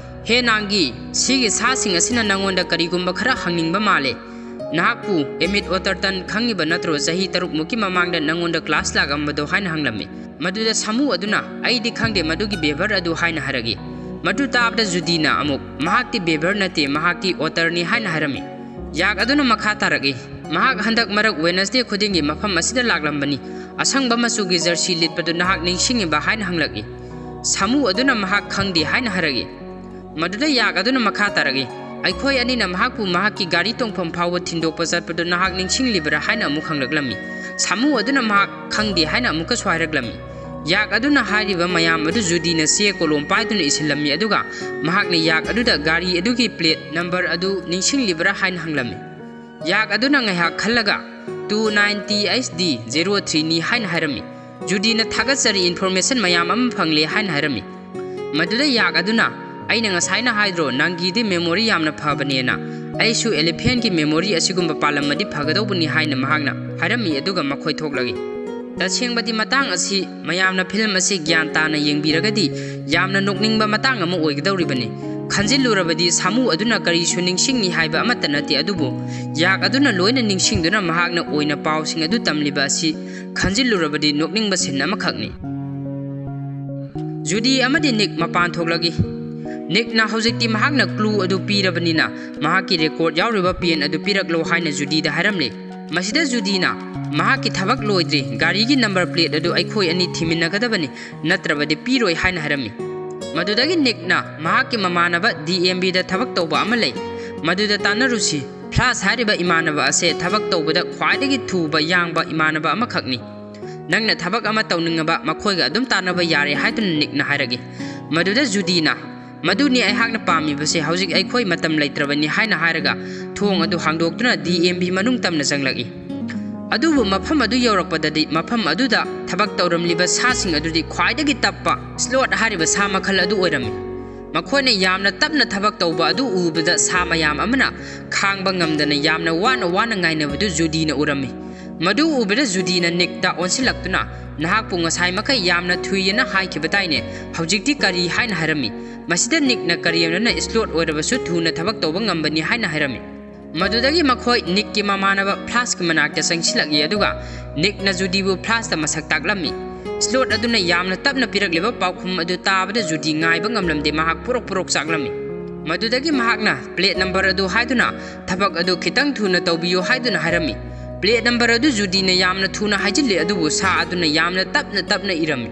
"ꯍꯦ ꯅꯥꯡꯒꯤ, ꯁꯤꯒꯤ ꯁꯥꯁꯤꯡ ꯑꯁꯤꯅ ꯅꯪꯉꯣꯟꯗ ꯀꯔꯤꯒꯨꯝꯕ ꯈꯔ ꯍꯪꯅꯤꯡꯕ ꯃꯥꯜꯂꯦ꯫ ꯅꯍꯥꯛꯄꯨ ꯑꯦꯃꯤꯠ ꯑꯣꯇꯔꯇꯟ ꯈꯪꯉꯤꯕ ꯅꯠꯇ꯭ꯔꯣ? ꯆꯍꯤ ꯇꯔꯨꯛꯃꯨꯛꯀꯤ ꯃꯃꯥꯡꯗ ꯅꯪꯉꯣꯟꯗ ꯀ꯭ꯂꯥꯁ ꯂꯥꯛꯑꯝꯕꯗꯣ?" ꯍꯥꯏꯅ ꯍꯪꯂꯝꯃꯤ꯫ ꯃꯗꯨꯗ ꯁꯥꯃꯨ ꯑꯗꯨꯅ, "ꯑꯩꯗꯤ ꯈꯪꯗꯦ ꯃꯗꯨꯒꯤ ꯕꯦꯕꯔ ꯑꯗꯨ" ꯍꯥꯏꯅ ꯍꯥꯏꯔꯛꯏ꯫ ꯃꯗꯨ ꯇꯥꯕꯗ ꯖꯨꯗꯤꯅ ꯑꯃꯨꯛ, "ꯃꯍꯥꯛꯇꯤ ꯕꯦꯕꯔ ꯅꯠꯇꯦ, ꯃꯍꯥꯛꯇꯤ ꯑꯣꯇꯔꯅꯤ" ꯍꯥꯏꯅ ꯍꯥꯏꯔꯝꯃꯤ꯫ ꯌꯥꯛ ꯑꯗꯨꯅ ꯃꯈꯥ ꯇꯥꯔꯛꯏ, "ꯃꯍꯥꯛ ꯍꯟꯗꯛ ꯃꯔꯛ ꯋꯦꯅꯁꯗꯦ ꯈꯨꯗꯤꯡꯒꯤ ꯃꯐꯝ ꯑꯁꯤꯗ ꯂꯥꯛꯂꯝꯕꯅꯤ꯫ ꯑꯁꯪꯕ ꯃꯆꯨꯒꯤ ꯖꯔꯁꯤ ꯂꯤꯠꯄꯗꯨ ꯅꯍꯥꯛ ꯅꯤꯡꯁꯤꯡꯉꯤꯕ?" ꯍꯥꯏꯅ ꯍꯪꯂꯛꯏ꯫ ꯁꯥꯃꯨ ꯑꯗꯨꯅ ꯃꯍꯥꯛ ꯈꯪꯗꯦ ꯍꯥꯏꯅ ꯍꯥꯏꯔꯛꯏ꯫ ꯃꯗꯨꯗ ꯌꯥꯛ ꯑꯗꯨꯅ ꯃꯈꯥ ꯇꯥꯔꯛꯏ, "ꯑꯩꯈꯣꯏ ꯑꯅꯤꯅ ꯃꯍꯥꯛꯄꯨ ꯃꯍꯥꯛꯀꯤ ꯒꯥꯔꯤ ꯇꯣꯡꯐꯝ ꯐꯥꯎꯕ ꯊꯤꯟꯗꯣꯛꯄ ꯆꯠꯄꯗꯨ ꯅꯍꯥꯛ ꯅꯤꯡꯁꯤꯡꯂꯤꯕ꯭ꯔꯥ?" ꯍꯥꯏꯅ ꯑꯃꯨꯛ ꯍꯪꯂꯛꯂꯝꯃꯤ꯫ ꯁꯥꯃꯨ ꯑꯗꯨꯅ ꯃꯍꯥꯛ ꯈꯪꯗꯦ ꯍꯥꯏꯅ ꯑꯃꯨꯛꯀꯁꯨ ꯍꯥꯏꯔꯛꯂꯝꯃꯤ꯫ ꯌꯥꯛ ꯑꯗꯨꯅ ꯍꯥꯏꯔꯤꯕ ꯃꯌꯥꯝ ꯑꯗꯨ ꯖꯨꯗꯤꯅ ꯆꯦ ꯀꯣꯂꯣꯝ ꯄꯥꯏꯗꯨꯅ ꯏꯁꯤꯜꯂꯝꯃꯤ, ꯑꯗꯨꯒ ꯃꯍꯥꯛꯅ ꯌꯥꯛ ꯑꯗꯨꯗ ꯒꯥꯔꯤ ꯑꯗꯨꯒꯤ ꯄ꯭ꯂꯦꯠ ꯅꯝꯕꯔ ꯑꯗꯨ ꯅꯤꯡꯁꯤꯡꯂꯤꯕ꯭ꯔꯥ ꯍꯥꯏꯅ ꯍꯪꯂꯝꯃꯤ꯫ ꯌꯥꯛ ꯑꯗꯨꯅ ꯉꯥꯏꯍꯥꯛ ꯈꯜꯂꯒ, "two nine T H D zero ꯊ꯭ꯔꯤꯅꯤ" ꯍꯥꯏꯅ ꯍꯥꯏꯔꯝꯃꯤ꯫ ꯖꯨꯗꯤꯅ ꯊꯥꯒꯠꯆꯔꯤ, "ꯏꯟꯐꯣꯔꯃꯦꯁꯟ ꯃꯌꯥꯝ ꯑꯃ ꯐꯪꯂꯦ" ꯍꯥꯏꯅ ꯍꯥꯏꯔꯝꯃꯤ꯫ ꯃꯗꯨꯗ ꯌꯥꯛ ꯑꯗꯨꯅ, "ꯑꯩꯅ ꯉꯁꯥꯏꯅ ꯍꯥꯏꯗ꯭ꯔꯣ, ꯅꯪꯒꯤꯗꯤ ꯃꯦꯃꯣꯔꯤ ꯌꯥꯝꯅ ꯐꯕꯅꯦꯅ? ꯑꯩꯁꯨ ꯑꯦꯂꯤꯐꯦꯟꯒꯤ ꯃꯦꯃꯣꯔꯤ ꯑꯁꯤꯒꯨꯝꯕ ꯄꯥꯜꯂꯝꯃꯗꯤ ꯐꯒꯗꯧꯕꯅꯤ" ꯍꯥꯏꯅ ꯃꯍꯥꯛꯅ ꯍꯥꯏꯔꯝꯃꯤ, ꯑꯗꯨꯒ ꯃꯈꯣꯏ ꯊꯣꯛꯂꯛꯏ꯫ ꯇꯁꯦꯡꯕꯗꯤ ꯃꯇꯥꯡ ꯑꯁꯤ ꯃꯌꯥꯝꯅ ꯐꯤꯂꯝ ꯑꯁꯤ ꯒ꯭ꯌꯥꯟ ꯇꯥꯅ ꯌꯦꯡꯕꯤꯔꯒꯗꯤ ꯌꯥꯝꯅ ꯅꯣꯛꯅꯤꯡꯕ ꯃꯇꯥꯡ ꯑꯃ ꯑꯣꯏꯒꯗꯧꯔꯤꯕꯅꯤ꯫ ꯈꯟꯖꯤꯜꯂꯨꯔꯕꯗꯤ ꯁꯥꯃꯨ ꯑꯗꯨꯅ ꯀꯔꯤꯁꯨ ꯅꯤꯡꯁꯤꯡꯏ ꯍꯥꯏꯕ ꯑꯃꯠꯇ ꯅꯠꯇꯦ, ꯑꯗꯨꯕꯨ ꯌꯥꯛ ꯑꯗꯨꯅ ꯂꯣꯏꯅ ꯅꯤꯡꯁꯤꯡꯗꯨꯅ ꯃꯍꯥꯛꯅ ꯑꯣꯏꯅ ꯄꯥꯎꯁꯤꯡ ꯑꯗꯨ ꯇꯝꯂꯤꯕ ꯑꯁꯤ ꯈꯟꯖꯤꯜꯂꯨꯔꯕꯗꯤ ꯅꯣꯛꯅꯤꯡꯕ ꯁꯤꯟ ꯑꯃꯈꯛꯅꯤ꯫ ꯖꯨꯗꯤ ꯑꯃꯗꯤ ꯅꯤꯛ ꯃꯄꯥꯟ ꯊꯣꯛꯂꯛꯏ꯫ ꯅꯤꯛꯅ ꯍꯧꯖꯤꯛꯇꯤ ꯃꯍꯥꯛꯅ clue ꯑꯗꯨ ꯄꯤꯔꯕꯅꯤꯅ ꯃꯍꯥꯛꯀꯤ record ꯌꯥꯎꯔꯤꯕ pen ꯑꯗꯨ ꯄꯤꯔꯛꯂꯣ ꯍꯥꯏꯅ ꯖꯨꯗꯤꯗ ꯍꯥꯏꯔꯝꯂꯤ꯫ ꯃꯁꯤꯗ ꯖꯨꯗꯤꯅ, "ꯃꯍꯥꯛꯀꯤ ꯊꯕꯛ ꯂꯣꯏꯗ꯭ꯔꯤ, ꯒꯥꯔꯤꯒꯤ number plate ꯑꯗꯨ ꯑꯩꯈꯣꯏ ꯑꯅꯤ ꯊꯤꯃꯤꯟꯅꯒꯗꯕꯅꯤ, ꯅꯠꯇ꯭ꯔꯕꯗꯤ ꯄꯤꯔꯣꯏ" ꯍꯥꯏꯅ ꯍꯥꯏꯔꯝꯃꯤ꯫ ꯃꯗꯨꯗꯒꯤ ꯅꯤꯛꯅ ꯃꯍꯥꯛꯀꯤ ꯃꯃꯥꯟꯅꯕ D M Bꯗ ꯊꯕꯛ ꯇꯧꯕ ꯑꯃ ꯂꯩ, ꯃꯗꯨꯗ ꯇꯥꯟꯅꯔꯨꯁꯤ꯫ ꯐ꯭ꯂꯥꯁ ꯍꯥꯏꯔꯤꯕ ꯏꯃꯥꯟꯅꯕ ꯑꯁꯦ ꯊꯕꯛ ꯇꯧꯕꯗ ꯈ꯭ꯋꯥꯏꯗꯒꯤ ꯊꯨꯕ ꯌꯥꯡꯕ ꯏꯃꯥꯟꯅꯕ ꯑꯃꯈꯛꯅꯤ꯫ ꯅꯪꯅ ꯊꯕꯛ ꯑꯃ ꯇꯧꯅꯤꯡꯉꯕ ꯃꯈꯣꯏꯒ ꯑꯗꯨꯝ ꯇꯥꯟꯅꯕ ꯌꯥꯔꯦ ꯍꯥꯏꯗꯨꯅ ꯅꯤꯛꯅ ꯍꯥꯏꯔꯛꯏ꯫ ꯃꯗꯨꯗ ꯖꯨꯗꯤꯅ, "ꯃꯗꯨꯅꯤ ꯑꯩꯍꯥꯛꯅ ꯄꯥꯝꯃꯤꯕꯁꯦ, ꯍꯧꯖꯤꯛ ꯑꯩꯈꯣꯏ ꯃꯇꯝ ꯂꯩꯇ꯭ꯔꯕꯅꯤ" ꯍꯥꯏꯅ ꯍꯥꯏꯔꯒ ꯊꯣꯡ ꯑꯗꯨ ꯍꯥꯡꯗꯣꯛꯇꯨꯅ D M B ꯃꯅꯨꯡ ꯇꯝꯅ ꯆꯪꯂꯛꯏ꯫ ꯑꯗꯨꯕꯨ ꯃꯐꯝ ꯑꯗꯨ ꯌꯧꯔꯛꯄꯗꯗꯤ ꯃꯐꯝ ꯑꯗꯨꯗ ꯊꯕꯛ ꯇꯧꯔꯝꯂꯤꯕ ꯁꯥꯁꯤꯡ ꯑꯗꯨꯗꯤ ꯈ꯭ꯋꯥꯏꯗꯒꯤ ꯇꯞꯄ ꯁ꯭ꯂꯣꯠ ꯍꯥꯏꯔꯤꯕ ꯁꯥ ꯃꯈꯜ ꯑꯗꯨ ꯑꯣꯏꯔꯝꯃꯤ꯫ ꯃꯈꯣꯏꯅ ꯌꯥꯝꯅ ꯇꯞꯅ ꯊꯕꯛ ꯇꯧꯕ ꯑꯗꯨ ꯎꯕꯗ ꯁꯥ ꯃꯌꯥꯝ ꯑꯃꯅ ꯈꯥꯡꯕ ꯉꯝꯗꯅ ꯌꯥꯝꯅ ꯋꯥꯅ ꯋꯥꯅ ꯉꯥꯏꯅꯕꯗꯨ ꯖꯨꯗꯤꯅ ꯎꯔꯝꯃꯤ꯫ ꯃꯗꯨ ꯎꯕꯗ ꯖꯨꯗꯤꯅ ꯅꯤꯛꯇ ꯑꯣꯟꯁꯤꯜꯂꯛꯇꯨꯅ, "ꯅꯍꯥꯛꯄꯨ ꯉꯁꯥꯏ ꯃꯈꯩ ꯌꯥꯝꯅ ꯊꯨꯏꯌꯦꯅ ꯍꯥꯏꯈꯤꯕ ꯇꯥꯏꯅꯦ, ꯍꯧꯖꯤꯛꯇꯤ ꯀꯔꯤ?" ꯍꯥꯏꯅ ꯍꯥꯏꯔꯝꯃꯤ꯫ ꯃꯁꯤꯗ ꯅꯤꯛꯅ ꯀꯔꯤꯌꯝꯅ ꯁ꯭ꯂꯣꯠ ꯑꯣꯏꯔꯕꯁꯨ ꯊꯨꯅ ꯊꯕꯛ ꯇꯧꯕ ꯉꯝꯕꯅꯤ ꯍꯥꯏꯅ ꯍꯥꯏꯔꯝꯃꯤ꯫ ꯃꯗꯨꯗꯒꯤ ꯃꯈꯣꯏ ꯅꯤꯛꯀꯤ ꯃꯃꯥꯟꯅꯕ ꯐ꯭ꯂꯥꯁꯀꯤ ꯃꯅꯥꯛꯇ ꯆꯪꯁꯤꯜꯂꯛꯏ, ꯑꯗꯨꯒ ꯅꯤꯛꯅ ꯖꯨꯗꯤꯕꯨ ꯐ꯭ꯂꯥꯁꯇ ꯃꯁꯛ ꯇꯥꯛꯂꯝꯃꯤ꯫ ꯁ꯭ꯂꯣꯠ ꯑꯗꯨꯅ ꯌꯥꯝꯅ ꯇꯞꯅ ꯄꯤꯔꯛꯂꯤꯕ ꯄꯥꯎꯈꯨꯝ ꯑꯗꯨ ꯇꯥꯕꯗ ꯖꯨꯗꯤ ꯉꯥꯏꯕ ꯉꯝꯂꯝꯗꯦ, ꯃꯍꯥꯛ ꯄꯨꯔꯣꯛ ꯄꯨꯔꯣꯛ ꯆꯥꯛꯂꯝꯃꯤ꯫ ꯃꯗꯨꯗꯒꯤ ꯃꯍꯥꯛꯅ plate number ꯑꯗꯨ ꯍꯥꯏꯗꯨꯅ ꯊꯕꯛ ꯑꯗꯨ ꯈꯤꯇꯪ ꯊꯨꯅ ꯇꯧꯕꯤꯌꯨ ꯍꯥꯏꯗꯨꯅ ꯍꯥꯏꯔꯝꯃꯤ꯫ Plate number ꯑꯗꯨ ꯖꯨꯗꯤꯅ ꯌꯥꯝꯅ ꯊꯨꯅ ꯍꯥꯏꯖꯤꯜꯂꯤ, ꯑꯗꯨꯕꯨ ꯁꯥ ꯑꯗꯨꯅ ꯌꯥꯝꯅ ꯇꯞꯅ ꯇꯞꯅ ꯏꯔꯝꯃꯤ꯫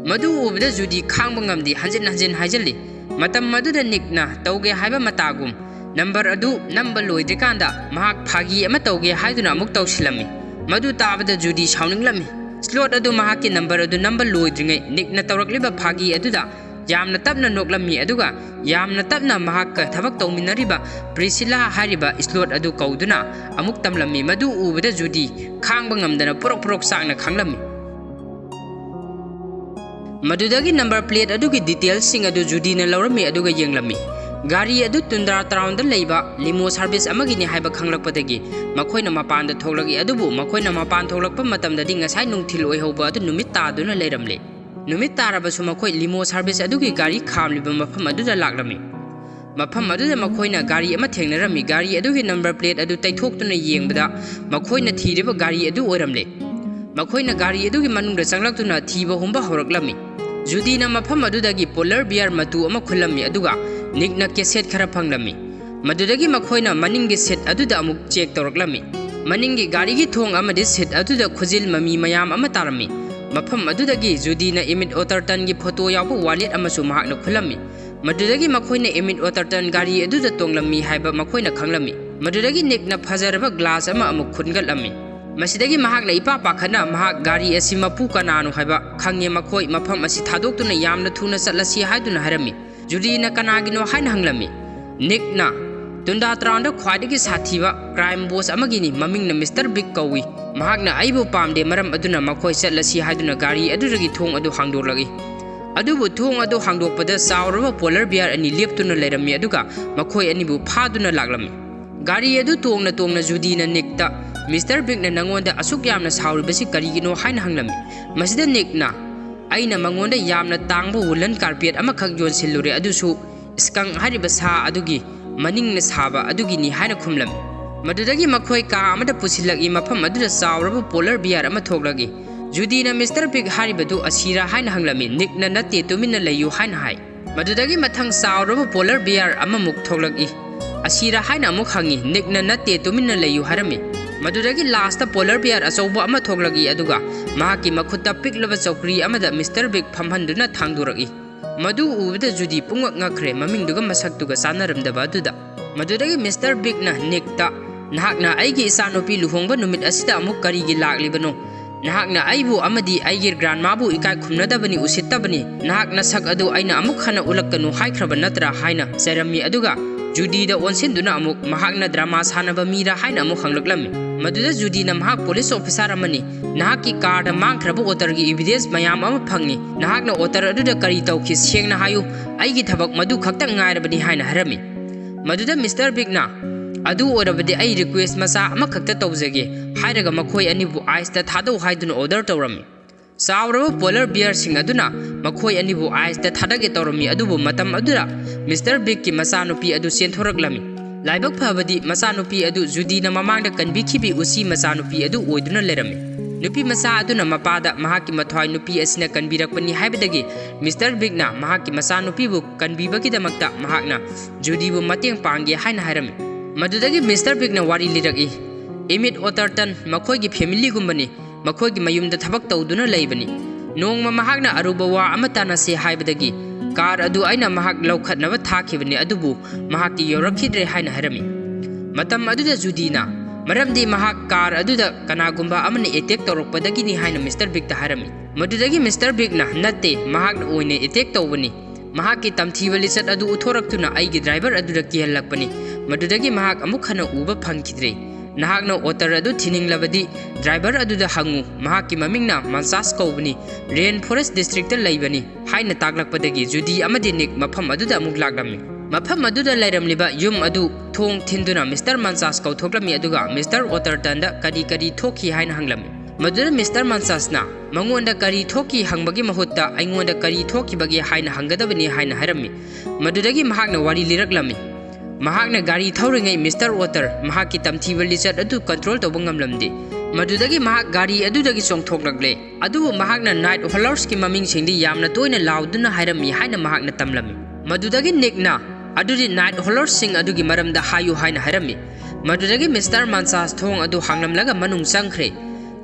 ꯃꯗꯨ ꯎꯕꯗ ꯖꯨꯗꯤ ꯈꯥꯡꯕ ꯉꯝꯗꯦ, ꯍꯟꯖꯤꯟ ꯍꯟꯖꯤꯟ ꯍꯥꯏꯖꯤꯜꯂꯤ꯫ ꯃꯇꯝ ꯑꯗꯨꯗ ꯅꯤꯛꯅ ꯇꯧꯒꯦ ꯍꯥꯏꯕ ꯃꯇꯥꯒꯨꯝ number ꯑꯗꯨ ꯅꯝꯕ ꯂꯣꯏꯗ꯭ꯔꯤꯀꯥꯟꯗ ꯃꯍꯥꯛ ꯐꯥꯒꯤ ꯑꯃ ꯇꯧꯒꯦ ꯍꯥꯏꯗꯨꯅ ꯑꯃꯨꯛ ꯇꯧꯁꯤꯜꯂꯝꯃꯤ꯫ ꯃꯗꯨ ꯇꯥꯕꯗ ꯖꯨꯗꯤ ꯁꯥꯎꯅꯤꯡꯂꯝꯃꯤ꯫ ꯁ꯭ꯂꯣꯠ ꯑꯗꯨ ꯃꯍꯥꯛꯀꯤ number ꯑꯗꯨ ꯅꯝꯕ ꯂꯣꯏꯗ꯭ꯔꯤꯉꯩ ꯅꯤꯛꯅ ꯇꯧꯔꯛꯂꯤꯕ ꯐꯥꯒꯤ ꯑꯗꯨꯗ ꯌꯥꯝꯅ ꯇꯞꯅ ꯅꯣꯛꯂꯝꯃꯤ, ꯑꯗꯨꯒ ꯌꯥꯝꯅ ꯇꯞꯅ ꯃꯍꯥꯛꯀ ꯊꯕꯛ ꯇꯧꯃꯤꯟꯅꯔꯤꯕ ꯄ꯭ꯔꯤꯁꯤꯂꯥ ꯍꯥꯏꯔꯤꯕ ꯁ꯭ꯂꯣꯠ ꯑꯗꯨ ꯀꯧꯗꯨꯅ ꯑꯃꯨꯛ ꯇꯝꯂꯝꯃꯤ꯫ ꯃꯗꯨ ꯎꯕꯗ ꯖꯨꯗꯤ ꯈꯥꯡꯕ ꯉꯝꯗꯅ ꯄꯨꯔꯣꯛ ꯄꯨꯔꯣꯛ ꯆꯥꯛꯅ ꯈꯥꯡꯂꯝꯃꯤ꯫ ꯃꯗꯨꯗꯒꯤ number plate ꯑꯗꯨꯒꯤ detailꯁꯤꯡ ꯑꯗꯨ ꯖꯨꯗꯤꯅ ꯂꯧꯔꯝꯃꯤ, ꯑꯗꯨꯒ ꯌꯦꯡꯂꯝꯃꯤ꯫ ꯒꯥꯔꯤ ꯑꯗꯨ ꯇꯨꯟꯗ꯭ꯔꯥ ꯇꯥꯎꯟꯗ ꯂꯩꯕ ꯂꯤꯃꯣ service ꯑꯃꯒꯤꯅꯤ ꯍꯥꯏꯕ ꯈꯪꯂꯛꯄꯗꯒꯤ ꯃꯈꯣꯏꯅ ꯃꯄꯥꯟꯗ ꯊꯣꯛꯂꯛꯏ, ꯑꯗꯨꯕꯨ ꯃꯈꯣꯏꯅ ꯃꯄꯥꯟ ꯊꯣꯛꯂꯛꯄ ꯃꯇꯝꯗꯗꯤ ꯉꯁꯥꯏ ꯅꯨꯡꯊꯤꯜ ꯑꯣꯏꯍꯧꯕ ꯑꯗꯨ ꯅꯨꯃꯤꯠ ꯇꯥꯗꯨꯅ ꯂꯩꯔꯝꯂꯦ꯫ ꯅꯨꯃꯤꯠ ꯇꯥꯔꯕꯁꯨ ꯃꯈꯣꯏ ꯂꯤꯃꯣ service ꯑꯗꯨꯒꯤ ꯒꯥꯔꯤ ꯈꯥꯝꯂꯤꯕ ꯃꯐꯝ ꯑꯗꯨꯗ ꯂꯥꯛꯂꯝꯃꯤ꯫ ꯃꯐꯝ ꯑꯗꯨꯗ ꯃꯈꯣꯏꯅ ꯒꯥꯔꯤ ꯑꯃ ꯊꯦꯡꯅꯔꯝꯃꯤ꯫ ꯒꯥꯔꯤ ꯑꯗꯨꯒꯤ number plate ꯑꯗꯨ ꯇꯩꯊꯣꯛꯇꯨꯅ ꯌꯦꯡꯕꯗ ꯃꯈꯣꯏꯅ ꯊꯤꯔꯤꯕ ꯒꯥꯔꯤ ꯑꯗꯨ ꯑꯣꯏꯔꯝꯂꯦ꯫ ꯃꯈꯣꯏꯅ ꯒꯥꯔꯤ ꯑꯗꯨꯒꯤ ꯃꯅꯨꯡꯗ ꯆꯪꯂꯛꯇꯨꯅ ꯊꯤꯕ ꯍꯨꯝꯕ ꯍꯧꯔꯛꯂꯝꯃꯤ꯫ ꯖꯨꯗꯤꯅ ꯃꯐꯝ ꯑꯗꯨꯗꯒꯤ polar bear ꯃꯇꯨ ꯑꯃ ꯈꯨꯜꯂꯝꯃꯤ, ꯑꯗꯨꯒ ꯅꯤꯛꯅ cassette ꯈꯔ ꯐꯪꯂꯝꯃꯤ꯫ ꯃꯗꯨꯗꯒꯤ ꯃꯈꯣꯏꯅ ꯃꯅꯤꯡꯒꯤ seat ꯑꯗꯨꯗ ꯑꯃꯨꯛ check ꯇꯧꯔꯛꯂꯝꯃꯤ꯫ ꯃꯅꯤꯡꯒꯤ ꯒꯥꯔꯤꯒꯤ ꯊꯣꯡ ꯑꯃꯗꯤ seat ꯑꯗꯨꯗ ꯈꯨꯖꯤꯜ ꯃꯃꯤ ꯃꯌꯥꯝ ꯑꯃ ꯇꯥꯔꯝꯃꯤ꯫ ꯃꯐꯝ ꯑꯗꯨꯗꯒꯤ ꯖꯨꯗꯤꯅ Emmett Ottertonꯒꯤ photo ꯌꯥꯎꯕ wallet ꯑꯃꯁꯨ ꯃꯍꯥꯛꯅ ꯈꯨꯜꯂꯝꯃꯤ꯫ ꯃꯗꯨꯗꯒꯤ ꯃꯈꯣꯏꯅ Emmett Otterton ꯒꯥꯔꯤ ꯑꯗꯨꯗ ꯇꯣꯡꯂꯝꯃꯤ ꯍꯥꯏꯕ ꯃꯈꯣꯏꯅ ꯈꯪꯂꯝꯃꯤ꯫ ꯃꯗꯨꯗꯒꯤ ꯅꯤꯛꯅ ꯐꯖꯔꯕ glass ꯑꯃ ꯑꯃꯨꯛ ꯈꯨꯟꯒꯠꯂꯝꯃꯤ꯫ ꯃꯁꯤꯗꯒꯤ ꯃꯍꯥꯛꯅ ꯏꯄꯥ ꯄꯥꯈꯠꯅ ꯃꯍꯥꯛ ꯒꯥꯔꯤ ꯑꯁꯤ ꯃꯄꯨ ꯀꯅꯥꯅꯣ ꯍꯥꯏꯕ ꯈꯪꯉꯦ, ꯃꯈꯣꯏ ꯃꯐꯝ ꯑꯁꯤ ꯊꯥꯗꯣꯛꯇꯨꯅ ꯌꯥꯝꯅ ꯊꯨꯅ ꯆꯠꯂꯁꯤ ꯍꯥꯏꯗꯨꯅ ꯍꯥꯏꯔꯝꯃꯤ꯫ ꯖꯨꯗꯤꯅ ꯀꯅꯥꯒꯤꯅꯣ ꯍꯥꯏꯅ ꯍꯪꯂꯝꯃꯤ꯫ ꯅꯤꯛꯅ, Tundra Townꯗ ꯈ꯭ꯋꯥꯏꯗꯒꯤ ꯁꯥꯊꯤꯕ crime boss ꯑꯃꯒꯤꯅꯤ, ꯃꯃꯤꯡꯅ Mister Big ꯀꯧꯏ꯫ ꯃꯍꯥꯛꯅ ꯑꯩꯕꯨ ꯄꯥꯝꯗꯦ, ꯃꯔꯝ ꯑꯗꯨꯅ ꯃꯈꯣꯏ ꯆꯠꯂꯁꯤ ꯍꯥꯏꯗꯨꯅ ꯒꯥꯔꯤ ꯑꯗꯨꯗꯒꯤ ꯊꯣꯡ ꯑꯗꯨ ꯍꯥꯡꯗꯣꯛꯂꯛꯏ꯫ ꯑꯗꯨꯕꯨ ꯊꯣꯡ ꯑꯗꯨ ꯍꯥꯡꯗꯣꯛꯄꯗ ꯆꯥꯎꯔꯕ polar bear ꯑꯅꯤ ꯂꯦꯞꯇꯨꯅ ꯂꯩꯔꯝꯃꯤ, ꯑꯗꯨꯒ ꯃꯈꯣꯏ ꯑꯅꯤꯕꯨ ꯐꯥꯗꯨꯅ ꯂꯥꯛꯂꯝꯃꯤ꯫ ꯒꯥꯔꯤ ꯑꯗꯨ ꯇꯣꯡꯅ ꯇꯣꯡꯅ ꯖꯨꯗꯤꯅ ꯅꯤꯛꯇ, "Mister Bigꯅ ꯅꯉꯣꯟꯗ ꯑꯁꯨꯛ ꯌꯥꯝꯅ ꯁꯥꯎꯔꯤꯕꯁꯤ ꯀꯔꯤꯒꯤꯅꯣ?" ꯍꯥꯏꯅ ꯍꯪꯂꯝꯃꯤ꯫ ꯃꯁꯤꯗ ꯅꯤꯛꯅ, "ꯑꯩꯅ ꯃꯉꯣꯟꯗ ꯌꯥꯝꯅ ꯇꯥꯡꯕ woolen carpet ꯑꯃꯈꯛ ꯌꯣꯟꯁꯤꯜꯂꯨꯔꯦ, ꯑꯗꯨꯁꯨ skunk ꯍꯥꯏꯔꯤꯕ ꯁꯥ ꯑꯗꯨꯒꯤ ꯃꯅꯤꯡꯅ ꯁꯥꯕ ꯑꯗꯨꯒꯤꯅꯤ" ꯍꯥꯏꯅ ꯈꯨꯝꯂꯝꯃꯤ꯫ ꯃꯗꯨꯗꯒꯤ ꯃꯈꯣꯏ ꯀꯥ ꯑꯃꯗ ꯄꯨꯁꯤꯜꯂꯛꯏ, ꯃꯐꯝ ꯑꯗꯨꯗ ꯆꯥꯎꯔꯕ polar bear ꯑꯃ ꯊꯣꯛꯂꯛꯏ꯫ ꯖꯨꯗꯤꯅ Mister Big ꯍꯥꯏꯔꯤꯕꯗꯨ ꯑꯁꯤꯔꯥ ꯍꯥꯏꯅ ꯍꯪꯂꯝꯃꯤ꯫ ꯅꯤꯛꯅ "ꯅꯠꯇꯦ, ꯇꯨꯃꯤꯟꯅ ꯂꯩꯌꯨ" ꯍꯥꯏꯅ ꯍꯥꯏ꯫ ꯃꯗꯨꯗꯒꯤ ꯃꯊꯪ ꯆꯥꯎꯔꯕ polar bear ꯑꯃꯃꯨꯛ ꯊꯣꯛꯂꯛꯏ꯫ "ꯑꯁꯤꯔꯥ?" ꯍꯥꯏꯅ ꯑꯃꯨꯛ ꯍꯪꯉꯤ꯫ ꯅꯤꯛꯅ "ꯅꯠꯇꯦ, ꯇꯨꯃꯤꯟꯅ ꯂꯩꯌꯨ" ꯍꯥꯏꯔꯝꯃꯤ꯫ ꯃꯗꯨꯗꯒꯤ lastꯇ polar bear ꯑꯆꯧꯕ ꯑꯃ ꯊꯣꯛꯂꯛꯏ, ꯑꯗꯨꯒ ꯃꯍꯥꯛꯀꯤ ꯃꯈꯨꯠꯇ ꯄꯤꯛꯂꯕ ꯆꯧꯀ꯭ꯔꯤ ꯑꯃꯗ Mister Big ꯐꯝꯍꯟꯗꯨꯅ ꯊꯥꯡꯗꯣꯔꯛꯏ꯫ ꯃꯗꯨ ꯎꯕꯗ ꯖꯨꯗꯤ ꯄꯨꯡꯉꯛ ꯉꯛꯈ꯭ꯔꯦ, ꯃꯃꯤꯡꯗꯨꯒ ꯃꯁꯛꯇꯨꯒ ꯆꯥꯟꯅꯔꯝꯗꯕ ꯑꯗꯨꯗ꯫ ꯃꯗꯨꯗꯒꯤ Mister Bigꯅ ꯅꯤꯛꯇ, "ꯅꯍꯥꯛꯅ ꯑꯩꯒꯤ ꯏꯆꯥꯅꯨꯄꯤ ꯂꯨꯍꯣꯡꯕ ꯅꯨꯃꯤꯠ ꯑꯁꯤꯗ ꯑꯃꯨꯛ ꯀꯔꯤꯒꯤ ꯂꯥꯛꯂꯤꯕꯅꯣ? ꯅꯍꯥꯛꯅ ꯑꯩꯕꯨ ꯑꯃꯗꯤ ꯑꯩꯒꯤ grandmaꯕꯨ ꯏꯀꯥꯏ ꯈꯨꯝꯅꯗꯕꯅꯤ, ꯎꯁꯤꯠꯇꯕꯅꯤ꯫ ꯅꯍꯥꯛ ꯅꯁꯛ ꯑꯗꯨ ꯑꯩꯅ ꯑꯃꯨꯛ ꯍꯟꯅ ꯎꯠꯂꯛꯀꯅꯨ ꯍꯥꯏꯈ꯭ꯔꯕ ꯅꯠꯇ꯭ꯔꯥ?" ꯍꯥꯏꯅ ꯆꯩꯔꯝꯃꯤ, ꯑꯗꯨꯒ ꯖꯨꯗꯤꯗ ꯑꯣꯟꯁꯤꯟꯗꯨꯅ ꯑꯃꯨꯛ ꯃꯍꯥꯛꯅ drama ꯁꯥꯟꯅꯕ ꯃꯤꯔꯥ ꯍꯥꯏꯅ ꯑꯃꯨꯛ ꯍꯪꯂꯛꯂꯝꯃꯤ꯫ ꯃꯗꯨꯗ ꯖꯨꯗꯤꯅ, "ꯃꯍꯥꯛ police officer ꯑꯃꯅꯤ꯫ ꯅꯍꯥꯛꯀꯤ carꯗ ꯃꯥꯡꯈ꯭ꯔꯕ otterꯒꯤ evidence ꯃꯌꯥꯝ ꯑꯃ ꯐꯪꯉꯤ꯫ ꯅꯍꯥꯛꯅ otter ꯑꯗꯨꯗ ꯀꯔꯤ ꯇꯧꯈꯤ? ꯁꯦꯡꯅ ꯍꯥꯏꯌꯨ꯫ ꯑꯩꯒꯤ ꯊꯕꯛ ꯃꯗꯨ ꯈꯛꯇ ꯉꯥꯏꯔꯕꯅꯤ" ꯍꯥꯏꯅ ꯍꯥꯏꯔꯝꯃꯤ꯫ ꯃꯗꯨꯗ Mister Bigꯅ, "ꯑꯗꯨ ꯑꯣꯏꯔꯕꯗꯤ ꯑꯩ request ꯃꯆꯥ ꯑꯃꯈꯛꯇ ꯇꯧꯖꯒꯦ" ꯍꯥꯏꯔꯒ ꯃꯈꯣꯏ ꯑꯅꯤꯕꯨ iceꯇ ꯊꯥꯗꯧ ꯍꯥꯏꯗꯨꯅ order ꯇꯧꯔꯝꯃꯤ꯫ ꯆꯥꯎꯔꯕ polar bearꯁꯤꯡ ꯑꯗꯨꯅ ꯃꯈꯣꯏ ꯑꯅꯤꯕꯨ iceꯇ ꯊꯥꯗꯒꯦ ꯇꯧꯔꯝꯃꯤ, ꯑꯗꯨꯕꯨ ꯃꯇꯝ ꯑꯗꯨꯗ Mister Bigꯀꯤ ꯃꯆꯥꯅꯨꯄꯤ ꯑꯗꯨ ꯆꯦꯟꯊꯣꯔꯛꯂꯝꯃꯤ꯫ ꯂꯥꯏꯕꯛ ꯐꯕꯗꯤ ꯃꯆꯥꯅꯨꯄꯤ ꯑꯗꯨ ꯖꯨꯗꯤꯅ ꯃꯃꯥꯡꯗ ꯀꯟꯕꯤꯈꯤꯕꯤ ꯎꯆꯤ ꯃꯆꯥꯅꯨꯄꯤ ꯑꯗꯨ ꯑꯣꯏꯗꯨꯅ ꯂꯩꯔꯝꯃꯤ꯫ ꯅꯨꯄꯤ ꯃꯆꯥ ꯑꯗꯨꯅ ꯃꯄꯥꯗ ꯃꯍꯥꯛꯀꯤ ꯃꯊ꯭ꯋꯥꯏ ꯅꯨꯄꯤ ꯑꯁꯤꯅ ꯀꯟꯕꯤꯔꯛꯄꯅꯤ ꯍꯥꯏꯕꯗꯒꯤ ꯃꯤꯁꯇꯔ ꯕꯤꯛꯅ ꯃꯍꯥꯛꯀꯤ ꯃꯆꯥꯅꯨꯄꯤꯕꯨ ꯀꯟꯕꯤꯕꯒꯤꯗꯃꯛꯇ ꯃꯍꯥꯛꯅ ꯖꯨꯗꯤꯕꯨ ꯃꯇꯦꯡ ꯄꯥꯡꯒꯦ ꯍꯥꯏꯅ ꯍꯥꯏꯔꯝꯃꯤ꯫ ꯃꯗꯨꯗꯒꯤ ꯃꯤꯁꯇꯔ ꯕꯤꯛꯅ ꯋꯥꯔꯤ ꯂꯤꯔꯛꯏ, "ꯏꯃꯤꯠ ꯑꯣꯇꯔꯇꯟ ꯃꯈꯣꯏꯒꯤ ꯐꯦꯃꯤꯂꯤꯒꯨꯝꯕꯅꯤ꯫ ꯃꯈꯣꯏꯒꯤ ꯃꯌꯨꯝꯗ ꯊꯕꯛ ꯇꯧꯗꯨꯅ ꯂꯩꯕꯅꯤ꯫ ꯅꯣꯡꯃ ꯃꯍꯥꯛꯅ ꯑꯔꯨꯕ ꯋꯥ ꯑꯃ ꯇꯥꯟꯅꯁꯤ ꯍꯥꯏꯕꯗꯒꯤ ꯀꯥꯔ ꯑꯗꯨ ꯑꯩꯅ ꯃꯍꯥꯛ ꯂꯧꯈꯠꯅꯕ ꯊꯥꯈꯤꯕꯅꯤ, ꯑꯗꯨꯕꯨ ꯃꯍꯥꯛꯇꯤ ꯌꯧꯔꯛꯈꯤꯗ꯭ꯔꯦ" ꯍꯥꯏꯅ ꯍꯥꯏꯔꯝꯃꯤ꯫ ꯃꯇꯝ ꯑꯗꯨꯗ ꯖꯨꯗꯤꯅ, "ꯃꯔꯝꯗꯤ ꯃꯍꯥꯛ ꯀꯥꯔ ꯑꯗꯨꯗ ꯀꯅꯥꯒꯨꯝꯕ ꯑꯃꯅ ꯑꯦꯇꯦꯛ ꯇꯧꯔꯛꯄꯗꯒꯤꯅꯤ" ꯍꯥꯏꯅ ꯃꯤꯁꯇꯔ ꯕꯤꯛꯇ ꯍꯥꯏꯔꯝꯃꯤ꯫ ꯃꯗꯨꯗꯒꯤ ꯃꯤꯁꯇꯔ ꯕꯤꯛꯅ, "ꯅꯠꯇꯦ, ꯃꯍꯥꯛꯅ ꯑꯣꯏꯅ ꯑꯦꯇꯦꯛ ꯇꯧꯕꯅꯤ꯫ ꯃꯍꯥꯛꯀꯤ ꯇꯝꯊꯤꯕ ꯂꯤꯆꯠ ꯑꯗꯨ ꯎꯠꯊꯣꯔꯛꯇꯨꯅ ꯑꯩꯒꯤ ꯗ꯭ꯔꯥꯏꯚꯔ ꯑꯗꯨꯗ ꯀꯤꯍꯜꯂꯛꯄꯅꯤ꯫ ꯃꯗꯨꯗꯒꯤ ꯃꯍꯥꯛ ꯑꯃꯨꯛ ꯍꯟꯅ ꯎꯕ ꯐꯪꯈꯤꯗ꯭ꯔꯦ꯫ ꯅꯍꯥꯛꯅ ꯑꯣꯇꯔ ꯑꯗꯨ ꯊꯤꯅꯤꯡꯂꯕꯗꯤ ꯗ꯭ꯔꯥꯏꯚꯔ ꯑꯗꯨꯗ ꯍꯪꯉꯨ꯫ ꯃꯍꯥꯛꯀꯤ ꯃꯃꯤꯡꯅ ꯃꯟꯆꯥꯁ ꯀꯧꯕꯅꯤ꯫ ꯔꯦꯟ ꯐꯣꯔꯦꯁ ꯗꯤꯁꯇ꯭ꯔꯤꯛꯇ ꯂꯩꯕꯅꯤ" ꯍꯥꯏꯅ ꯇꯥꯛꯂꯛꯄꯗꯒꯤ ꯖꯨꯗꯤ ꯑꯃꯗꯤ ꯅꯤꯛ ꯃꯐꯝ ꯑꯗꯨꯗ ꯑꯃꯨꯛ ꯂꯥꯛꯂꯝꯃꯤ꯫ ꯃꯐꯝ ꯑꯗꯨꯗ ꯂꯩꯔꯝꯂꯤꯕ ꯌꯨꯝ ꯑꯗꯨ ꯊꯣꯡ ꯊꯤꯟꯗꯨꯅ ꯃꯤꯁꯇꯔ ꯃꯟꯆꯥꯁ ꯀꯧꯊꯣꯛꯂꯝꯃꯤ, ꯑꯗꯨꯒ ꯃꯤꯁꯇꯔ ꯑꯣꯇꯔꯇꯟꯗ ꯀꯔꯤ ꯀꯔꯤ ꯊꯣꯛꯈꯤ ꯍꯥꯏꯅ ꯍꯪꯂꯝꯃꯤ꯫ ꯃꯗꯨꯗ ꯃꯤꯁꯇꯔ ꯃꯟꯆꯥꯁꯅ ꯃꯉꯣꯟꯗ ꯀꯔꯤ ꯊꯣꯛꯈꯤ ꯍꯪꯕꯒꯤ ꯃꯍꯨꯠꯇ ꯑꯩꯉꯣꯟꯗ ꯀꯔꯤ ꯊꯣꯛꯈꯤꯕꯒꯦ ꯍꯥꯏꯅ ꯍꯪꯒꯗꯕꯅꯤ ꯍꯥꯏꯅ ꯍꯥꯏꯔꯝꯃꯤ꯫ ꯃꯗꯨꯗꯒꯤ ꯃꯍꯥꯛꯅ ꯋꯥꯔꯤ ꯂꯤꯔꯛꯂꯝꯃꯤ꯫ ꯃꯍꯥꯛꯅ ꯒꯥꯔꯤ ꯊꯧꯔꯤꯉꯩ ꯃꯤꯁꯇꯔ ꯑꯣꯇꯔ ꯃꯍꯥꯛꯀꯤ ꯇꯝꯊꯤꯕ ꯂꯤꯆꯠ ꯑꯗꯨ ꯀꯟꯇ꯭ꯔꯣꯜ ꯇꯧꯕ ꯉꯝꯂꯝꯗꯦ꯫ ꯃꯗꯨꯗꯒꯤ ꯃꯍꯥꯛ ꯒꯥꯔꯤ ꯑꯗꯨꯗꯒꯤ ꯆꯣꯡꯊꯣꯛꯂꯛꯂꯦ꯫ ꯑꯗꯨꯕꯨ ꯃꯍꯥꯛꯅ ꯅꯥꯏꯠ ꯍꯣꯂꯔꯁꯀꯤ ꯃꯃꯤꯡꯁꯤꯡꯗꯤ ꯌꯥꯝꯅ ꯇꯣꯏꯅ ꯂꯥꯎꯗꯨꯅ ꯍꯥꯏꯔꯝꯃꯤ ꯍꯥꯏꯅ ꯃꯍꯥꯛꯅ ꯇꯝꯂꯝꯃꯤ꯫ ꯃꯗꯨꯗꯒꯤ ꯅꯤꯛꯅ, "ꯑꯗꯨꯗꯤ ꯅꯥꯏꯠ ꯍꯣꯂꯔꯁꯁꯤꯡ ꯑꯗꯨꯒꯤ ꯃꯔꯝꯗ ꯍꯥꯏꯌꯨ" ꯍꯥꯏꯅ ꯍꯥꯏꯔꯝꯃꯤ꯫ ꯃꯗꯨꯗꯒꯤ ꯃꯤꯁꯇꯔ ꯃꯟꯆꯥꯁ ꯊꯣꯡ ꯑꯗꯨ ꯍꯥꯡꯂꯝꯂꯒ ꯃꯅꯨꯡ ꯆꯪꯈ꯭ꯔꯦ꯫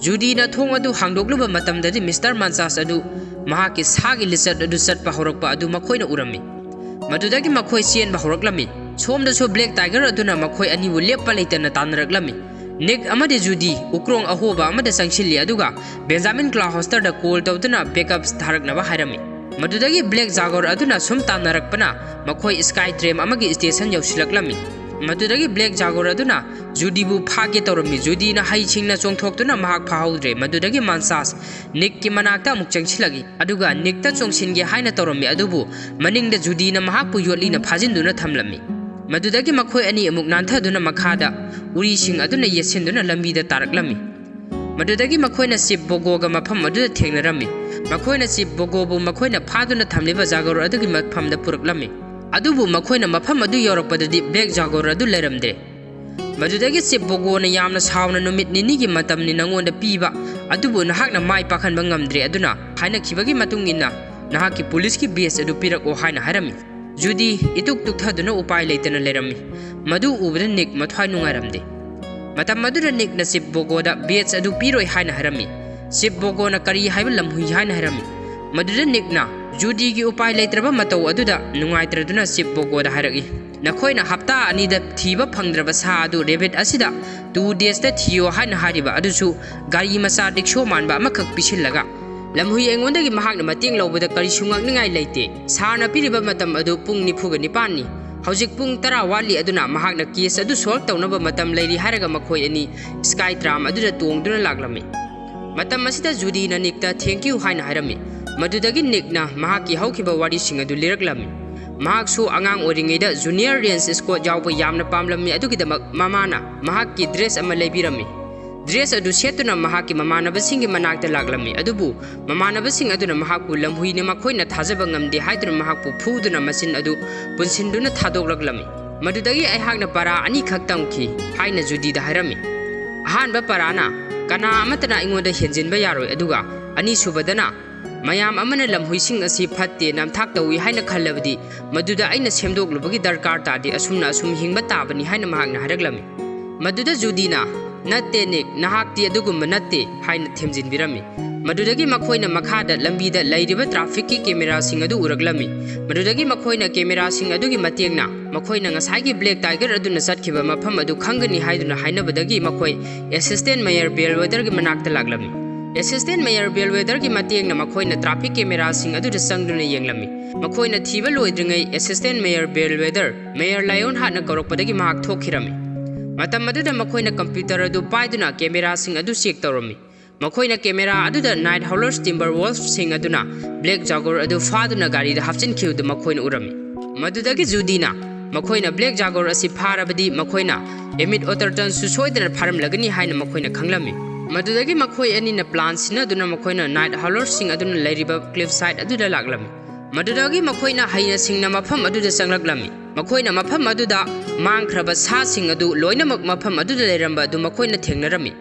ꯖꯨꯗꯤꯅ ꯊꯣꯡ ꯑꯗꯨ ꯍꯥꯡꯗꯣꯛꯂꯨꯕ ꯃꯇꯝꯗꯗꯤ ꯃꯤꯁꯇꯔ ꯃꯟꯆꯥꯁ ꯑꯗꯨ ꯃꯍꯥꯛꯀꯤ ꯁꯥꯒꯤ ꯂꯤꯆꯠ ꯑꯗꯨ ꯆꯠꯄ ꯍꯧꯔꯛꯄ ꯑꯗꯨ ꯃꯈꯣꯏꯅ ꯎꯔꯝꯃꯤ꯫ ꯃꯗꯨꯗꯒꯤ ꯃꯈꯣꯏ ꯆꯦꯟꯕ ꯍꯧꯔꯛꯂꯝꯃꯤ꯫ ꯁꯣꯝꯗꯁꯨ ꯕ꯭ꯂꯦꯛ ꯇꯥꯏꯒꯔ ꯑꯗꯨꯅ ꯃꯈꯣꯏ ꯑꯅꯤꯕꯨ ꯂꯦꯞꯄ ꯂꯩꯇꯅ ꯇꯥꯟꯅꯔꯛꯂꯝꯃꯤ꯫ ꯅꯤꯛ ꯑꯃꯗꯤ ꯖꯨꯗꯤ ꯎꯀ꯭ꯔꯣꯡ ꯑꯍꯣꯕ ꯑꯃꯗ ꯆꯪꯁꯤꯜꯂꯤ, ꯑꯗꯨꯒ ꯕꯦꯟꯖꯥꯃꯤꯟ ꯀ꯭ꯂꯥꯍꯣꯁꯇꯔꯗ ꯀꯣꯜ ꯇꯧꯗꯨꯅ ꯕꯦꯛꯑꯞ ꯊꯥꯔꯛꯅꯕ ꯍꯥꯏꯔꯝꯃꯤ꯫ ꯃꯗꯨꯗꯒꯤ ꯕ꯭ꯂꯦꯛ ꯖꯥꯒꯣꯔ ꯑꯗꯨꯅ ꯁꯨꯝ ꯇꯥꯟꯅꯔꯛꯄꯅ ꯃꯈꯣꯏ ꯁ꯭ꯀꯥꯏ ꯇ꯭ꯔꯦꯝ ꯑꯃꯒꯤ ꯁ꯭ꯇꯦꯁꯟ ꯌꯧꯁꯤꯜꯂꯛꯂꯝꯃꯤ꯫ ꯃꯗꯨꯗꯒꯤ ꯕ꯭ꯂꯦꯛ ꯖꯥꯒꯣꯔ ꯑꯗꯨꯅ ꯖꯨꯗꯤꯕꯨ ꯐꯥꯒꯦ ꯇꯧꯔꯝꯃꯤ꯫ ꯖꯨꯗꯤꯅ ꯍꯩꯁꯤꯡꯅ ꯆꯣꯡꯊꯣꯛꯇꯨꯅ ꯃꯍꯥꯛ ꯐꯥꯍꯧꯗ꯭ꯔꯦ꯫ ꯃꯗꯨꯗꯒꯤ ꯃꯟꯆꯥꯁ ꯅꯤꯛꯀꯤ ꯃꯅꯥꯛꯇ ꯑꯃꯨꯛ ꯆꯪꯁꯤꯜꯂꯛꯏ, ꯑꯗꯨꯒ ꯅꯤꯛꯇ ꯆꯣꯡꯁꯤꯟꯒꯦ ꯍꯥꯏꯅ ꯇꯧꯔꯝꯃꯤ, ꯑꯗꯨꯕꯨ ꯃꯅꯤꯡꯗ ꯖꯨꯗꯤꯅ ꯃꯍꯥꯛꯄꯨ ꯌꯣꯠꯂꯤꯅ ꯐꯥꯖꯤꯟꯗꯨꯅ ꯊꯝꯂꯝꯃꯤ꯫ ꯃꯗꯨꯗꯒꯤ ꯃꯈꯣꯏ ꯑꯅꯤ ꯑꯃꯨꯛ ꯅꯥꯟꯊꯗꯨꯅ ꯃꯈꯥꯗ ꯎꯔꯤꯁꯤꯡ ꯑꯗꯨꯅ ꯌꯦꯠꯁꯤꯟꯗꯨꯅ ꯂꯝꯕꯤꯗ ꯇꯥꯔꯛꯂꯝꯃꯤ꯫ ꯃꯗꯨꯗꯒꯤ ꯃꯈꯣꯏꯅ ꯆꯤꯞ ꯕꯣꯒꯣꯒ ꯃꯐꯝ ꯑꯗꯨꯗ ꯊꯦꯡꯅꯔꯝꯃꯤ꯫ ꯃꯈꯣꯏꯅ ꯆꯤꯞ ꯕꯣꯒꯣꯕꯨ ꯃꯈꯣꯏꯅ ꯐꯥꯗꯨꯅ ꯊꯝꯂꯤꯕ ꯖꯥꯒꯣꯔ ꯑꯗꯨꯒꯤ ꯃꯐꯝꯗ ꯄꯨꯔꯛꯂꯝꯃꯤ꯫ ꯑꯗꯨꯕꯨ ꯃꯈꯣꯏꯅ ꯃꯐꯝ ꯑꯗꯨ ꯌꯧꯔꯛꯄꯗꯗꯤ ꯕ꯭ꯂꯦꯛ ꯖꯥꯒꯣꯔ ꯑꯗꯨ ꯂꯩꯔꯝꯗꯦ꯫ ꯃꯗꯨꯗꯒꯤ ꯆꯤꯞ ꯕꯣꯒꯣꯅ ꯌꯥꯝꯅ ꯁꯥꯎꯅ, "ꯅꯨꯃꯤꯠ ꯅꯤꯅꯤꯒꯤ ꯃꯇꯝꯅꯤ ꯅꯉꯣꯟꯗ ꯄꯤꯕ, ꯑꯗꯨꯕꯨ ꯅꯍꯥꯛꯅ ꯃꯥꯏ ꯄꯥꯛꯍꯟꯕ ꯉꯝꯗ꯭ꯔꯦ, ꯑꯗꯨꯅ ꯍꯥꯏꯅꯈꯤꯕꯒꯤ ꯃꯇꯨꯡ ꯏꯟꯅ ꯅꯍꯥꯛꯀꯤ ꯄꯨꯂꯤꯁꯀꯤ ꯕꯦꯖ ꯑꯗꯨ ꯄꯤꯔꯛꯑꯣ" ꯍꯥꯏꯅ ꯍꯥꯏꯔꯝꯃꯤ꯫ ꯖꯨꯗꯤ ꯏꯇꯨꯛ ꯇꯨꯛꯊꯗꯨꯅ ꯎꯄꯥꯏ ꯂꯩꯇꯅ ꯂꯩꯔꯝꯃꯤ꯫ ꯃꯗꯨ ꯎꯕꯗ ꯅꯤꯛ ꯃꯊ꯭ꯋꯥꯏ ꯅꯨꯡꯉꯥꯏꯔꯝꯗꯦ꯫ ꯃꯇꯝ ꯑꯗꯨꯗ ꯅꯤꯛꯅ ꯆꯤꯞ ꯕꯣꯒꯣꯗ ꯕꯦꯖ ꯑꯗꯨ ꯄꯤꯔꯣꯏ ꯍꯥꯏꯅ ꯍꯥꯏꯔꯝꯃꯤ꯫ ꯆꯤꯞ ꯕꯣꯒꯣꯅ ꯀꯔꯤ ꯍꯥꯏꯕ ꯂꯝꯍꯨꯏ ꯍꯥꯏꯅ ꯍꯥꯏꯔꯝꯃꯤ꯫ ꯃꯗꯨꯗ ꯅꯤꯛꯅ ꯖꯨꯗꯤꯒꯤ ꯎꯄꯥꯏ ꯂꯩꯇ꯭ꯔꯕ ꯃꯇꯧ ꯑꯗꯨꯗ ꯅꯨꯡꯉꯥꯏꯇ꯭ꯔꯗꯨꯅ ꯆꯤꯞ ꯕꯣꯒꯣꯗ ꯍꯥꯏꯔꯛꯏ, "ꯅꯈꯣꯏꯅ ꯍꯞꯇꯥ ꯑꯅꯤꯗ ꯊꯤꯕ ꯐꯪꯗ꯭ꯔꯕ ꯁꯥ ꯑꯗꯨ ꯔꯦꯕꯤꯠ ꯑꯁꯤꯗ ꯇꯨ ꯗꯦꯖꯇ ꯊꯤꯌꯣ ꯍꯥꯏꯅ ꯍꯥꯏꯔꯤꯕ ꯑꯗꯨꯁꯨ ꯒꯥꯔꯤ ꯃꯆꯥ ꯔꯤꯛꯁꯣ ꯃꯥꯟꯕ ꯑꯃꯈꯛ ꯄꯤꯁꯤꯜꯂꯒ, ꯂꯝꯍꯨꯏ ꯑꯩꯉꯣꯟꯗꯒꯤ ꯃꯍꯥꯛꯅ ꯃꯇꯦꯡ ꯂꯧꯕꯗ ꯀꯔꯤꯁꯨ ꯉꯛꯅꯤꯡꯉꯥꯏ ꯂꯩꯇꯦ꯫ ꯁꯥꯔꯅ ꯄꯤꯔꯤꯕ ꯃꯇꯝ ꯑꯗꯨ ꯄꯨꯡ ꯅꯤꯐꯨꯒ ꯅꯤꯄꯥꯟꯅꯤ꯫ ꯍꯧꯖꯤꯛ ꯄꯨꯡ ꯇꯔꯥ ꯋꯥꯠꯂꯤ, ꯑꯗꯨꯅ ꯃꯍꯥꯛꯅ ꯀꯦꯁ ꯑꯗꯨ ꯁꯣꯜꯕ ꯇꯧꯅꯕ ꯃꯇꯝ ꯂꯩꯔꯤ" ꯍꯥꯏꯔꯒ ꯃꯈꯣꯏ ꯑꯅꯤ ꯁ꯭ꯀꯥꯏ ꯇ꯭ꯔꯥꯝ ꯑꯗꯨꯗ ꯇꯣꯡꯗꯨꯅ ꯂꯥꯛꯂꯝꯃꯤ꯫ ꯃꯇꯝ ꯑꯁꯤꯗ ꯖꯨꯗꯤꯅ ꯅꯤꯛꯇ "Thank you" ꯍꯥꯏꯅ ꯍꯥꯏꯔꯝꯃꯤ꯫ ꯃꯗꯨꯗꯒꯤ ꯅꯤꯛꯅ ꯃꯍꯥꯛꯀꯤ ꯍꯧꯈꯤꯕ ꯋꯥꯔꯤꯁꯤꯡ ꯑꯗꯨ ꯂꯤꯔꯛꯂꯝꯃꯤ꯫ ꯃꯍꯥꯛꯁꯨ ꯑꯉꯥꯡ ꯑꯣꯏꯔꯤꯉꯩꯗ ꯖꯨꯅꯤꯌꯔ ꯔꯦꯟꯖ ꯁ꯭ꯀ꯭ꯋꯥꯗ ꯌꯥꯎꯕ ꯌꯥꯝꯅ ꯄꯥꯝꯂꯝꯃꯤ, ꯑꯗꯨꯒꯤꯗꯃꯛ ꯃꯃꯥꯅ ꯃꯍꯥꯛꯀꯤ ꯗ꯭ꯔꯦꯁ ꯑꯃ ꯂꯩꯕꯤꯔꯝꯃꯤ꯫ ꯗ꯭ꯔꯦꯁ ꯑꯗꯨ ꯁꯦꯠꯇꯨꯅ ꯃꯍꯥꯛꯀꯤ ꯃꯃꯥꯟꯅꯕꯁꯤꯡꯒꯤ ꯃꯅꯥꯛꯇ ꯂꯥꯛꯂꯝꯃꯤ, ꯑꯗꯨꯕꯨ ꯃꯃꯥꯟꯅꯕꯁꯤꯡ ꯑꯗꯨꯅ ꯃꯍꯥꯛꯄꯨ ꯂꯝꯍꯨꯏꯅꯤ, ꯃꯈꯣꯏꯅ ꯊꯥꯖꯕ ꯉꯝꯗꯦ ꯍꯥꯏꯗꯨꯅ ꯃꯍꯥꯛꯄꯨ ꯐꯨꯗꯨꯅ ꯃꯆꯤꯟ ꯑꯗꯨ ꯄꯨꯟꯁꯤꯟꯗꯨꯅ ꯊꯥꯗꯣꯛꯂꯛꯂꯝꯃꯤ꯫ "ꯃꯗꯨꯗꯒꯤ ꯑꯩꯍꯥꯛꯅ ꯄꯔꯥ ꯑꯅꯤꯈꯛ ꯇꯝꯈꯤ" ꯍꯥꯏꯅ ꯖꯨꯗꯤꯗ ꯍꯥꯏꯔꯝꯃꯤ꯫ "ꯑꯍꯥꯟꯕ ꯄꯔꯥꯅ, ꯀꯅꯥ ꯑꯃꯠꯇꯅ ꯑꯩꯉꯣꯟꯗ ꯍꯦꯟꯖꯤꯟꯕ ꯌꯥꯔꯣꯏ, ꯑꯗꯨꯒ ꯑꯅꯤꯁꯨꯕꯗꯅ, ꯃꯌꯥꯝ ꯑꯃꯅ ꯂꯝꯍꯨꯏꯁꯤꯡ ꯑꯁꯤ ꯐꯠꯇꯦ, ꯅꯝꯊꯥꯛ ꯇꯧꯏ ꯍꯥꯏꯅ ꯈꯜꯂꯕꯗꯤ, ꯃꯗꯨꯗ ꯑꯩꯅ ꯁꯦꯝꯗꯣꯛꯂꯨꯕꯒꯤ ꯗꯔꯀꯥꯔ ꯇꯥꯗꯦ, ꯑꯁꯨꯝꯅ ꯑꯁꯨꯝ ꯍꯤꯡꯕ ꯇꯥꯕꯅꯤ" ꯍꯥꯏꯅ ꯃꯍꯥꯛꯅ ꯍꯥꯏꯔꯛꯂꯝꯃꯤ꯫ ꯃꯗꯨꯗ ꯖꯨꯗꯤꯅ, "ꯅꯠꯇꯦ ꯅꯤꯛ, ꯅꯍꯥꯛꯇꯤ ꯑꯗꯨꯒꯨꯝꯕ ꯅꯠꯇꯦ" ꯍꯥꯏꯅ ꯊꯦꯝꯖꯤꯟꯕꯤꯔꯝꯃꯤ꯫ ꯃꯗꯨꯗꯒꯤ ꯃꯈꯣꯏꯅ ꯃꯈꯥꯗ ꯂꯝꯕꯤꯗ ꯂꯩꯔꯤꯕ ꯇ꯭ꯔꯥꯐꯤꯛꯀꯤ ꯀꯦꯃꯦꯔꯥꯁꯤꯡ ꯑꯗꯨ ꯎꯔꯛꯂꯝꯃꯤ꯫ ꯃꯗꯨꯗꯒꯤ ꯃꯈꯣꯏꯅ ꯀꯦꯃꯦꯔꯥꯁꯤꯡ ꯑꯗꯨꯒꯤ ꯃꯇꯦꯡꯅ ꯃꯈꯣꯏꯅ ꯉꯁꯥꯏꯒꯤ ꯕ꯭ꯂꯦꯛ ꯇꯥꯏꯒꯔ ꯑꯗꯨꯅ ꯆꯠꯈꯤꯕ ꯃꯐꯝ ꯑꯗꯨ ꯈꯪꯒꯅꯤ ꯍꯥꯏꯗꯨꯅ ꯍꯥꯏꯅꯕꯗꯒꯤ ꯃꯈꯣꯏ ꯑꯦꯁꯤꯁꯇꯦꯟ ꯃꯦꯌꯔ ꯕꯦꯜꯋꯦꯗꯔꯒꯤ ꯃꯅꯥꯛꯇ ꯂꯥꯛꯂꯝꯃꯤ꯫ ꯑꯦꯁꯤꯁꯇꯦꯟ ꯃꯦꯌꯔ ꯕꯦꯜꯋꯦꯗꯔꯒꯤ ꯃꯇꯦꯡꯅ ꯃꯈꯣꯏꯅ ꯇ꯭ꯔꯥꯐꯤꯛ ꯀꯦꯃꯦꯔꯥꯁꯤꯡ ꯑꯗꯨꯗ ꯆꯪꯗꯨꯅ ꯌꯦꯡꯂꯝꯃꯤ꯫ ꯃꯈꯣꯏꯅ ꯊꯤꯕ ꯂꯣꯏꯗ꯭ꯔꯤꯉꯩ ꯑꯦꯁꯤꯁꯇꯦꯟ ꯃꯦꯌꯔ ꯕꯦꯜꯋꯦꯗꯔ ꯃꯦꯌꯔ ꯂꯥꯏꯑꯣꯟ ꯍꯥꯠꯅ ꯀꯧꯔꯛꯄꯗꯒꯤ ꯃꯍꯥꯛ ꯊꯣꯛꯈꯤꯔꯝꯃꯤ꯫ ꯃꯇꯝ ꯑꯗꯨꯗ ꯃꯈꯣꯏꯅ ꯀꯝꯄ꯭ꯌꯨꯇꯔ ꯑꯗꯨ ꯄꯥꯏꯗꯨꯅ ꯀꯦꯃꯦꯔꯥꯁꯤꯡ ꯑꯗꯨ ꯆꯦꯛ ꯇꯧꯔꯝꯃꯤ꯫ ꯃꯈꯣꯏꯅ ꯀꯦꯃꯦꯔꯥ ꯑꯗꯨꯗ ꯅꯥꯏꯠ ꯍꯥꯎꯂꯔꯁ ꯇꯤꯝꯕꯔ ꯋꯣꯜꯐꯁꯤꯡ ꯑꯗꯨꯅ ꯕ꯭ꯂꯦꯛ ꯖꯥꯒꯣꯔ ꯑꯗꯨ ꯐꯥꯗꯨꯅ ꯒꯥꯔꯤꯗ ꯍꯥꯞꯆꯤꯟꯈꯤꯕꯗꯨ ꯃꯈꯣꯏꯅ ꯎꯔꯝꯃꯤ꯫ ꯃꯗꯨꯗꯒꯤ ꯖꯨꯗꯤꯅ, "ꯃꯈꯣꯏꯅ ꯕ꯭ꯂꯦꯛ ꯖꯥꯒꯣꯔ ꯑꯁꯤ ꯐꯥꯔꯕꯗꯤ ꯃꯈꯣꯏꯅ ꯑꯦꯃꯤꯠ ꯑꯣꯇꯔꯇꯟꯁꯨ ꯁꯣꯏꯗꯅ ꯐꯥꯔꯝꯂꯒꯅꯤ" ꯍꯥꯏꯅ ꯃꯈꯣꯏꯅ ꯈꯪꯂꯝꯃꯤ꯫ ꯃꯗꯨꯗꯒꯤ ꯃꯈꯣꯏ ꯑꯅꯤꯅ ꯄ꯭ꯂꯥꯟ ꯁꯤꯟꯅꯗꯨꯅ ꯃꯈꯣꯏꯅ ꯅꯥꯏꯠ ꯍꯥꯎꯂꯔꯁꯤꯡ ꯑꯗꯨꯅ ꯂꯩꯔꯤꯕ ꯀ꯭ꯂꯤꯐ ꯁꯥꯏꯠ ꯑꯗꯨꯗ ꯂꯥꯛꯂꯝꯃꯤ꯫ ꯃꯗꯨꯗꯒꯤ ꯃꯈꯣꯏꯅ ꯍꯩꯅ ꯁꯤꯡꯅ ꯃꯐꯝ ꯑꯗꯨꯗ ꯆꯪꯂꯛꯂꯝꯃꯤ꯫ ꯃꯈꯣꯏꯅ ꯃꯐꯝ ꯑꯗꯨꯗ ꯃꯥꯡꯈ꯭ꯔꯕ ꯁꯥꯁꯤꯡ ꯑꯗꯨ ꯂꯣꯏꯅꯃꯛ ꯃꯐꯝ ꯑꯗꯨꯗ ꯂꯩꯔꯝꯕ ꯑꯗꯨ ꯃꯈꯣꯏꯅ ꯊꯦꯡꯅꯔꯝꯃꯤ꯫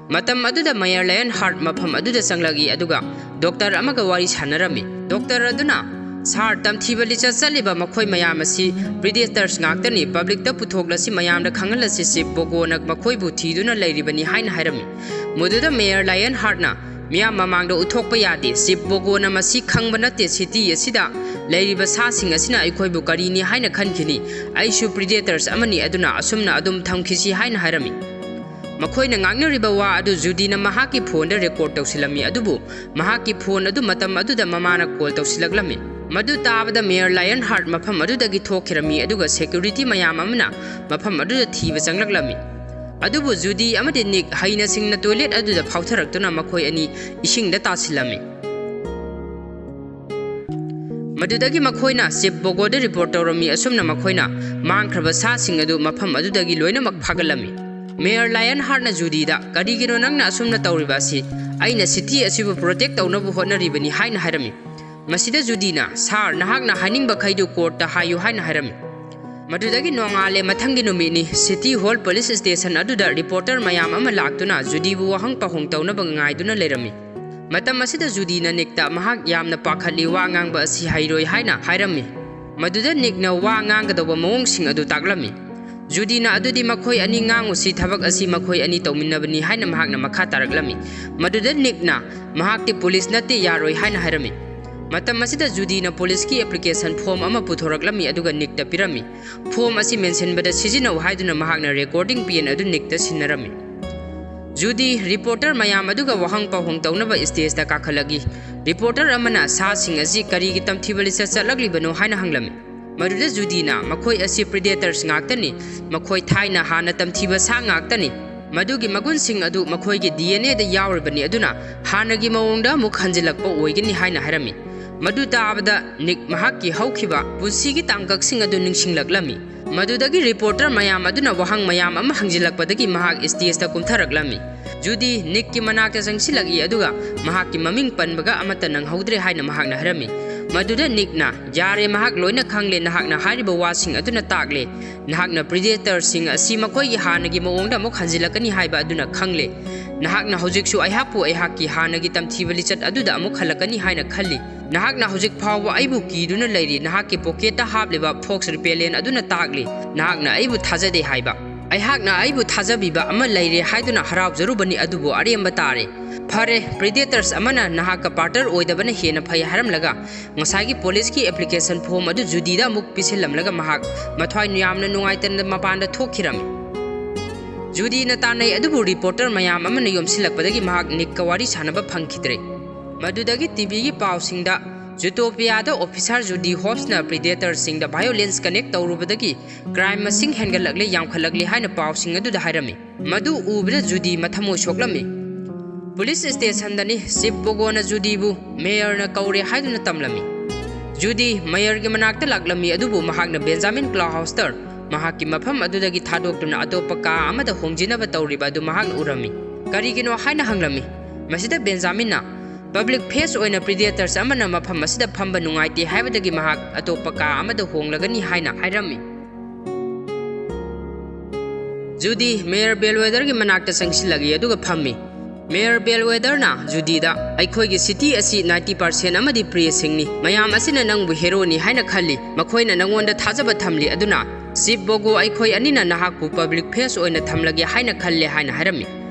ꯃꯇꯝ ꯑꯗꯨꯗ Mayor Lionheart ꯃꯐꯝ ꯑꯗꯨꯗ ꯆꯪꯂꯛꯏ, ꯑꯗꯨꯒ ꯗꯣꯛꯇꯔ ꯑꯃꯒ ꯋꯥꯔꯤ ꯁꯥꯟꯅꯔꯝꯃꯤ꯫ ꯗꯣꯛꯇꯔ ꯑꯗꯨꯅ, "ꯁꯥꯔ, ꯇꯝꯊꯤꯕ ꯂꯤꯆꯠ ꯆꯠꯂꯤꯕ ꯃꯈꯣꯏ ꯃꯌꯥꯝ ꯑꯁꯤ predators ꯉꯥꯛꯇꯅꯤ, publicꯇ ꯄꯨꯊꯣꯛꯂꯁꯤ, ꯃꯌꯥꯝꯗ ꯈꯪꯍꯜꯂꯁꯤ, ꯆꯤꯐ ꯕꯣꯒꯣꯅ ꯃꯈꯣꯏꯕꯨ ꯊꯤꯗꯨꯅ ꯂꯩꯔꯤꯕꯅꯤ" ꯍꯥꯏꯅ ꯍꯥꯏꯔꯝꯃꯤ꯫ ꯃꯗꯨꯗ Mayor Lionheartꯅ, "ꯃꯤꯌꯥꯝ ꯃꯃꯥꯡꯗ ꯎꯠꯊꯣꯛꯄ ꯌꯥꯗꯦ, ꯆꯤꯐ ꯕꯣꯒꯣꯅ ꯃꯁꯤ ꯈꯪꯕ ꯅꯠꯇꯦ, city ꯑꯁꯤꯗ ꯂꯩꯔꯤꯕ ꯁꯥꯁꯤꯡ ꯑꯁꯤꯅ ꯑꯩꯈꯣꯏꯕꯨ ꯀꯔꯤꯅꯤ ꯍꯥꯏꯅ ꯈꯟꯈꯤꯅꯤ? ꯑꯩꯁꯨ predators ꯑꯃꯅꯤ, ꯑꯗꯨꯅ ꯑꯁꯨꯝꯅ ꯑꯗꯨꯝ ꯊꯝꯈꯤꯁꯤ" ꯍꯥꯏꯅ ꯍꯥꯏꯔꯝꯃꯤ꯫ ꯃꯈꯣꯏꯅ ꯉꯥꯡꯅꯔꯤꯕ ꯋꯥ ꯑꯗꯨ ꯖꯨꯗꯤꯅ ꯃꯍꯥꯛꯀꯤ ꯐꯣꯟꯗ record ꯇꯧꯁꯤꯜꯂꯝꯃꯤ, ꯑꯗꯨꯕꯨ ꯃꯍꯥꯛꯀꯤ ꯐꯣꯟ ꯑꯗꯨ ꯃꯇꯝ ꯑꯗꯨꯗ ꯃꯃꯥꯅ call ꯇꯧꯁꯤꯜꯂꯛꯂꯝꯃꯤ꯫ ꯃꯗꯨ ꯇꯥꯕꯗ Mayor Lionheart ꯃꯐꯝ ꯑꯗꯨꯗꯒꯤ ꯊꯣꯛꯈꯤꯔꯝꯃꯤ, ꯑꯗꯨꯒ security ꯃꯌꯥꯝ ꯑꯃꯅ ꯃꯐꯝ ꯑꯗꯨꯗ ꯊꯤꯕ ꯆꯪꯂꯛꯂꯝꯃꯤ꯫ ꯑꯗꯨꯕꯨ ꯖꯨꯗꯤ ꯑꯃꯗꯤ ꯅꯤꯛ ꯍꯩꯅ ꯁꯤꯡꯅ toilet ꯑꯗꯨꯗ ꯐꯥꯎꯊꯔꯛꯇꯨꯅ ꯃꯈꯣꯏ ꯑꯅꯤ ꯏꯁꯤꯡꯗ ꯇꯥꯁꯤꯜꯂꯝꯃꯤ꯫ ꯃꯗꯨꯗꯒꯤ ꯃꯈꯣꯏꯅ ꯆꯤꯐ ꯕꯣꯒꯣꯗ report ꯇꯧꯔꯝꯃꯤ꯫ ꯑꯁꯨꯝꯅ ꯃꯈꯣꯏꯅ ꯃꯥꯡꯈ꯭ꯔꯕ ꯁꯥꯁꯤꯡ ꯑꯗꯨ ꯃꯐꯝ ꯑꯗꯨꯗꯒꯤ ꯂꯣꯏꯅꯃꯛ ꯐꯥꯒꯠꯂꯝꯃꯤ꯫ Mayor Lionheartꯅ ꯖꯨꯗꯤꯗ, "ꯀꯔꯤꯒꯤꯅꯣ ꯅꯪꯅ ꯑꯁꯨꯝꯅ ꯇꯧꯔꯤꯕ ꯑꯁꯤ? ꯑꯩꯅ city ꯑꯁꯤꯕꯨ protect ꯇꯧꯅꯕ ꯍꯣꯠꯅꯔꯤꯕꯅꯤ" ꯍꯥꯏꯅ ꯍꯥꯏꯔꯝꯃꯤ꯫ ꯃꯁꯤꯗ ꯖꯨꯗꯤꯅ, "ꯁꯥꯔ, ꯅꯍꯥꯛꯅ ꯍꯥꯏꯅꯤꯡꯕꯈꯩꯗꯨ courtꯇ ꯍꯥꯏꯌꯨ" ꯍꯥꯏꯅ ꯍꯥꯏꯔꯝꯃꯤ꯫ ꯃꯗꯨꯗꯒꯤ ꯅꯣꯡꯉꯥꯜꯂꯦ꯫ ꯃꯊꯪꯒꯤ ꯅꯨꯃꯤꯠꯅꯤ꯫ City Hall Police Station ꯑꯗꯨꯗ reporter ꯃꯌꯥꯝ ꯑꯃ ꯂꯥꯛꯇꯨꯅ ꯖꯨꯗꯤꯕꯨ ꯋꯥꯍꯪ ꯄꯥꯎꯍꯪ ꯇꯧꯅꯕ ꯉꯥꯏꯗꯨꯅ ꯂꯩꯔꯝꯃꯤ꯫ ꯃꯇꯝ ꯑꯁꯤꯗ ꯖꯨꯗꯤꯅ ꯅꯤꯛꯇ ꯃꯍꯥꯛ ꯌꯥꯝꯅ ꯄꯥꯈꯠꯂꯤ, ꯋꯥ ꯉꯥꯡꯕ ꯑꯁꯤ ꯍꯩꯔꯣꯏ ꯍꯥꯏꯅ ꯍꯥꯏꯔꯝꯃꯤ꯫ ꯃꯗꯨꯗ ꯅꯤꯛꯅ ꯋꯥ ꯉꯥꯡꯒꯗꯧꯕ ꯃꯑꯣꯡꯁꯤꯡ ꯑꯗꯨ ꯇꯥꯛꯂꯝꯃꯤ꯫ ꯖꯨꯗꯤꯅ, "ꯑꯗꯨꯗꯤ ꯃꯈꯣꯏ ꯑꯅꯤ ꯉꯥꯡꯉꯨꯁꯤ, ꯊꯕꯛ ꯑꯁꯤ ꯃꯈꯣꯏ ꯑꯅꯤ ꯇꯧꯃꯤꯟꯅꯕꯅꯤ" ꯍꯥꯏꯅ ꯃꯍꯥꯛꯅ ꯃꯈꯥ ꯇꯥꯔꯛꯂꯝꯃꯤ꯫ ꯃꯗꯨꯗ ꯅꯤꯛꯅ, "ꯃꯍꯥꯛꯇꯤ police ꯅꯠꯇꯦ, ꯌꯥꯔꯣꯏ" ꯍꯥꯏꯅ ꯍꯥꯏꯔꯝꯃꯤ꯫ ꯃꯇꯝ ꯑꯁꯤꯗ ꯖꯨꯗꯤꯅ policeꯀꯤ application form ꯑꯃ ꯄꯨꯊꯣꯔꯛꯂꯝꯃꯤ, ꯑꯗꯨꯒ ꯅꯤꯛꯇ ꯄꯤꯔꯝꯃꯤ꯫ "Form ꯑꯁꯤ ꯃꯦꯟꯁꯤꯟꯕꯗ ꯁꯤꯖꯤꯟꯅꯧ" ꯍꯥꯏꯗꯨꯅ ꯃꯍꯥꯛꯅ recording pen ꯑꯗꯨ ꯅꯤꯛꯇ ꯁꯤꯟꯅꯔꯝꯃꯤ꯫ ꯖꯨꯗꯤ reporter ꯃꯌꯥꯝ ꯑꯗꯨꯒ ꯋꯥꯍꯪ ꯄꯥꯎꯍꯪ ꯇꯧꯅꯕ stageꯇ ꯀꯥꯈꯠꯂꯛꯏ꯫ Reporter ꯑꯃꯅ ꯁꯥꯁꯤꯡ ꯑꯁꯤ ꯀꯔꯤꯒꯤ ꯇꯝꯊꯤꯕ ꯂꯤꯆꯠ ꯆꯠꯂꯛꯂꯤꯕꯅꯣ ꯍꯥꯏꯅ ꯍꯪꯂꯝꯃꯤ꯫ ꯃꯗꯨꯗ ꯖꯨꯗꯤꯅ, "ꯃꯈꯣꯏ ꯑꯁꯤ predators ꯉꯥꯛꯇꯅꯤ꯫ ꯃꯈꯣꯏ ꯊꯥꯏꯅ ꯍꯥꯟꯅ ꯇꯝꯊꯤꯕ ꯁꯥ ꯉꯥꯛꯇꯅꯤ꯫ ꯃꯗꯨꯒꯤ ꯃꯒꯨꯟꯁꯤꯡ ꯑꯗꯨ ꯃꯈꯣꯏꯒꯤ DNAꯗ ꯌꯥꯎꯔꯤꯕꯅꯤ, ꯑꯗꯨꯅ ꯍꯥꯟꯅꯒꯤ ꯃꯑꯣꯡꯗ ꯑꯃꯨꯛ ꯍꯟꯖꯤꯜꯂꯛꯄ ꯑꯣꯏꯒꯅꯤ" ꯍꯥꯏꯅ ꯍꯥꯏꯔꯝꯃꯤ꯫ ꯃꯗꯨ ꯇꯥꯕꯗ ꯅꯤꯛ ꯃꯍꯥꯛꯀꯤ ꯍꯧꯈꯤꯕ ꯄꯨꯟꯁꯤꯒꯤ ꯇꯥꯡꯀꯛꯁꯤꯡ ꯑꯗꯨ ꯅꯤꯡꯁꯤꯡꯂꯛꯂꯝꯃꯤ꯫ ꯃꯗꯨꯗꯒꯤ reporter ꯃꯌꯥꯝ ꯑꯗꯨꯅ ꯋꯥꯍꯪ ꯃꯌꯥꯝ ꯑꯃ ꯍꯪꯖꯤꯜꯂꯛꯄꯗꯒꯤ ꯃꯍꯥꯛ stageꯇ ꯀꯨꯝꯊꯔꯛꯂꯝꯃꯤ꯫ ꯖꯨꯗꯤ ꯅꯤꯛꯀꯤ ꯃꯅꯥꯛꯇ ꯆꯪꯁꯤꯜꯂꯛꯏ, ꯑꯗꯨꯒ ꯃꯍꯥꯛꯀꯤ ꯃꯃꯤꯡ ꯄꯟꯕꯒ ꯑꯃꯠꯇ ꯅꯪꯍꯧꯗ꯭ꯔꯦ ꯍꯥꯏꯅ ꯃꯍꯥꯛꯅ ꯍꯥꯏꯔꯝꯃꯤ꯫ ꯃꯗꯨꯗ ꯅꯤꯛꯅ, "ꯌꯥꯔꯦ, ꯃꯍꯥꯛ ꯂꯣꯏꯅ ꯈꯪꯂꯦ, ꯅꯍꯥꯛꯅ ꯍꯥꯏꯔꯤꯕ ꯋꯥꯁꯤꯡ ꯑꯗꯨꯅ ꯇꯥꯛꯂꯦ꯫ ꯅꯍꯥꯛꯅ predatorꯁꯤꯡ ꯑꯁꯤ ꯃꯈꯣꯏꯒꯤ ꯍꯥꯟꯅꯒꯤ ꯃꯑꯣꯡꯗ ꯑꯃꯨꯛ ꯍꯟꯖꯤꯜꯂꯛꯀꯅꯤ ꯍꯥꯏꯕ ꯑꯗꯨꯅ ꯈꯪꯂꯦ꯫ ꯅꯍꯥꯛꯅ ꯍꯧꯖꯤꯛꯁꯨ ꯑꯩꯍꯥꯛꯄꯨ ꯑꯩꯍꯥꯛꯀꯤ ꯍꯥꯟꯅꯒꯤ ꯇꯝꯊꯤꯕ ꯂꯤꯆꯠ ꯑꯗꯨꯗ ꯑꯃꯨꯛ ꯍꯜꯂꯛꯀꯅꯤ ꯍꯥꯏꯅ ꯈꯜꯂꯤ꯫ ꯅꯍꯥꯛꯅ ꯍꯧꯖꯤꯛ ꯐꯥꯎꯕ ꯑꯩꯕꯨ ꯀꯤꯗꯨꯅ ꯂꯩꯔꯤ꯫ ꯅꯍꯥꯛꯀꯤ pocketꯇ ꯍꯥꯞꯂꯤꯕ fox repellent ꯑꯗꯨꯅ ꯇꯥꯛꯂꯤ, ꯅꯍꯥꯛꯅ ꯑꯩꯕꯨ ꯊꯥꯖꯗꯦ ꯍꯥꯏꯕ꯫ ꯑꯩꯍꯥꯛꯅ ꯑꯩꯕꯨ ꯊꯥꯖꯕꯤꯕ ꯑꯃ ꯂꯩꯔꯦ ꯍꯥꯏꯗꯨꯅ ꯍꯔꯥꯎꯖꯔꯨꯕꯅꯤ, ꯑꯗꯨꯕꯨ ꯑꯔꯦꯝꯕ ꯇꯥꯔꯦ꯫ ꯐꯔꯦ, predators ꯑꯃꯅ ꯅꯍꯥꯛꯀ partner ꯑꯣꯏꯗꯕꯅ ꯍꯦꯟꯅ ꯐꯩ" ꯍꯥꯏꯔꯝꯂꯒ ꯉꯁꯥꯏꯒꯤ policeꯀꯤ application form ꯑꯗꯨ ꯖꯨꯗꯤꯗ ꯑꯃꯨꯛ ꯄꯤꯁꯤꯜꯂꯝꯂꯒ ꯃꯍꯥꯛ ꯃꯊ꯭ꯋꯥꯏ ꯌꯥꯝꯅ ꯅꯨꯡꯉꯥꯏꯇꯅ ꯃꯄꯥꯟꯗ ꯊꯣꯛꯈꯤꯔꯝꯃꯤ꯫ ꯖꯨꯗꯤꯅ ꯇꯥꯟꯅꯩ, ꯑꯗꯨꯕꯨ reporter ꯃꯌꯥꯝ ꯑꯃꯅ ꯌꯣꯝꯁꯤꯜꯂꯛꯄꯗꯒꯤ ꯃꯍꯥꯛ ꯅꯤꯛꯀ ꯋꯥꯔꯤ ꯁꯥꯟꯅꯕ ꯐꯪꯈꯤꯗ꯭ꯔꯦ꯫ ꯃꯗꯨꯗꯒꯤ TVꯒꯤ ꯄꯥꯎꯁꯤꯡꯗ, Zootopia ꯗ officer ꯖꯨꯗꯤ ꯍꯣꯞꯁꯅ predatorꯁꯤꯡꯗ violenceꯀ connect ꯇꯧꯔꯨꯕꯗꯒꯤ crime ꯃꯁꯤꯡ ꯍꯦꯟꯒꯠꯂꯛꯂꯦ, ꯌꯥꯝꯈꯠꯂꯛꯂꯦ ꯍꯥꯏꯅ ꯄꯥꯎꯁꯤꯡ ꯑꯗꯨꯗ ꯍꯥꯏꯔꯝꯃꯤ꯫ ꯃꯗꯨ ꯎꯕꯗ ꯖꯨꯗꯤ ꯃꯊꯃꯣꯏ ꯁꯣꯛꯂꯝꯃꯤ꯫ Police stationꯗꯅꯤ ꯁꯤꯞ ꯕꯣꯒꯣꯅ ꯖꯨꯗꯤꯕꯨ mayorꯅ ꯀꯧꯔꯦ ꯍꯥꯏꯗꯨꯅ ꯇꯝꯂꯝꯃꯤ꯫ ꯖꯨꯗꯤ mayorꯒꯤ ꯃꯅꯥꯛꯇ ꯂꯥꯛꯂꯝꯃꯤ, ꯑꯗꯨꯕꯨ ꯃꯍꯥꯛꯅ ꯕꯦꯟꯖꯥꯃꯤꯟ ꯀ꯭ꯂꯥꯎꯍꯥꯎꯁꯇꯔ ꯃꯍꯥꯛꯀꯤ ꯃꯐꯝ ꯑꯗꯨꯗꯒꯤ ꯊꯥꯗꯣꯛꯇꯨꯅ ꯑꯇꯣꯞꯄ ꯀꯥ ꯑꯃꯗ ꯍꯣꯡꯖꯤꯟꯅꯕ ꯇꯧꯔꯤꯕ ꯑꯗꯨ ꯃꯍꯥꯛꯅ ꯎꯔꯝꯃꯤ꯫ ꯀꯔꯤꯒꯤꯅꯣ ꯍꯥꯏꯅ ꯍꯪꯂꯝꯃꯤ꯫ ꯃꯁꯤꯗ ꯕꯦꯟꯖꯥꯃꯤꯟꯅ, "Public face ꯑꯣꯏꯅ predators ꯑꯃꯅ ꯃꯐꯝ ꯑꯁꯤꯗ ꯐꯝꯕ ꯅꯨꯡꯉꯥꯏꯇꯦ" ꯍꯥꯏꯕꯗꯒꯤ ꯃꯍꯥꯛ ꯑꯇꯣꯞꯄ ꯀꯥ ꯑꯃꯗ ꯍꯣꯡꯂꯒꯅꯤ ꯍꯥꯏꯅ ꯍꯥꯏꯔꯝꯃꯤ꯫ ꯖꯨꯗꯤ mayor Bellwetherꯒꯤ ꯃꯅꯥꯛꯇ ꯆꯪꯁꯤꯜꯂꯛꯏ, ꯑꯗꯨꯒ ꯐꯝꯃꯤ꯫ Mayor Bellwetherꯅ ꯖꯨꯗꯤꯗ, "ꯑꯩꯈꯣꯏꯒꯤ city ꯑꯁꯤ ninety percent ꯑꯃꯗꯤ pressꯁꯤꯡꯅꯤ꯫ ꯃꯌꯥꯝ ꯑꯁꯤꯅ ꯅꯪꯕꯨ heroꯅꯤ ꯍꯥꯏꯅ ꯈꯜꯂꯤ꯫ ꯃꯈꯣꯏꯅ ꯅꯪꯉꯣꯟꯗ ꯊꯥꯖꯕ ꯊꯝꯂꯤ꯫ ꯑꯗꯨꯅ ꯁꯤꯞ ꯕꯣꯒꯣ, ꯑꯩꯈꯣꯏ ꯑꯅꯤꯅ ꯅꯍꯥꯛꯄꯨ public face ꯑꯣꯏꯅ ꯊꯝꯂꯒꯦ ꯍꯥꯏꯅ ꯈꯜꯂꯦ" ꯍꯥꯏꯅ ꯍꯥꯏꯔꯝꯃꯤ꯫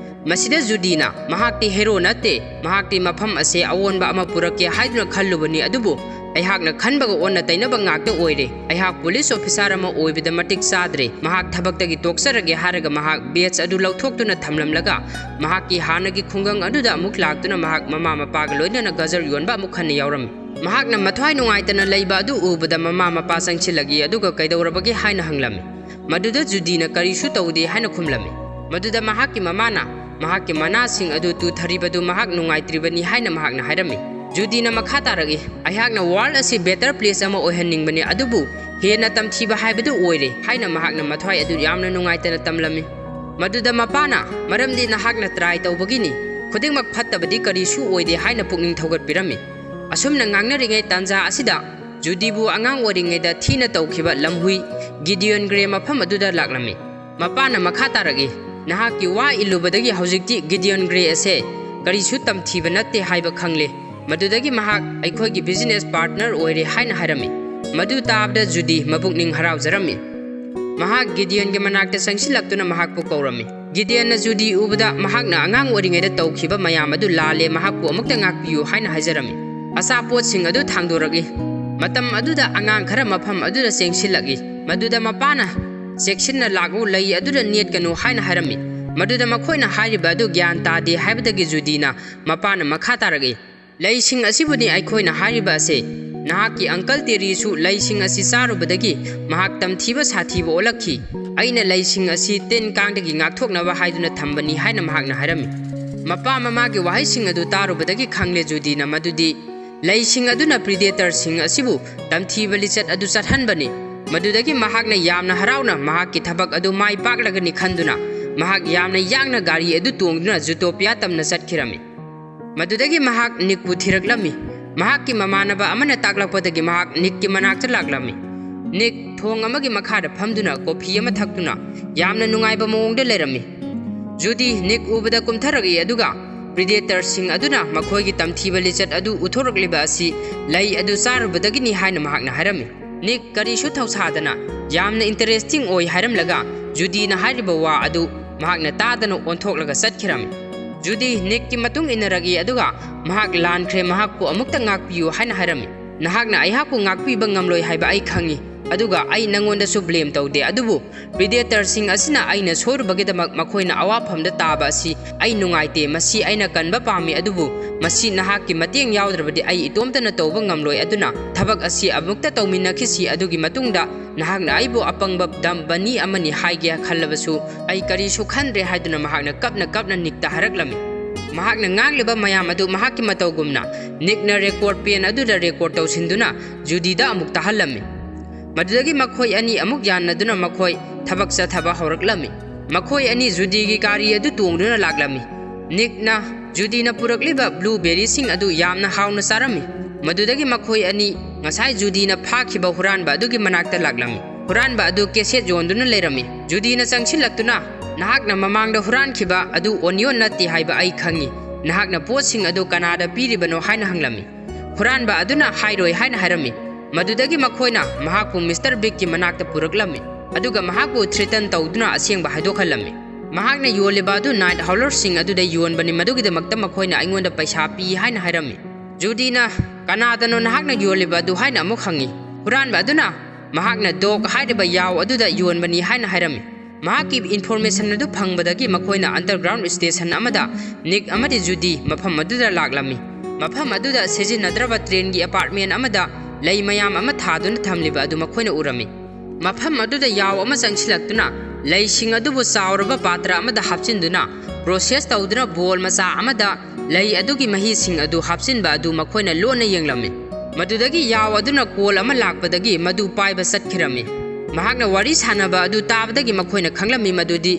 ꯃꯁꯤꯗ ꯖꯨꯗꯤꯅ, "ꯃꯍꯥꯛꯇꯤ hero ꯅꯠꯇꯦ, ꯃꯍꯥꯛꯇꯤ ꯃꯐꯝ ꯑꯁꯦ ꯑꯑꯣꯟꯕ ꯑꯃ ꯄꯨꯔꯛꯀꯦ ꯍꯥꯏꯗꯨꯅ ꯈꯜꯂꯨꯕꯅꯤ, ꯑꯗꯨꯕꯨ ꯑꯩꯍꯥꯛꯅ ꯈꯟꯕꯒ ꯑꯣꯟꯅ ꯇꯩꯅꯕ ꯉꯥꯛꯇ ꯑꯣꯏꯔꯦ꯫ ꯑꯩꯍꯥꯛ police officer ꯑꯃ ꯑꯣꯏꯕꯗ ꯃꯇꯤꯛ ꯆꯥꯗ꯭ꯔꯦ꯫ ꯃꯍꯥꯛ ꯊꯕꯛꯇꯒꯤ ꯇꯣꯛꯆꯔꯒꯦ" ꯍꯥꯏꯔꯒ ꯃꯍꯥꯛ badge ꯑꯗꯨ ꯂꯧꯊꯣꯛꯇꯨꯅ ꯊꯝꯂꯝꯂꯒ ꯃꯍꯥꯛꯀꯤ ꯍꯥꯟꯅꯒꯤ ꯈꯨꯡꯒꯪ ꯑꯗꯨꯗ ꯑꯃꯨꯛ ꯂꯥꯛꯇꯨꯅ ꯃꯍꯥꯛ ꯃꯃꯥ ꯃꯄꯥꯒ ꯂꯣꯏꯅꯅ ꯒꯖꯔ ꯌꯣꯟꯕ ꯑꯃꯨꯛ ꯍꯟꯅ ꯌꯥꯎꯔꯝꯃꯤ꯫ ꯃꯍꯥꯛꯅ ꯃꯊ꯭ꯋꯥꯏ ꯅꯨꯡꯉꯥꯏꯇꯅ ꯂꯩꯕ ꯑꯗꯨ ꯎꯕꯗ ꯃꯃꯥ ꯃꯄꯥ ꯆꯪꯁꯤꯜꯂꯛꯏ, ꯑꯗꯨꯒ "ꯀꯩꯗꯧꯔꯕꯒꯦ?" ꯍꯥꯏꯅ ꯍꯪꯂꯝꯃꯤ꯫ ꯃꯗꯨꯗ ꯖꯨꯗꯤꯅ "ꯀꯔꯤꯁꯨ ꯇꯧꯗꯦ" ꯍꯥꯏꯅ ꯈꯨꯝꯂꯝꯃꯤ꯫ ꯃꯗꯨꯗ ꯃꯍꯥꯛꯀꯤ ꯃꯃꯥꯅ ꯃꯍꯥꯛꯀꯤ ꯃꯅꯥꯁꯤꯡ ꯑꯗꯨ ꯇꯨꯊꯔꯤꯕꯗꯨ ꯃꯍꯥꯛ ꯅꯨꯡꯉꯥꯏꯇ꯭ꯔꯤꯕꯅꯤ ꯍꯥꯏꯅ ꯃꯍꯥꯛꯅ ꯍꯥꯏꯔꯝꯃꯤ꯫ ꯖꯨꯗꯤꯅ ꯃꯈꯥ ꯇꯥꯔꯛꯏ, "ꯑꯩꯍꯥꯛꯅ world ꯑꯁꯤ better place ꯑꯃ ꯑꯣꯏꯍꯟꯅꯤꯡꯕꯅꯤ, ꯑꯗꯨꯕꯨ ꯍꯦꯟꯅ ꯇꯝꯊꯤꯕ ꯍꯥꯏꯕꯗꯨ ꯑꯣꯏꯔꯦ" ꯍꯥꯏꯅ ꯃꯍꯥꯛꯅ ꯃꯊ꯭ꯋꯥꯏ ꯑꯗꯨ ꯌꯥꯝꯅ ꯅꯨꯡꯉꯥꯏꯇꯅ ꯇꯝꯂꯝꯃꯤ꯫ ꯃꯗꯨꯗ ꯃꯄꯥꯅ, "ꯃꯔꯝꯗꯤ ꯅꯍꯥꯛꯅ try ꯇꯧꯕꯒꯤꯅꯤ, ꯈꯨꯗꯤꯡꯃꯛ ꯐꯠꯇꯕꯗꯤ ꯀꯔꯤꯁꯨ ꯑꯣꯏꯗꯦ" ꯍꯥꯏꯅ ꯄꯨꯛꯅꯤꯡ ꯊꯧꯒꯠꯄꯤꯔꯝꯃꯤ꯫ ꯑꯁꯨꯝꯅ ꯉꯥꯡꯅꯔꯤꯉꯩ ꯇꯥꯟꯖꯥ ꯑꯁꯤꯗ ꯖꯨꯗꯤꯕꯨ ꯑꯉꯥꯡ ꯑꯣꯏꯔꯤꯉꯩꯗ ꯊꯤꯅ ꯇꯧꯈꯤꯕ ꯂꯝꯍꯨꯏ ꯒꯤꯗꯤꯌꯟ ꯒ꯭ꯔꯦ ꯃꯐꯝ ꯑꯗꯨꯗ ꯂꯥꯛꯂꯝꯃꯤ꯫ ꯃꯄꯥꯅ ꯃꯈꯥ ꯇꯥꯔꯛꯏ, "ꯅꯍꯥꯛꯀꯤ ꯋꯥ ꯏꯜꯂꯨꯕꯗꯒꯤ ꯍꯧꯖꯤꯛꯇꯤ ꯒꯤꯗꯤꯌꯟ ꯒ꯭ꯔꯦ ꯑꯁꯦ ꯀꯔꯤꯁꯨ ꯇꯝꯊꯤꯕ ꯅꯠꯇꯦ ꯍꯥꯏꯕ ꯈꯪꯂꯦ꯫ ꯃꯗꯨꯗꯒꯤ ꯃꯍꯥꯛ ꯑꯩꯈꯣꯏꯒꯤ ꯕꯤꯖꯤꯅꯦꯁ ꯄꯥꯔꯠꯅꯔ ꯑꯣꯏꯔꯦ" ꯍꯥꯏꯅ ꯍꯥꯏꯔꯝꯃꯤ꯫ ꯃꯗꯨ ꯇꯥꯕꯗ ꯖꯨꯗꯤ ꯃꯄꯨꯛꯅꯤꯡ ꯍꯔꯥꯎꯖꯔꯝꯃꯤ꯫ ꯃꯍꯥꯛ ꯒꯤꯗꯤꯌꯟꯒꯤ ꯃꯅꯥꯛꯇ ꯆꯪꯁꯤꯜꯂꯛꯇꯨꯅ ꯃꯍꯥꯛꯄꯨ ꯀꯧꯔꯝꯃꯤ꯫ ꯒꯤꯗꯤꯌꯟꯅ ꯖꯨꯗꯤ ꯎꯕꯗ ꯃꯍꯥꯛꯅ ꯑꯉꯥꯡ ꯑꯣꯏꯔꯤꯉꯩꯗ ꯇꯧꯈꯤꯕ ꯃꯌꯥꯝ ꯑꯗꯨ ꯂꯥꯜꯂꯦ, ꯃꯍꯥꯛꯄꯨ ꯑꯃꯨꯛꯇ ꯉꯥꯛꯄꯤꯌꯨ ꯍꯥꯏꯅ ꯍꯥꯏꯖꯔꯝꯃꯤ꯫ ꯑꯆꯥꯄꯣꯠꯁꯤꯡ ꯑꯗꯨ ꯊꯥꯡꯗꯣꯔꯛꯏ꯫ ꯃꯇꯝ ꯑꯗꯨꯗ ꯑꯉꯥꯡ ꯈꯔ ꯃꯐꯝ ꯑꯗꯨꯗ ꯆꯦꯟꯁꯤꯜꯂꯛꯏ꯫ ꯃꯗꯨꯗ ꯃꯄꯥꯅ, "ꯆꯦꯛꯁꯤꯟꯅ ꯂꯥꯛꯎ, ꯂꯩ ꯑꯗꯨꯗ ꯅꯦꯠꯀꯅꯨ" ꯍꯥꯏꯅ ꯍꯥꯏꯔꯝꯃꯤ꯫ ꯃꯗꯨꯗ ꯃꯈꯣꯏꯅ ꯍꯥꯏꯔꯤꯕ ꯑꯗꯨ ꯒ꯭ꯌꯥꯟ ꯇꯥꯗꯦ ꯍꯥꯏꯕꯗꯒꯤ ꯖꯨꯗꯤꯅ ꯃꯄꯥꯅ ꯃꯈꯥ ꯇꯥꯔꯛꯏ, "ꯂꯩꯁꯤꯡ ꯑꯁꯤꯕꯨꯅꯤ ꯑꯩꯈꯣꯏꯅ ꯍꯥꯏꯔꯤꯕ ꯑꯁꯦ꯫ ꯅꯍꯥꯛꯀꯤ ꯑꯪꯀꯜ ꯇꯦꯔꯤꯁꯨ ꯂꯩꯁꯤꯡ ꯑꯁꯤ ꯆꯥꯔꯨꯕꯗꯒꯤ ꯃꯍꯥꯛ ꯇꯝꯊꯤꯕ ꯁꯥꯊꯤꯕ ꯑꯣꯜꯂꯛꯈꯤ꯫ ꯑꯩꯅ ꯂꯩꯁꯤꯡ ꯑꯁꯤ ꯇꯤꯟ ꯀꯥꯡꯗꯒꯤ ꯉꯥꯛꯊꯣꯛꯅꯕ ꯍꯥꯏꯗꯨꯅ ꯊꯝꯕꯅꯤ" ꯍꯥꯏꯅ ꯃꯍꯥꯛꯅ ꯍꯥꯏꯔꯝꯃꯤ꯫ ꯃꯄꯥ ꯃꯃꯥꯒꯤ ꯋꯥꯍꯩꯁꯤꯡ ꯑꯗꯨ ꯇꯥꯔꯨꯕꯗꯒꯤ ꯈꯪꯂꯦ ꯖꯨꯗꯤꯅ ꯃꯗꯨꯗꯤ ꯂꯩꯁꯤꯡ ꯑꯗꯨꯅ ꯄ꯭ꯔꯤꯗꯦꯇꯔꯁꯤꯡ ꯑꯁꯤꯕꯨ ꯇꯝꯊꯤꯕ ꯂꯤꯆꯠ ꯑꯗꯨ ꯆꯠꯍꯟꯕꯅꯤ꯫ ꯃꯗꯨꯗꯒꯤ ꯃꯍꯥꯛꯅ ꯌꯥꯝꯅ ꯍꯔꯥꯎꯅ ꯃꯍꯥꯛꯀꯤ ꯊꯕꯛ ꯑꯗꯨ ꯃꯥꯏ ꯄꯥꯛꯂꯒꯅꯤ ꯈꯟꯗꯨꯅ ꯃꯍꯥꯛ ꯌꯥꯝꯅ ꯌꯥꯡꯅ ꯒꯥꯔꯤ ꯑꯗꯨ ꯇꯣꯡꯗꯨꯅ ꯖꯨꯇꯣꯄꯤꯌꯥ ꯇꯝꯅ ꯆꯠꯈꯤꯔꯝꯃꯤ꯫ ꯃꯗꯨꯗꯒꯤ ꯃꯍꯥꯛ ꯅꯤꯛꯄꯨ ꯊꯤꯔꯛꯂꯝꯃꯤ꯫ ꯃꯍꯥꯛꯀꯤ ꯃꯃꯥꯟꯅꯕ ꯑꯃꯅ ꯇꯥꯛꯂꯛꯄꯗꯒꯤ ꯃꯍꯥꯛ ꯅꯤꯛꯀꯤ ꯃꯅꯥꯛꯇ ꯂꯥꯛꯂꯝꯃꯤ꯫ ꯅꯤꯛ ꯊꯣꯡ ꯑꯃꯒꯤ ꯃꯈꯥꯗ ꯐꯝꯗꯨꯅ ꯀꯣꯐꯤ ꯑꯃ ꯊꯛꯇꯨꯅ ꯌꯥꯝꯅ ꯅꯨꯡꯉꯥꯏꯕ ꯃꯑꯣꯡꯗ ꯂꯩꯔꯝꯃꯤ꯫ ꯖꯨꯗꯤ ꯅꯤꯛ ꯎꯕꯗ ꯀꯨꯝꯊꯔꯛꯏ, ꯑꯗꯨꯒ ꯄ꯭ꯔꯤꯗꯦꯇꯔꯁꯤꯡ ꯑꯗꯨꯅ ꯃꯈꯣꯏꯒꯤ ꯇꯝꯊꯤꯕ ꯂꯤꯆꯠ ꯑꯗꯨ ꯎꯠꯊꯣꯔꯛꯂꯤꯕ ꯑꯁꯤ ꯂꯩ ꯑꯗꯨ ꯆꯥꯔꯨꯕꯗꯒꯤꯅꯤ ꯍꯥꯏꯅ ꯃꯍꯥꯛꯅ ꯍꯥꯏꯔꯝꯃꯤ꯫ ꯅꯤꯛ ꯀꯔꯤꯁꯨ ꯊꯧꯁꯥꯗꯅ ꯌꯥꯝꯅ ꯏꯟꯇꯔꯦꯁꯇꯤꯡ ꯑꯣꯏ ꯍꯥꯏꯔꯝꯂꯒ ꯖꯨꯗꯤꯅ ꯍꯥꯏꯔꯤꯕ ꯋꯥ ꯑꯗꯨ ꯃꯍꯥꯛꯅ ꯇꯥꯗꯅ ꯑꯣꯟꯊꯣꯛꯂꯒ ꯆꯠꯈꯤꯔꯝꯃꯤ꯫ ꯖꯨꯗꯤ ꯅꯤꯛꯀꯤ ꯃꯇꯨꯡ ꯏꯟꯅꯔꯛꯏ, ꯑꯗꯨꯒ ꯃꯍꯥꯛ ꯂꯥꯟꯈ꯭ꯔꯦ, ꯃꯍꯥꯛꯄꯨ ꯑꯃꯨꯛꯇ ꯉꯥꯛꯄꯤꯌꯨ ꯍꯥꯏꯅ ꯍꯥꯏꯔꯝꯃꯤ꯫ "ꯅꯍꯥꯛꯅ ꯑꯩꯍꯥꯛꯄꯨ ꯉꯥꯛꯄꯤꯕ ꯉꯝꯂꯣꯏ ꯍꯥꯏꯕ ꯑꯩ ꯈꯪꯏ, ꯑꯗꯨꯒ ꯑꯩ ꯅꯪꯉꯣꯟꯗꯁꯨ ꯕ꯭ꯂꯦꯝ ꯇꯧꯗꯦ, ꯑꯗꯨꯕꯨ ꯄ꯭ꯔꯤꯗꯦꯇꯔꯁꯤꯡ ꯑꯁꯤꯅ ꯑꯩꯅ ꯁꯣꯏꯔꯨꯕꯒꯤꯗꯃꯛ ꯃꯈꯣꯏꯅ ꯑꯋꯥꯐꯝꯗ ꯇꯥꯕ ꯑꯁꯤ ꯑꯩ ꯅꯨꯡꯉꯥꯏꯇꯦ꯫ ꯃꯁꯤ ꯑꯩꯅ ꯀꯟꯕ ꯄꯥꯝꯃꯤ, ꯑꯗꯨꯕꯨ ꯃꯁꯤ ꯅꯍꯥꯛꯀꯤ ꯃꯇꯦꯡ ꯌꯥꯎꯗ꯭ꯔꯕꯗꯤ ꯑꯩ ꯏꯇꯣꯝꯇꯅ ꯇꯧꯕ ꯉꯝꯂꯣꯏ꯫ ꯑꯗꯨꯅ ꯊꯕꯛ ꯑꯁꯤ ꯑꯃꯨꯛꯇ ꯇꯧꯃꯤꯟꯅꯈꯤꯁꯤ꯫ ꯑꯗꯨꯒꯤ ꯃꯇꯨꯡꯗ ꯅꯍꯥꯛꯅ ꯑꯩꯕꯨ ꯑꯄꯪꯕ ꯗꯝ ꯕꯅꯤ ꯑꯃꯅꯤ ꯍꯥꯏꯒꯦ ꯈꯜꯂꯕꯁꯨ ꯑꯩ ꯀꯔꯤꯁꯨ ꯈꯟꯗ꯭ꯔꯦ" ꯍꯥꯏꯗꯨꯅ ꯃꯍꯥꯛꯅ ꯀꯞꯅ ꯀꯞꯅ ꯅꯤꯛꯇ ꯍꯥꯏꯔꯛꯂꯝꯃꯤ꯫ ꯃꯍꯥꯛꯅ ꯉꯥꯡꯂꯤꯕ ꯃꯌꯥꯝ ꯑꯗꯨ ꯃꯍꯥꯛꯀꯤ ꯃꯇꯧꯒꯨꯝꯅ ꯅꯤꯛꯅ ꯔꯦꯀꯣꯔꯗ ꯄꯦꯟ ꯑꯗꯨꯗ ꯔꯦꯀꯣꯔꯗ ꯇꯧꯁꯤꯟꯗꯨꯅ ꯖꯨꯗꯤꯗ ꯑꯃꯨꯛ ꯇꯥꯍꯜꯂꯝꯃꯤ꯫ ꯃꯗꯨꯗꯒꯤ ꯃꯈꯣꯏ ꯑꯅꯤ ꯑꯃꯨꯛ ꯌꯥꯟꯅꯗꯨꯅ ꯃꯈꯣꯏ ꯊꯕꯛ ꯆꯠꯊꯕ ꯍꯧꯔꯛꯂꯝꯃꯤ꯫ ꯃꯈꯣꯏ ꯑꯅꯤ ꯖꯨꯗꯤꯒꯤ ꯒꯥꯔꯤ ꯑꯗꯨ ꯇꯣꯡꯗꯨꯅ ꯂꯥꯛꯂꯝꯃꯤ꯫ ꯅꯤꯛꯅ ꯖꯨꯗꯤꯅ ꯄꯨꯔꯛꯂꯤꯕ ꯕ꯭ꯂꯨꯕꯦꯔꯤꯁꯤꯡ ꯑꯗꯨ ꯌꯥꯝꯅ ꯍꯥꯎꯅ ꯆꯥꯔꯝꯃꯤ꯫ ꯃꯗꯨꯗꯒꯤ ꯃꯈꯣꯏ ꯑꯅꯤ ꯉꯁꯥꯏ ꯖꯨꯗꯤꯅ ꯐꯥꯈꯤꯕ ꯍꯨꯔꯥꯟꯕ ꯑꯗꯨꯒꯤ ꯃꯅꯥꯛꯇ ꯂꯥꯛꯂꯝꯃꯤ꯫ ꯍꯨꯔꯥꯟꯕ ꯑꯗꯨ ꯀꯦꯁꯦꯠ ꯌꯣꯟꯗꯨꯅ ꯂꯩꯔꯝꯃꯤ꯫ ꯖꯨꯗꯤꯅ ꯆꯪꯁꯤꯜꯂꯛꯇꯨꯅ, "ꯅꯍꯥꯛꯅ ꯃꯃꯥꯡꯗ ꯍꯨꯔꯥꯟꯈꯤꯕ ꯑꯗꯨ ꯑꯣꯅꯤꯌꯣꯟ ꯅꯠꯇꯦ ꯍꯥꯏꯕ ꯑꯩ ꯈꯪꯏ꯫ ꯅꯍꯥꯛꯅ ꯄꯣꯠꯁꯤꯡ ꯑꯗꯨ ꯀꯅꯥꯗ ꯄꯤꯔꯤꯕꯅꯣ?" ꯍꯥꯏꯅ ꯍꯪꯂꯝꯃꯤ꯫ ꯍꯨꯔꯥꯟꯕ ꯑꯗꯨꯅ ꯍꯥꯏꯔꯣꯏ ꯍꯥꯏꯅ ꯍꯥꯏꯔꯝꯃꯤ꯫ ꯃꯗꯨꯗꯒꯤ ꯃꯈꯣꯏꯅ ꯃꯍꯥꯛꯄꯨ ꯃꯤꯁꯇꯔ ꯕꯤꯒꯀꯤ ꯃꯅꯥꯛꯇ ꯄꯨꯔꯛꯂꯝꯃꯤ, ꯑꯗꯨꯒ ꯃꯍꯥꯛꯄꯨ ꯊ꯭ꯔꯦꯇꯟ ꯇꯧꯗꯨꯅ ꯑꯁꯦꯡꯕ ꯍꯥꯏꯗꯣꯛꯍꯜꯂꯝꯃꯤ꯫ "ꯃꯍꯥꯛꯅ ꯌꯣꯜꯂꯤꯕ ꯑꯗꯨ ꯅꯥꯏꯠ ꯍꯥꯎꯂꯔꯁꯤꯡ ꯑꯗꯨꯗ ꯌꯣꯟꯕꯅꯤ, ꯃꯗꯨꯒꯤꯗꯃꯛꯇ ꯃꯈꯣꯏꯅ ꯑꯩꯉꯣꯟꯗ ꯄꯩꯁꯥ ꯄꯤ" ꯍꯥꯏꯅ ꯍꯥꯏꯔꯝꯃꯤ꯫ ꯖꯨꯗꯤꯅ, "ꯀꯅꯥꯗꯅꯣ ꯅꯍꯥꯛꯅ ꯌꯣꯜꯂꯤꯕ ꯑꯗꯨ?" ꯍꯥꯏꯅ ꯑꯃꯨꯛ ꯍꯪꯉꯤ꯫ ꯍꯨꯔꯥꯟꯕ ꯑꯗꯨꯅ, "ꯃꯍꯥꯛꯅ ꯗꯣꯛ ꯍꯥꯏꯔꯤꯕ ꯌꯥꯎ ꯑꯗꯨꯗ ꯌꯣꯟꯕꯅꯤ" ꯍꯥꯏꯅ ꯍꯥꯏꯔꯝꯃꯤ꯫ ꯃꯍꯥꯛꯀꯤ ꯏꯟꯐꯣꯔꯃꯦꯁꯟ ꯑꯗꯨ ꯐꯪꯕꯗꯒꯤ ꯃꯈꯣꯏꯅ ꯑꯟꯗꯔꯒ꯭ꯔꯥꯎꯟ ꯁ꯭ꯇꯦꯁꯟ ꯑꯃꯗ ꯅꯤꯛ ꯑꯃꯗꯤ ꯖꯨꯗꯤ ꯃꯐꯝ ꯑꯗꯨꯗ ꯂꯥꯛꯂꯝꯃꯤ꯫ ꯃꯐꯝ ꯑꯗꯨꯗ ꯁꯤꯖꯤꯟꯅꯗ꯭ꯔꯕ ꯇ꯭ꯔꯦꯟꯒꯤ ꯑꯦꯄꯥꯔꯠꯃꯦꯟ ꯑꯃꯗ ꯂꯩ ꯃꯌꯥꯝ ꯑꯃ ꯊꯥꯗꯨꯅ ꯊꯝꯂꯤꯕ ꯑꯗꯨ ꯃꯈꯣꯏꯅ ꯎꯔꯝꯃꯤ꯫ ꯃꯐꯝ ꯑꯗꯨꯗ ꯌꯥꯎ ꯑꯃ ꯆꯪꯁꯤꯜꯂꯛꯇꯨꯅ ꯂꯩꯁꯤꯡ ꯑꯗꯨꯕꯨ ꯆꯥꯎꯔꯕ ꯄꯥꯇ꯭ꯔ ꯑꯃꯗ ꯍꯥꯞꯆꯤꯟꯗꯨꯅ ꯄ꯭ꯔꯣꯁꯦꯁ ꯇꯧꯗꯨꯅ ꯕꯣꯜ ꯃꯆꯥ ꯑꯃꯗ ꯂꯩ ꯑꯗꯨꯒꯤ ꯃꯍꯤꯁꯤꯡ ꯑꯗꯨ ꯍꯥꯞꯆꯤꯟꯕ ꯑꯗꯨ ꯃꯈꯣꯏꯅ ꯂꯣꯟꯅ ꯌꯦꯡꯂꯝꯃꯤ꯫ ꯃꯗꯨꯗꯒꯤ ꯌꯥꯎ ꯑꯗꯨꯅ ꯀꯣꯜ ꯑꯃ ꯂꯥꯛꯄꯗꯒꯤ ꯃꯗꯨ ꯄꯥꯏꯕ ꯆꯠꯈꯤꯔꯝꯃꯤ꯫ ꯃꯍꯥꯛꯅ ꯋꯥꯔꯤ ꯁꯥꯟꯅꯕ ꯑꯗꯨ ꯇꯥꯕꯗꯒꯤ ꯃꯈꯣꯏꯅ ꯈꯪꯂꯝꯃꯤ ꯃꯗꯨꯗꯤ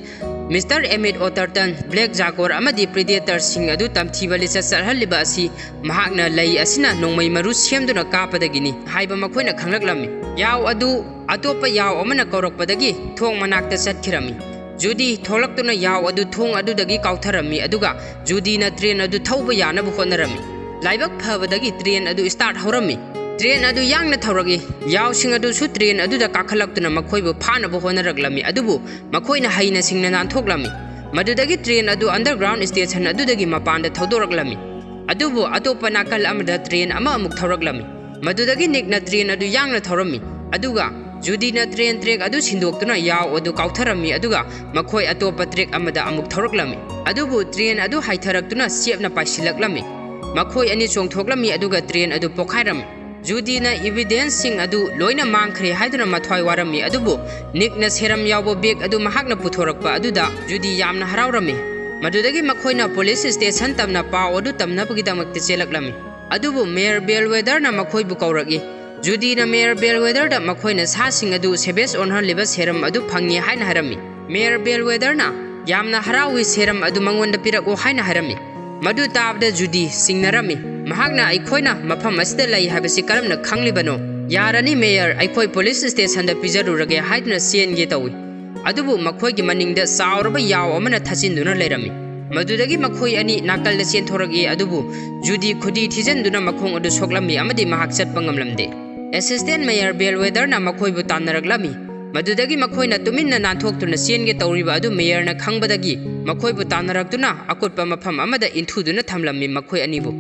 ꯃꯤꯁꯇꯔ ꯑꯦꯃꯤꯠ ꯑꯣꯇꯔꯇꯟ, ꯕ꯭ꯂꯦꯛ ꯖꯥꯒꯣꯔ ꯑꯃꯗꯤ ꯄ꯭ꯔꯤꯗꯦꯇꯔꯁꯤꯡ ꯑꯗꯨ ꯇꯝꯊꯤꯕ ꯂꯤꯆꯠ ꯆꯠꯍꯜꯂꯤꯕ ꯑꯁꯤ ꯃꯍꯥꯛꯅ ꯂꯩ ꯑꯁꯤꯅ ꯅꯣꯡꯃꯩ ꯃꯔꯨ ꯁꯦꯝꯗꯨꯅ ꯀꯥꯞꯄꯗꯒꯤꯅꯤ ꯍꯥꯏꯕ ꯃꯈꯣꯏꯅ ꯈꯪꯂꯛꯂꯝꯃꯤ꯫ ꯌꯥꯎ ꯑꯗꯨ ꯑꯇꯣꯞꯄ ꯌꯥꯎ ꯑꯃꯅ ꯀꯧꯔꯛꯄꯗꯒꯤ ꯊꯣꯡ ꯃꯅꯥꯛꯇ ꯆꯠꯈꯤꯔꯝꯃꯤ꯫ ꯖꯨꯗꯤ ꯊꯣꯛꯂꯛꯇꯨꯅ ꯌꯥꯎ ꯑꯗꯨ ꯊꯣꯡ ꯑꯗꯨꯗꯒꯤ ꯀꯥꯎꯊꯔꯝꯃꯤ, ꯑꯗꯨꯒ ꯖꯨꯗꯤꯅ ꯇ꯭ꯔꯦꯟ ꯑꯗꯨ ꯊꯧꯕ ꯌꯥꯅꯕ ꯍꯣꯠꯅꯔꯝꯃꯤ꯫ ꯂꯥꯏꯕꯛ ꯐꯕꯗꯒꯤ ꯇ꯭ꯔꯦꯟ ꯑꯗꯨ ꯁ꯭ꯇꯥꯔꯠ ꯍꯧꯔꯝꯃꯤ꯫ ꯇ꯭ꯔꯦꯟ ꯑꯗꯨ ꯌꯥꯡꯅ ꯊꯧꯔꯛꯏ꯫ ꯌꯥꯎꯁꯤꯡ ꯑꯗꯨꯁꯨ ꯇ꯭ꯔꯦꯟ ꯑꯗꯨꯗ ꯀꯥꯈꯠꯂꯛꯇꯨꯅ ꯃꯈꯣꯏꯕꯨ ꯐꯥꯅꯕ ꯍꯣꯠꯅꯔꯛꯂꯝꯃꯤ, ꯑꯗꯨꯕꯨ ꯃꯈꯣꯏꯅ ꯍꯩꯅ ꯁꯤꯡꯅ ꯅꯥꯟꯊꯣꯛꯂꯝꯃꯤ꯫ ꯃꯗꯨꯗꯒꯤ ꯇ꯭ꯔꯦꯟ ꯑꯗꯨ ꯑꯟꯗꯔꯒ꯭ꯔꯥꯎꯟ ꯁ꯭ꯇꯦꯁꯟ ꯑꯗꯨꯗꯒꯤ ꯃꯄꯥꯟꯗ ꯊꯧꯗꯣꯔꯛꯂꯝꯃꯤ꯫ ꯑꯗꯨꯕꯨ ꯑꯇꯣꯞꯄ ꯅꯥꯀꯜ ꯑꯃꯗ ꯇ꯭ꯔꯦꯟ ꯑꯃ ꯑꯃꯨꯛ ꯊꯧꯔꯛꯂꯝꯃꯤ꯫ ꯃꯗꯨꯗꯒꯤ ꯅꯤꯛꯅ ꯇ꯭ꯔꯦꯟ ꯑꯗꯨ ꯌꯥꯡꯅ ꯊꯧꯔꯝꯃꯤ, ꯑꯗꯨꯒ ꯖꯨꯗꯤꯅ ꯇ꯭ꯔꯦꯟ ꯇ꯭ꯔꯦꯛ ꯑꯗꯨ ꯁꯤꯟꯗꯣꯛꯇꯨꯅ ꯌꯥꯎ ꯑꯗꯨ ꯀꯥꯎꯊꯔꯝꯃꯤ, ꯑꯗꯨꯒ ꯃꯈꯣꯏ ꯑꯇꯣꯞꯄ ꯇ꯭ꯔꯦꯛ ꯑꯃꯗ ꯑꯃꯨꯛ ꯊꯧꯔꯛꯂꯝꯃꯤ꯫ ꯑꯗꯨꯕꯨ ꯇ꯭ꯔꯦꯟ ꯑꯗꯨ ꯍꯥꯏꯊꯔꯛꯇꯨꯅ ꯆꯦꯞꯅ ꯄꯥꯏꯁꯤꯜꯂꯛꯂꯝꯃꯤ꯫ ꯃꯈꯣꯏ ꯑꯅꯤ ꯆꯣꯡꯊꯣꯛꯂꯝꯃꯤ, ꯑꯗꯨꯒ ꯇ꯭ꯔꯦꯟ ꯑꯗꯨ ꯄꯣꯈꯥꯏꯔꯝꯃꯤ꯫ ꯖꯨꯗꯤꯅ ꯏꯚꯤꯗꯦꯟꯁꯁꯤꯡ ꯑꯗꯨ ꯂꯣꯏꯅ ꯃꯥꯡꯈ꯭ꯔꯦ ꯍꯥꯏꯗꯨꯅ ꯃꯊ꯭ꯋꯥꯏ ꯋꯥꯔꯝꯃꯤ, ꯑꯗꯨꯕꯨ ꯅꯤꯛꯅ ꯁꯦꯔꯝ ꯌꯥꯎꯕ ꯕꯦꯒ ꯑꯗꯨ ꯃꯍꯥꯛꯅ ꯄꯨꯊꯣꯔꯛꯄ ꯑꯗꯨꯗ ꯖꯨꯗꯤ ꯌꯥꯝꯅ ꯍꯔꯥꯎꯔꯝꯃꯤ꯫ ꯃꯗꯨꯗꯒꯤ ꯃꯈꯣꯏꯅ ꯄꯨꯂꯤꯁ ꯁ꯭ꯇꯦꯁꯟ ꯇꯝꯅ ꯄꯥꯎ ꯑꯗꯨ ꯇꯝꯅꯕꯒꯤꯗꯃꯛꯇ ꯆꯦꯜꯂꯛꯂꯝꯃꯤ꯫ ꯑꯗꯨꯕꯨ ꯃꯦꯌꯔ ꯕꯦꯜꯋꯦꯗꯔꯅ ꯃꯈꯣꯏꯕꯨ ꯀꯧꯔꯛꯏ꯫ ꯖꯨꯗꯤꯅ ꯃꯦꯌꯔ ꯕꯦꯜꯋꯦꯗꯔꯗ ꯃꯈꯣꯏꯅ ꯁꯥꯁꯤꯡ ꯑꯗꯨ ꯁꯦꯚꯦꯖ ꯑꯣꯟꯍꯜꯂꯤꯕ ꯁꯦꯔꯝ ꯑꯗꯨ ꯐꯪꯉꯤ ꯍꯥꯏꯅ ꯍꯥꯏꯔꯝꯃꯤ꯫ ꯃꯦꯌꯔ ꯕꯦꯜꯋꯦꯗꯔꯅ ꯌꯥꯝꯅ ꯍꯔꯥꯎꯏ, ꯁꯦꯔꯝ ꯑꯗꯨ ꯃꯉꯣꯟꯗ ꯄꯤꯔꯛꯎ ꯍꯥꯏꯅ ꯍꯥꯏꯔꯝꯃꯤ꯫ ꯃꯗꯨ ꯇꯥꯕꯗ ꯖꯨꯗꯤ ꯆꯤꯡꯅꯔꯝꯃꯤ꯫ ꯃꯍꯥꯛꯅ "ꯑꯩꯈꯣꯏꯅ ꯃꯐꯝ ꯑꯁꯤꯗ ꯂꯩ ꯍꯥꯏꯕꯁꯤ ꯀꯔꯝꯅ ꯈꯪꯂꯤꯕꯅꯣ? ꯌꯥꯔꯅꯤ ꯃꯦꯌꯔ, ꯑꯩꯈꯣꯏ ꯄꯨꯂꯤꯁ ꯁ꯭ꯇꯦꯁꯟꯗ ꯄꯤꯖꯔꯨꯔꯒꯦ" ꯍꯥꯏꯗꯨꯅ ꯆꯦꯟꯒꯦ ꯇꯧꯏ꯫ ꯑꯗꯨꯕꯨ ꯃꯈꯣꯏꯒꯤ ꯃꯅꯤꯡꯗ ꯆꯥꯎꯔꯕ ꯌꯥꯎ ꯑꯃꯅ ꯊꯠꯆꯤꯟꯗꯨꯅ ꯂꯩꯔꯝꯃꯤ꯫ ꯃꯗꯨꯗꯒꯤ ꯃꯈꯣꯏ ꯑꯅꯤ ꯅꯥꯀꯜꯗ ꯆꯦꯟꯊꯣꯔꯛꯏ, ꯑꯗꯨꯕꯨ ꯖꯨꯗꯤ ꯈꯨꯗꯤ ꯊꯤꯖꯤꯟꯗꯨꯅ ꯃꯈꯣꯡ ꯑꯗꯨ ꯁꯣꯛꯂꯝꯃꯤ ꯑꯃꯗꯤ ꯃꯍꯥꯛ ꯆꯠꯄ ꯉꯝꯂꯝꯗꯦ꯫ ꯑꯦꯁꯤꯁꯇꯦꯟ ꯃꯦꯌꯔ ꯕꯦꯜꯋꯦꯗꯔꯅ ꯃꯈꯣꯏꯕꯨ ꯇꯥꯟꯅꯔꯛꯂꯝꯃꯤ꯫ ꯃꯗꯨꯗꯒꯤ ꯃꯈꯣꯏꯅ ꯇꯨꯃꯤꯟꯅ ꯅꯥꯟꯊꯣꯛꯇꯨꯅ ꯆꯦꯟꯒꯦ ꯇꯧꯔꯤꯕ ꯑꯗꯨ ꯃꯦꯌꯔꯅ ꯈꯪꯕꯗꯒꯤ ꯃꯈꯣꯏꯕꯨ ꯇꯥꯟꯅꯔꯛꯇꯨꯅ ꯑꯀꯨꯠꯄ ꯃꯐꯝ ꯑꯃꯗ ꯏꯟꯊꯨꯗꯨꯅ ꯊꯝꯂꯝꯃꯤ ꯃꯈꯣꯏ ꯑꯅꯤꯕꯨ꯫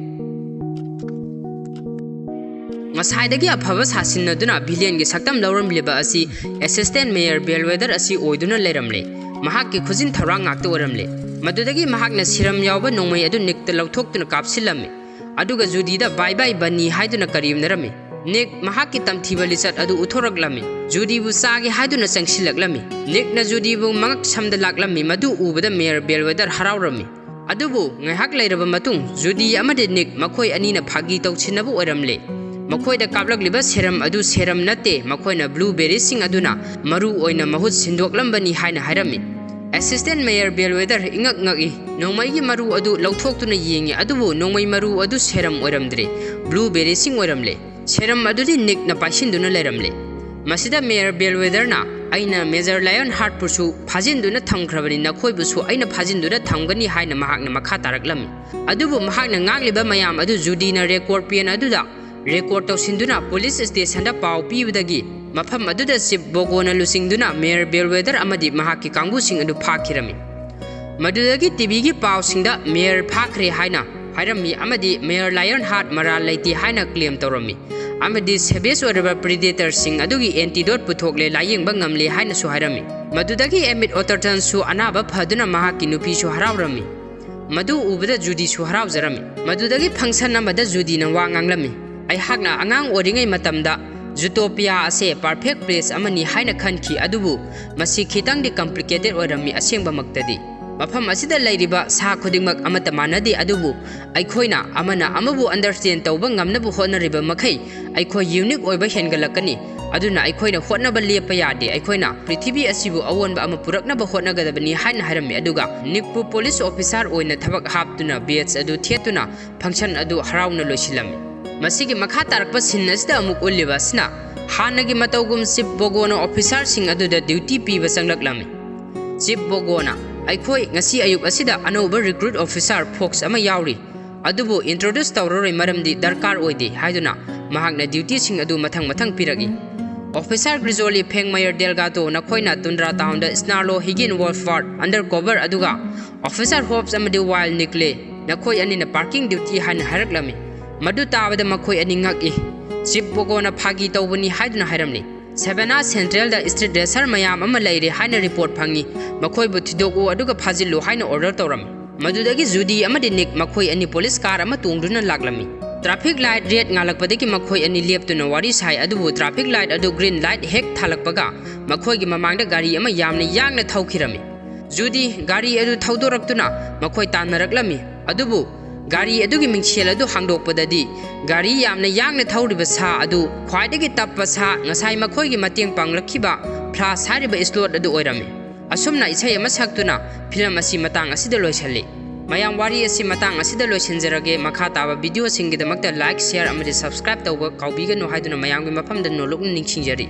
ꯉꯁꯥꯏꯗꯒꯤ ꯑꯐꯕ ꯁꯥꯁꯤꯟꯅꯗꯨꯅ ꯚꯤꯂꯦꯟꯒꯤ ꯁꯛꯇꯝ ꯂꯧꯔꯝꯂꯤꯕ ꯑꯁꯤ ꯑꯦꯁꯤꯁꯇꯦꯟ ꯃꯦꯌꯔ ꯕꯦꯜꯋꯦꯗꯔ ꯑꯁꯤ ꯑꯣꯏꯗꯨꯅ ꯂꯩꯔꯝꯂꯦ꯫ ꯃꯍꯥꯛꯀꯤ ꯈꯨꯖꯤꯟ ꯊꯧꯔꯥꯡ ꯉꯥꯛꯇ ꯑꯣꯏꯔꯝꯂꯦ꯫ ꯃꯗꯨꯗꯒꯤ ꯃꯍꯥꯛꯅ ꯁꯤꯔꯝ ꯌꯥꯎꯕ ꯅꯣꯡꯃꯩ ꯑꯗꯨ ꯅꯤꯛꯇ ꯂꯧꯊꯣꯛꯇꯨꯅ ꯀꯥꯞꯁꯤꯜꯂꯝꯃꯤ꯫ ꯑꯗꯨꯒ ꯖꯨꯗꯤꯗ "ꯕꯥꯏ ꯕꯥꯏ ꯕꯟꯅꯤ" ꯍꯥꯏꯗꯨꯅ ꯀꯔꯦꯝꯅꯔꯝꯃꯤ꯫ ꯅꯤꯛ ꯃꯍꯥꯛꯀꯤ ꯇꯝꯊꯤꯕ ꯂꯤꯆꯠ ꯑꯗꯨ ꯎꯠꯊꯣꯔꯛꯂꯝꯃꯤ꯫ ꯖꯨꯗꯤꯕꯨ ꯆꯥꯒꯦ ꯍꯥꯏꯗꯨꯅ ꯆꯪꯁꯤꯜꯂꯛꯂꯝꯃꯤ꯫ ꯅꯤꯛꯅ ꯖꯨꯗꯤꯕꯨ ꯃꯉꯛ ꯁꯝꯗ ꯂꯥꯛꯂꯝꯃꯤ꯫ ꯃꯗꯨ ꯎꯕꯗ ꯃꯦꯌꯔ ꯕꯦꯜꯋꯦꯗꯔ ꯍꯔꯥꯎꯔꯝꯃꯤ꯫ ꯑꯗꯨꯕꯨ ꯉꯥꯏꯍꯥꯛ ꯂꯩꯔꯕ ꯃꯇꯨꯡ, ꯖꯨꯗꯤ ꯑꯃꯗꯤ ꯅꯤꯛ ꯃꯈꯣꯏ ꯑꯅꯤꯅ ꯐꯥꯒꯤ ꯇꯧꯁꯤꯟꯅꯕ ꯑꯣꯏꯔꯝꯂꯦ꯫ ꯃꯈꯣꯏꯗ ꯀꯥꯞꯂꯛꯂꯤꯕ ꯁꯦꯔꯝ ꯑꯗꯨ ꯁꯦꯔꯝ ꯅꯠꯇꯦ, ꯃꯈꯣꯏꯅ ꯕ꯭ꯂꯨꯕꯦꯔꯤꯁꯤꯡ ꯑꯗꯨꯅ ꯃꯔꯨ ꯑꯣꯏꯅ ꯃꯍꯨꯠ ꯁꯤꯟꯗꯣꯛꯂꯝꯕꯅꯤ ꯍꯥꯏꯅ ꯍꯥꯏꯔꯝꯃꯤ꯫ ꯑꯦꯁꯤꯁꯇꯦꯟ ꯃꯦꯌꯔ ꯕꯦꯜꯋꯦꯗꯔ ꯏꯉꯛ ꯉꯛꯏ꯫ ꯅꯣꯡꯃꯩꯒꯤ ꯃꯔꯨ ꯑꯗꯨ ꯂꯧꯊꯣꯛꯇꯨꯅ ꯌꯦꯡꯉꯤ, ꯑꯗꯨꯕꯨ ꯅꯣꯡꯃꯩ ꯃꯔꯨ ꯑꯗꯨ ꯁꯦꯔꯝ ꯑꯣꯏꯔꯝꯗ꯭ꯔꯦ, ꯕ꯭ꯂꯨꯕꯦꯔꯤꯁꯤꯡ ꯑꯣꯏꯔꯝꯂꯦ꯫ ꯁꯦꯔꯝ ꯑꯗꯨꯗꯤ ꯅꯤꯛꯅ ꯄꯥꯏꯁꯤꯟꯗꯨꯅ ꯂꯩꯔꯝꯂꯦ꯫ ꯃꯁꯤꯗ ꯃꯦꯌꯔ ꯕꯦꯜꯋꯦꯗꯔꯅ, "ꯑꯩꯅ ꯃꯦꯖꯔ ꯂꯥꯌꯟ ꯍꯥꯔꯠꯄꯨꯁꯨ ꯐꯥꯖꯤꯟꯗꯨꯅ ꯊꯝꯈ꯭ꯔꯕꯅꯤ, ꯅꯈꯣꯏꯕꯨꯁꯨ ꯑꯩꯅ ꯐꯥꯖꯤꯟꯗꯨꯅ ꯊꯝꯒꯅꯤ" ꯍꯥꯏꯅ ꯃꯍꯥꯛꯅ ꯃꯈꯥ ꯇꯥꯔꯛꯂꯝꯃꯤ꯫ ꯑꯗꯨꯕꯨ ꯃꯍꯥꯛꯅ ꯉꯥꯡꯂꯤꯕ ꯃꯌꯥꯝ ꯑꯗꯨ ꯖꯨꯗꯤꯅ ꯔꯦꯀꯣꯔꯗ ꯄꯦꯟ ꯑꯗꯨꯗ ꯔꯦꯀꯣꯔꯗ ꯇꯧꯁꯤꯟꯗꯨꯅ ꯄꯨꯂꯤꯁ ꯁ꯭ꯇꯦꯁꯟꯗ ꯄꯥꯎ ꯄꯤꯕꯗꯒꯤ ꯃꯐꯝ ꯑꯗꯨꯗ ꯆꯤꯞ ꯕꯣꯒꯣꯅ ꯂꯨꯆꯤꯡꯗꯨꯅ ꯃꯦꯌꯔ ꯕꯦꯜꯋꯦꯗꯔ ꯑꯃꯗꯤ ꯃꯍꯥꯛꯀꯤ ꯀꯥꯡꯕꯨꯁꯤꯡ ꯑꯗꯨ ꯐꯥꯈꯤꯔꯝꯃꯤ꯫ ꯃꯗꯨꯗꯒꯤ ꯇꯤꯚꯤꯒꯤ ꯄꯥꯎꯁꯤꯡꯗ ꯃꯦꯌꯔ ꯐꯥꯈ꯭ꯔꯦ ꯍꯥꯏꯅ ꯍꯥꯏꯔꯝꯃꯤ ꯑꯃꯗꯤ ꯃꯦꯌꯔ ꯂꯥꯌꯟ ꯍꯥꯔꯠ ꯃꯔꯥꯜ ꯂꯩꯇꯦ ꯍꯥꯏꯅ ꯀ꯭ꯂꯦꯝ ꯇꯧꯔꯝꯃꯤ ꯑꯃꯗꯤ ꯁꯦꯚꯦꯖ ꯑꯣꯏꯔꯕ ꯄ꯭ꯔꯤꯗꯦꯇꯔꯁꯤꯡ ꯑꯗꯨꯒꯤ ꯑꯦꯟꯇꯤꯗꯣꯠ ꯄꯨꯊꯣꯛꯂꯦ, ꯂꯥꯌꯦꯡꯕ ꯉꯝꯂꯦ ꯍꯥꯏꯅꯁꯨ ꯍꯥꯏꯔꯝꯃꯤ꯫ ꯃꯗꯨꯗꯒꯤ ꯑꯦꯃꯤꯠ ꯑꯣꯇꯔꯇꯟꯁꯨ ꯑꯅꯥꯕ ꯐꯗꯨꯅ ꯃꯍꯥꯛꯀꯤ ꯅꯨꯄꯤꯁꯨ ꯍꯔꯥꯎꯔꯝꯃꯤ꯫ ꯃꯗꯨ ꯎꯕꯗ ꯖꯨꯗꯤꯁꯨ ꯍꯔꯥꯎꯖꯔꯝꯃꯤ꯫ ꯃꯗꯨꯗꯒꯤ ꯐꯪꯁꯟ ꯑꯃꯗ ꯖꯨꯗꯤꯅ ꯋꯥ ꯉꯥꯡꯂꯝꯃꯤ, "ꯑꯩꯍꯥꯛꯅ ꯑꯉꯥꯡ ꯑꯣꯏꯔꯤꯉꯩ ꯃꯇꯝꯗ ꯖꯨꯇꯣꯄꯤꯌꯥ ꯑꯁꯦ ꯄꯔꯐꯦꯛ ꯄ꯭ꯂꯦꯁ ꯑꯃꯅꯤ ꯍꯥꯏꯅ ꯈꯟꯈꯤ, ꯑꯗꯨꯕꯨ ꯃꯁꯤ ꯈꯤꯇꯪꯗꯤ ꯀꯝꯄ꯭ꯂꯤꯀꯦꯇꯦꯗ ꯑꯣꯏꯔꯝꯃꯤ꯫ ꯑꯁꯦꯡꯕꯃꯛꯇꯗꯤ ꯃꯐꯝ ꯑꯁꯤꯗ ꯂꯩꯔꯤꯕ ꯁꯥ ꯈꯨꯗꯤꯡꯃꯛ ꯑꯃꯠꯇ ꯃꯥꯟꯅꯗꯦ, ꯑꯗꯨꯕꯨ ꯑꯩꯈꯣꯏꯅ ꯑꯃꯅ ꯑꯃꯕꯨ ꯑꯟꯗꯔꯁꯇꯦꯟ ꯇꯧꯕ ꯉꯝꯅꯕ ꯍꯣꯠꯅꯔꯤꯕ ꯃꯈꯩ ꯑꯩꯈꯣꯏ ꯌꯨꯅꯤꯛ ꯑꯣꯏꯕ ꯍꯦꯟꯒꯠꯂꯛꯀꯅꯤ꯫ ꯑꯗꯨꯅ ꯑꯩꯈꯣꯏꯅ ꯍꯣꯠꯅꯕ ꯂꯦꯞꯄ ꯌꯥꯗꯦ, ꯑꯩꯈꯣꯏꯅ ꯄ꯭ꯔꯤꯊꯤꯕꯤ ꯑꯁꯤꯕꯨ ꯑꯑꯣꯟꯕ ꯑꯃ ꯄꯨꯔꯛꯅꯕ ꯍꯣꯠꯅꯒꯗꯕꯅꯤ ꯍꯥꯏꯅ ꯍꯥꯏꯔꯝꯃꯤ꯫ ꯑꯗꯨꯒ ꯅꯤꯛꯄꯨ ꯄꯨꯂꯤꯁ ꯑꯣꯐꯤꯁꯥꯔ ꯑꯣꯏꯅ ꯊꯕꯛ ꯍꯥꯞꯇꯨꯅ ꯕꯦꯖ ꯑꯗꯨ ꯊꯦꯠꯇꯨꯅ ꯐꯪꯁꯟ ꯑꯗꯨ ꯍꯔꯥꯎꯅ ꯂꯣꯏꯁꯤꯜꯂꯝꯃꯤ꯫ ꯃꯁꯤꯒꯤ ꯃꯈꯥ ꯇꯥꯔꯛꯄ ꯁꯤꯟ ꯑꯁꯤꯗ ꯑꯃꯨꯛ ꯎꯠꯂꯤꯕ ꯑꯁꯤꯅ ꯍꯥꯟꯅꯒꯤ ꯃꯇꯧꯒꯨꯝ ꯆꯤꯞ ꯕꯣꯒꯣꯅ ꯑꯣꯐꯤꯁꯥꯔꯁꯤꯡ ꯑꯗꯨꯗ ꯗ꯭ꯌꯨꯇꯤ ꯄꯤꯕ ꯆꯪꯂꯛꯂꯝꯃꯤ꯫ ꯆꯤꯞ ꯕꯣꯒꯣꯅ, "ꯑꯩꯈꯣꯏ ꯉꯁꯤ ꯑꯌꯨꯛ ꯑꯁꯤꯗ ꯑꯅꯧꯕ ꯔꯤꯀ꯭ꯔꯨꯠ ꯑꯣꯐꯤꯁꯥꯔ ꯐꯣꯛꯁ ꯑꯃ ꯌꯥꯎꯔꯤ, ꯑꯗꯨꯕꯨ ꯏꯟꯇ꯭ꯔꯣꯗ꯭ꯌꯨꯁ ꯇꯧꯔꯔꯣꯏ, ꯃꯔꯝꯗꯤ ꯗꯔꯀꯥꯔ ꯑꯣꯏꯗꯦ" ꯍꯥꯏꯗꯨꯅ ꯃꯍꯥꯛꯅ ꯗ꯭ꯌꯨꯇꯤꯁꯤꯡ ꯑꯗꯨ ꯃꯊꯪ ꯃꯊꯪ ꯄꯤꯔꯛꯏ꯫ "ꯑꯣꯐꯤꯁꯥꯔ ꯒ꯭ꯔꯤꯖꯣꯂꯤ, ꯐꯦꯡꯃꯌꯔ ꯗꯦꯜꯒꯥꯇꯣ, ꯅꯈꯣꯏꯅ ꯇꯨꯟꯗ꯭ꯔꯥ ꯇꯥꯎꯟꯗ ꯁ꯭ꯅꯥꯔꯂꯣ ꯍꯤꯒꯤꯟ ꯋꯣꯜꯐ ꯋꯥꯔꯠ ꯑꯟꯗꯔ ꯀꯣꯚꯔ, ꯑꯗꯨꯒ ꯑꯣꯐꯤꯁꯥꯔ ꯍꯣꯞꯁ ꯑꯃꯗꯤ ꯋꯥꯏꯜ ꯅꯤꯛꯂꯦ, ꯅꯈꯣꯏ ꯑꯅꯤꯅ ꯄꯥꯔꯀꯤꯡ ꯗ꯭ꯌꯨꯇꯤ" ꯍꯥꯏꯅ ꯍꯥꯏꯔꯛꯂꯝꯃꯤ꯫ ꯃꯗꯨ ꯇꯥꯕꯗ ꯃꯈꯣꯏ ꯑꯅꯤ ꯉꯛꯏ꯫ ꯆꯤꯞ ꯕꯣꯒꯣꯅ ꯐꯥꯒꯤ ꯇꯧꯕꯅꯤ ꯍꯥꯏꯗꯨꯅ ꯍꯥꯏꯔꯝꯂꯤ꯫ "ꯁꯦꯚꯦꯅꯥ ꯁꯦꯟꯇ꯭ꯔꯦꯜꯗ ꯁ꯭ꯇ꯭ꯔꯤꯠ ꯔꯦꯁꯔ ꯃꯌꯥꯝ ꯑꯃ ꯂꯩꯔꯦ ꯍꯥꯏꯅ ꯔꯤꯄꯣꯔꯠ ꯐꯪꯉꯤ, ꯃꯈꯣꯏꯕꯨ ꯊꯤꯗꯣꯛꯎ ꯑꯗꯨꯒ ꯐꯥꯖꯤꯜꯂꯨ" ꯍꯥꯏꯅ ꯑꯣꯔꯗꯔ ꯇꯧꯔꯝꯃꯤ꯫ ꯃꯗꯨꯗꯒꯤ ꯖꯨꯗꯤ ꯑꯃꯗꯤ ꯅꯤꯛ ꯃꯈꯣꯏ ꯑꯅꯤ ꯄꯨꯂꯤꯁ ꯀꯥꯔ ꯑꯃ ꯇꯣꯡꯗꯨꯅ ꯂꯥꯛꯂꯝꯃꯤ꯫ ꯇ꯭ꯔꯥꯐꯤꯛ ꯂꯥꯏꯠ ꯔꯦꯗ ꯉꯥꯜꯂꯛꯄꯗꯒꯤ ꯃꯈꯣꯏ ꯑꯅꯤ ꯂꯦꯞꯇꯨꯅ ꯋꯥꯔꯤ ꯁꯥꯏ, ꯑꯗꯨꯕꯨ ꯇ꯭ꯔꯥꯐꯤꯛ ꯂꯥꯏꯠ ꯑꯗꯨ ꯒ꯭ꯔꯤꯟ ꯂꯥꯏꯠ ꯍꯦꯛ ꯊꯥꯜꯂꯛꯄꯒ ꯃꯈꯣꯏꯒꯤ ꯃꯃꯥꯡꯗ ꯒꯥꯔꯤ ꯑꯃ ꯌꯥꯝꯅ ꯌꯥꯡꯅ ꯊꯧꯈꯤꯔꯝꯃꯤ꯫ ꯖꯨꯗꯤ ꯒꯥꯔꯤ ꯑꯗꯨ ꯊꯧꯗꯣꯔꯛꯇꯨꯅ ꯃꯈꯣꯏ ꯇꯥꯟꯅꯔꯛꯂꯝꯃꯤ, ꯑꯗꯨꯕꯨ ꯒꯥꯔꯤ ꯑꯗꯨꯒꯤ ꯃꯤꯡꯁꯦꯜ ꯑꯗꯨ ꯍꯥꯡꯗꯣꯛꯄꯗꯗꯤ ꯒꯥꯔꯤ ꯌꯥꯝꯅ ꯌꯥꯡꯅ ꯊꯧꯔꯤꯕ ꯁꯥ ꯑꯗꯨ ꯈ꯭ꯋꯥꯏꯗꯒꯤ ꯇꯞꯄ ꯁꯥ, ꯉꯁꯥꯏ ꯃꯈꯣꯏꯒꯤ ꯃꯇꯦꯡ ꯄꯥꯡꯂꯛꯈꯤꯕ ꯐ꯭ꯂꯥꯁ ꯍꯥꯏꯔꯤꯕ ꯁ꯭ꯂꯣꯠ ꯑꯗꯨ ꯑꯣꯏꯔꯝꯃꯤ꯫ ꯑꯁꯨꯝꯅ ꯏꯁꯩ ꯑꯃ ꯁꯛꯇꯨꯅ ꯐꯤꯂꯝ ꯑꯁꯤ ꯃꯇꯥꯡ ꯑꯁꯤꯗ ꯂꯣꯏꯁꯤꯜꯂꯤ꯫ ꯃꯌꯥꯝ, ꯋꯥꯔꯤ ꯑꯁꯤ ꯃꯇꯥꯡ ꯑꯁꯤꯗ ꯂꯣꯏꯁꯤꯟꯖꯔꯒꯦ꯫ ꯃꯈꯥ ꯇꯥꯕ ꯚꯤꯗꯤꯑꯣꯁꯤꯡꯒꯤꯗꯃꯛꯇ ꯂꯥꯏꯛ, ꯁꯤꯌꯔ ꯑꯃꯗꯤ ꯁꯕꯁꯀ꯭ꯔꯥꯏꯕ ꯇꯧꯕ ꯀꯥꯎꯕꯤꯒꯅꯨ ꯍꯥꯏꯗꯨꯅ ꯃꯌꯥꯝꯒꯤ ꯃꯐꯝꯗ ꯅꯣꯂꯨꯛꯅ ꯅꯤꯡꯁꯤꯡꯖꯔꯤ꯫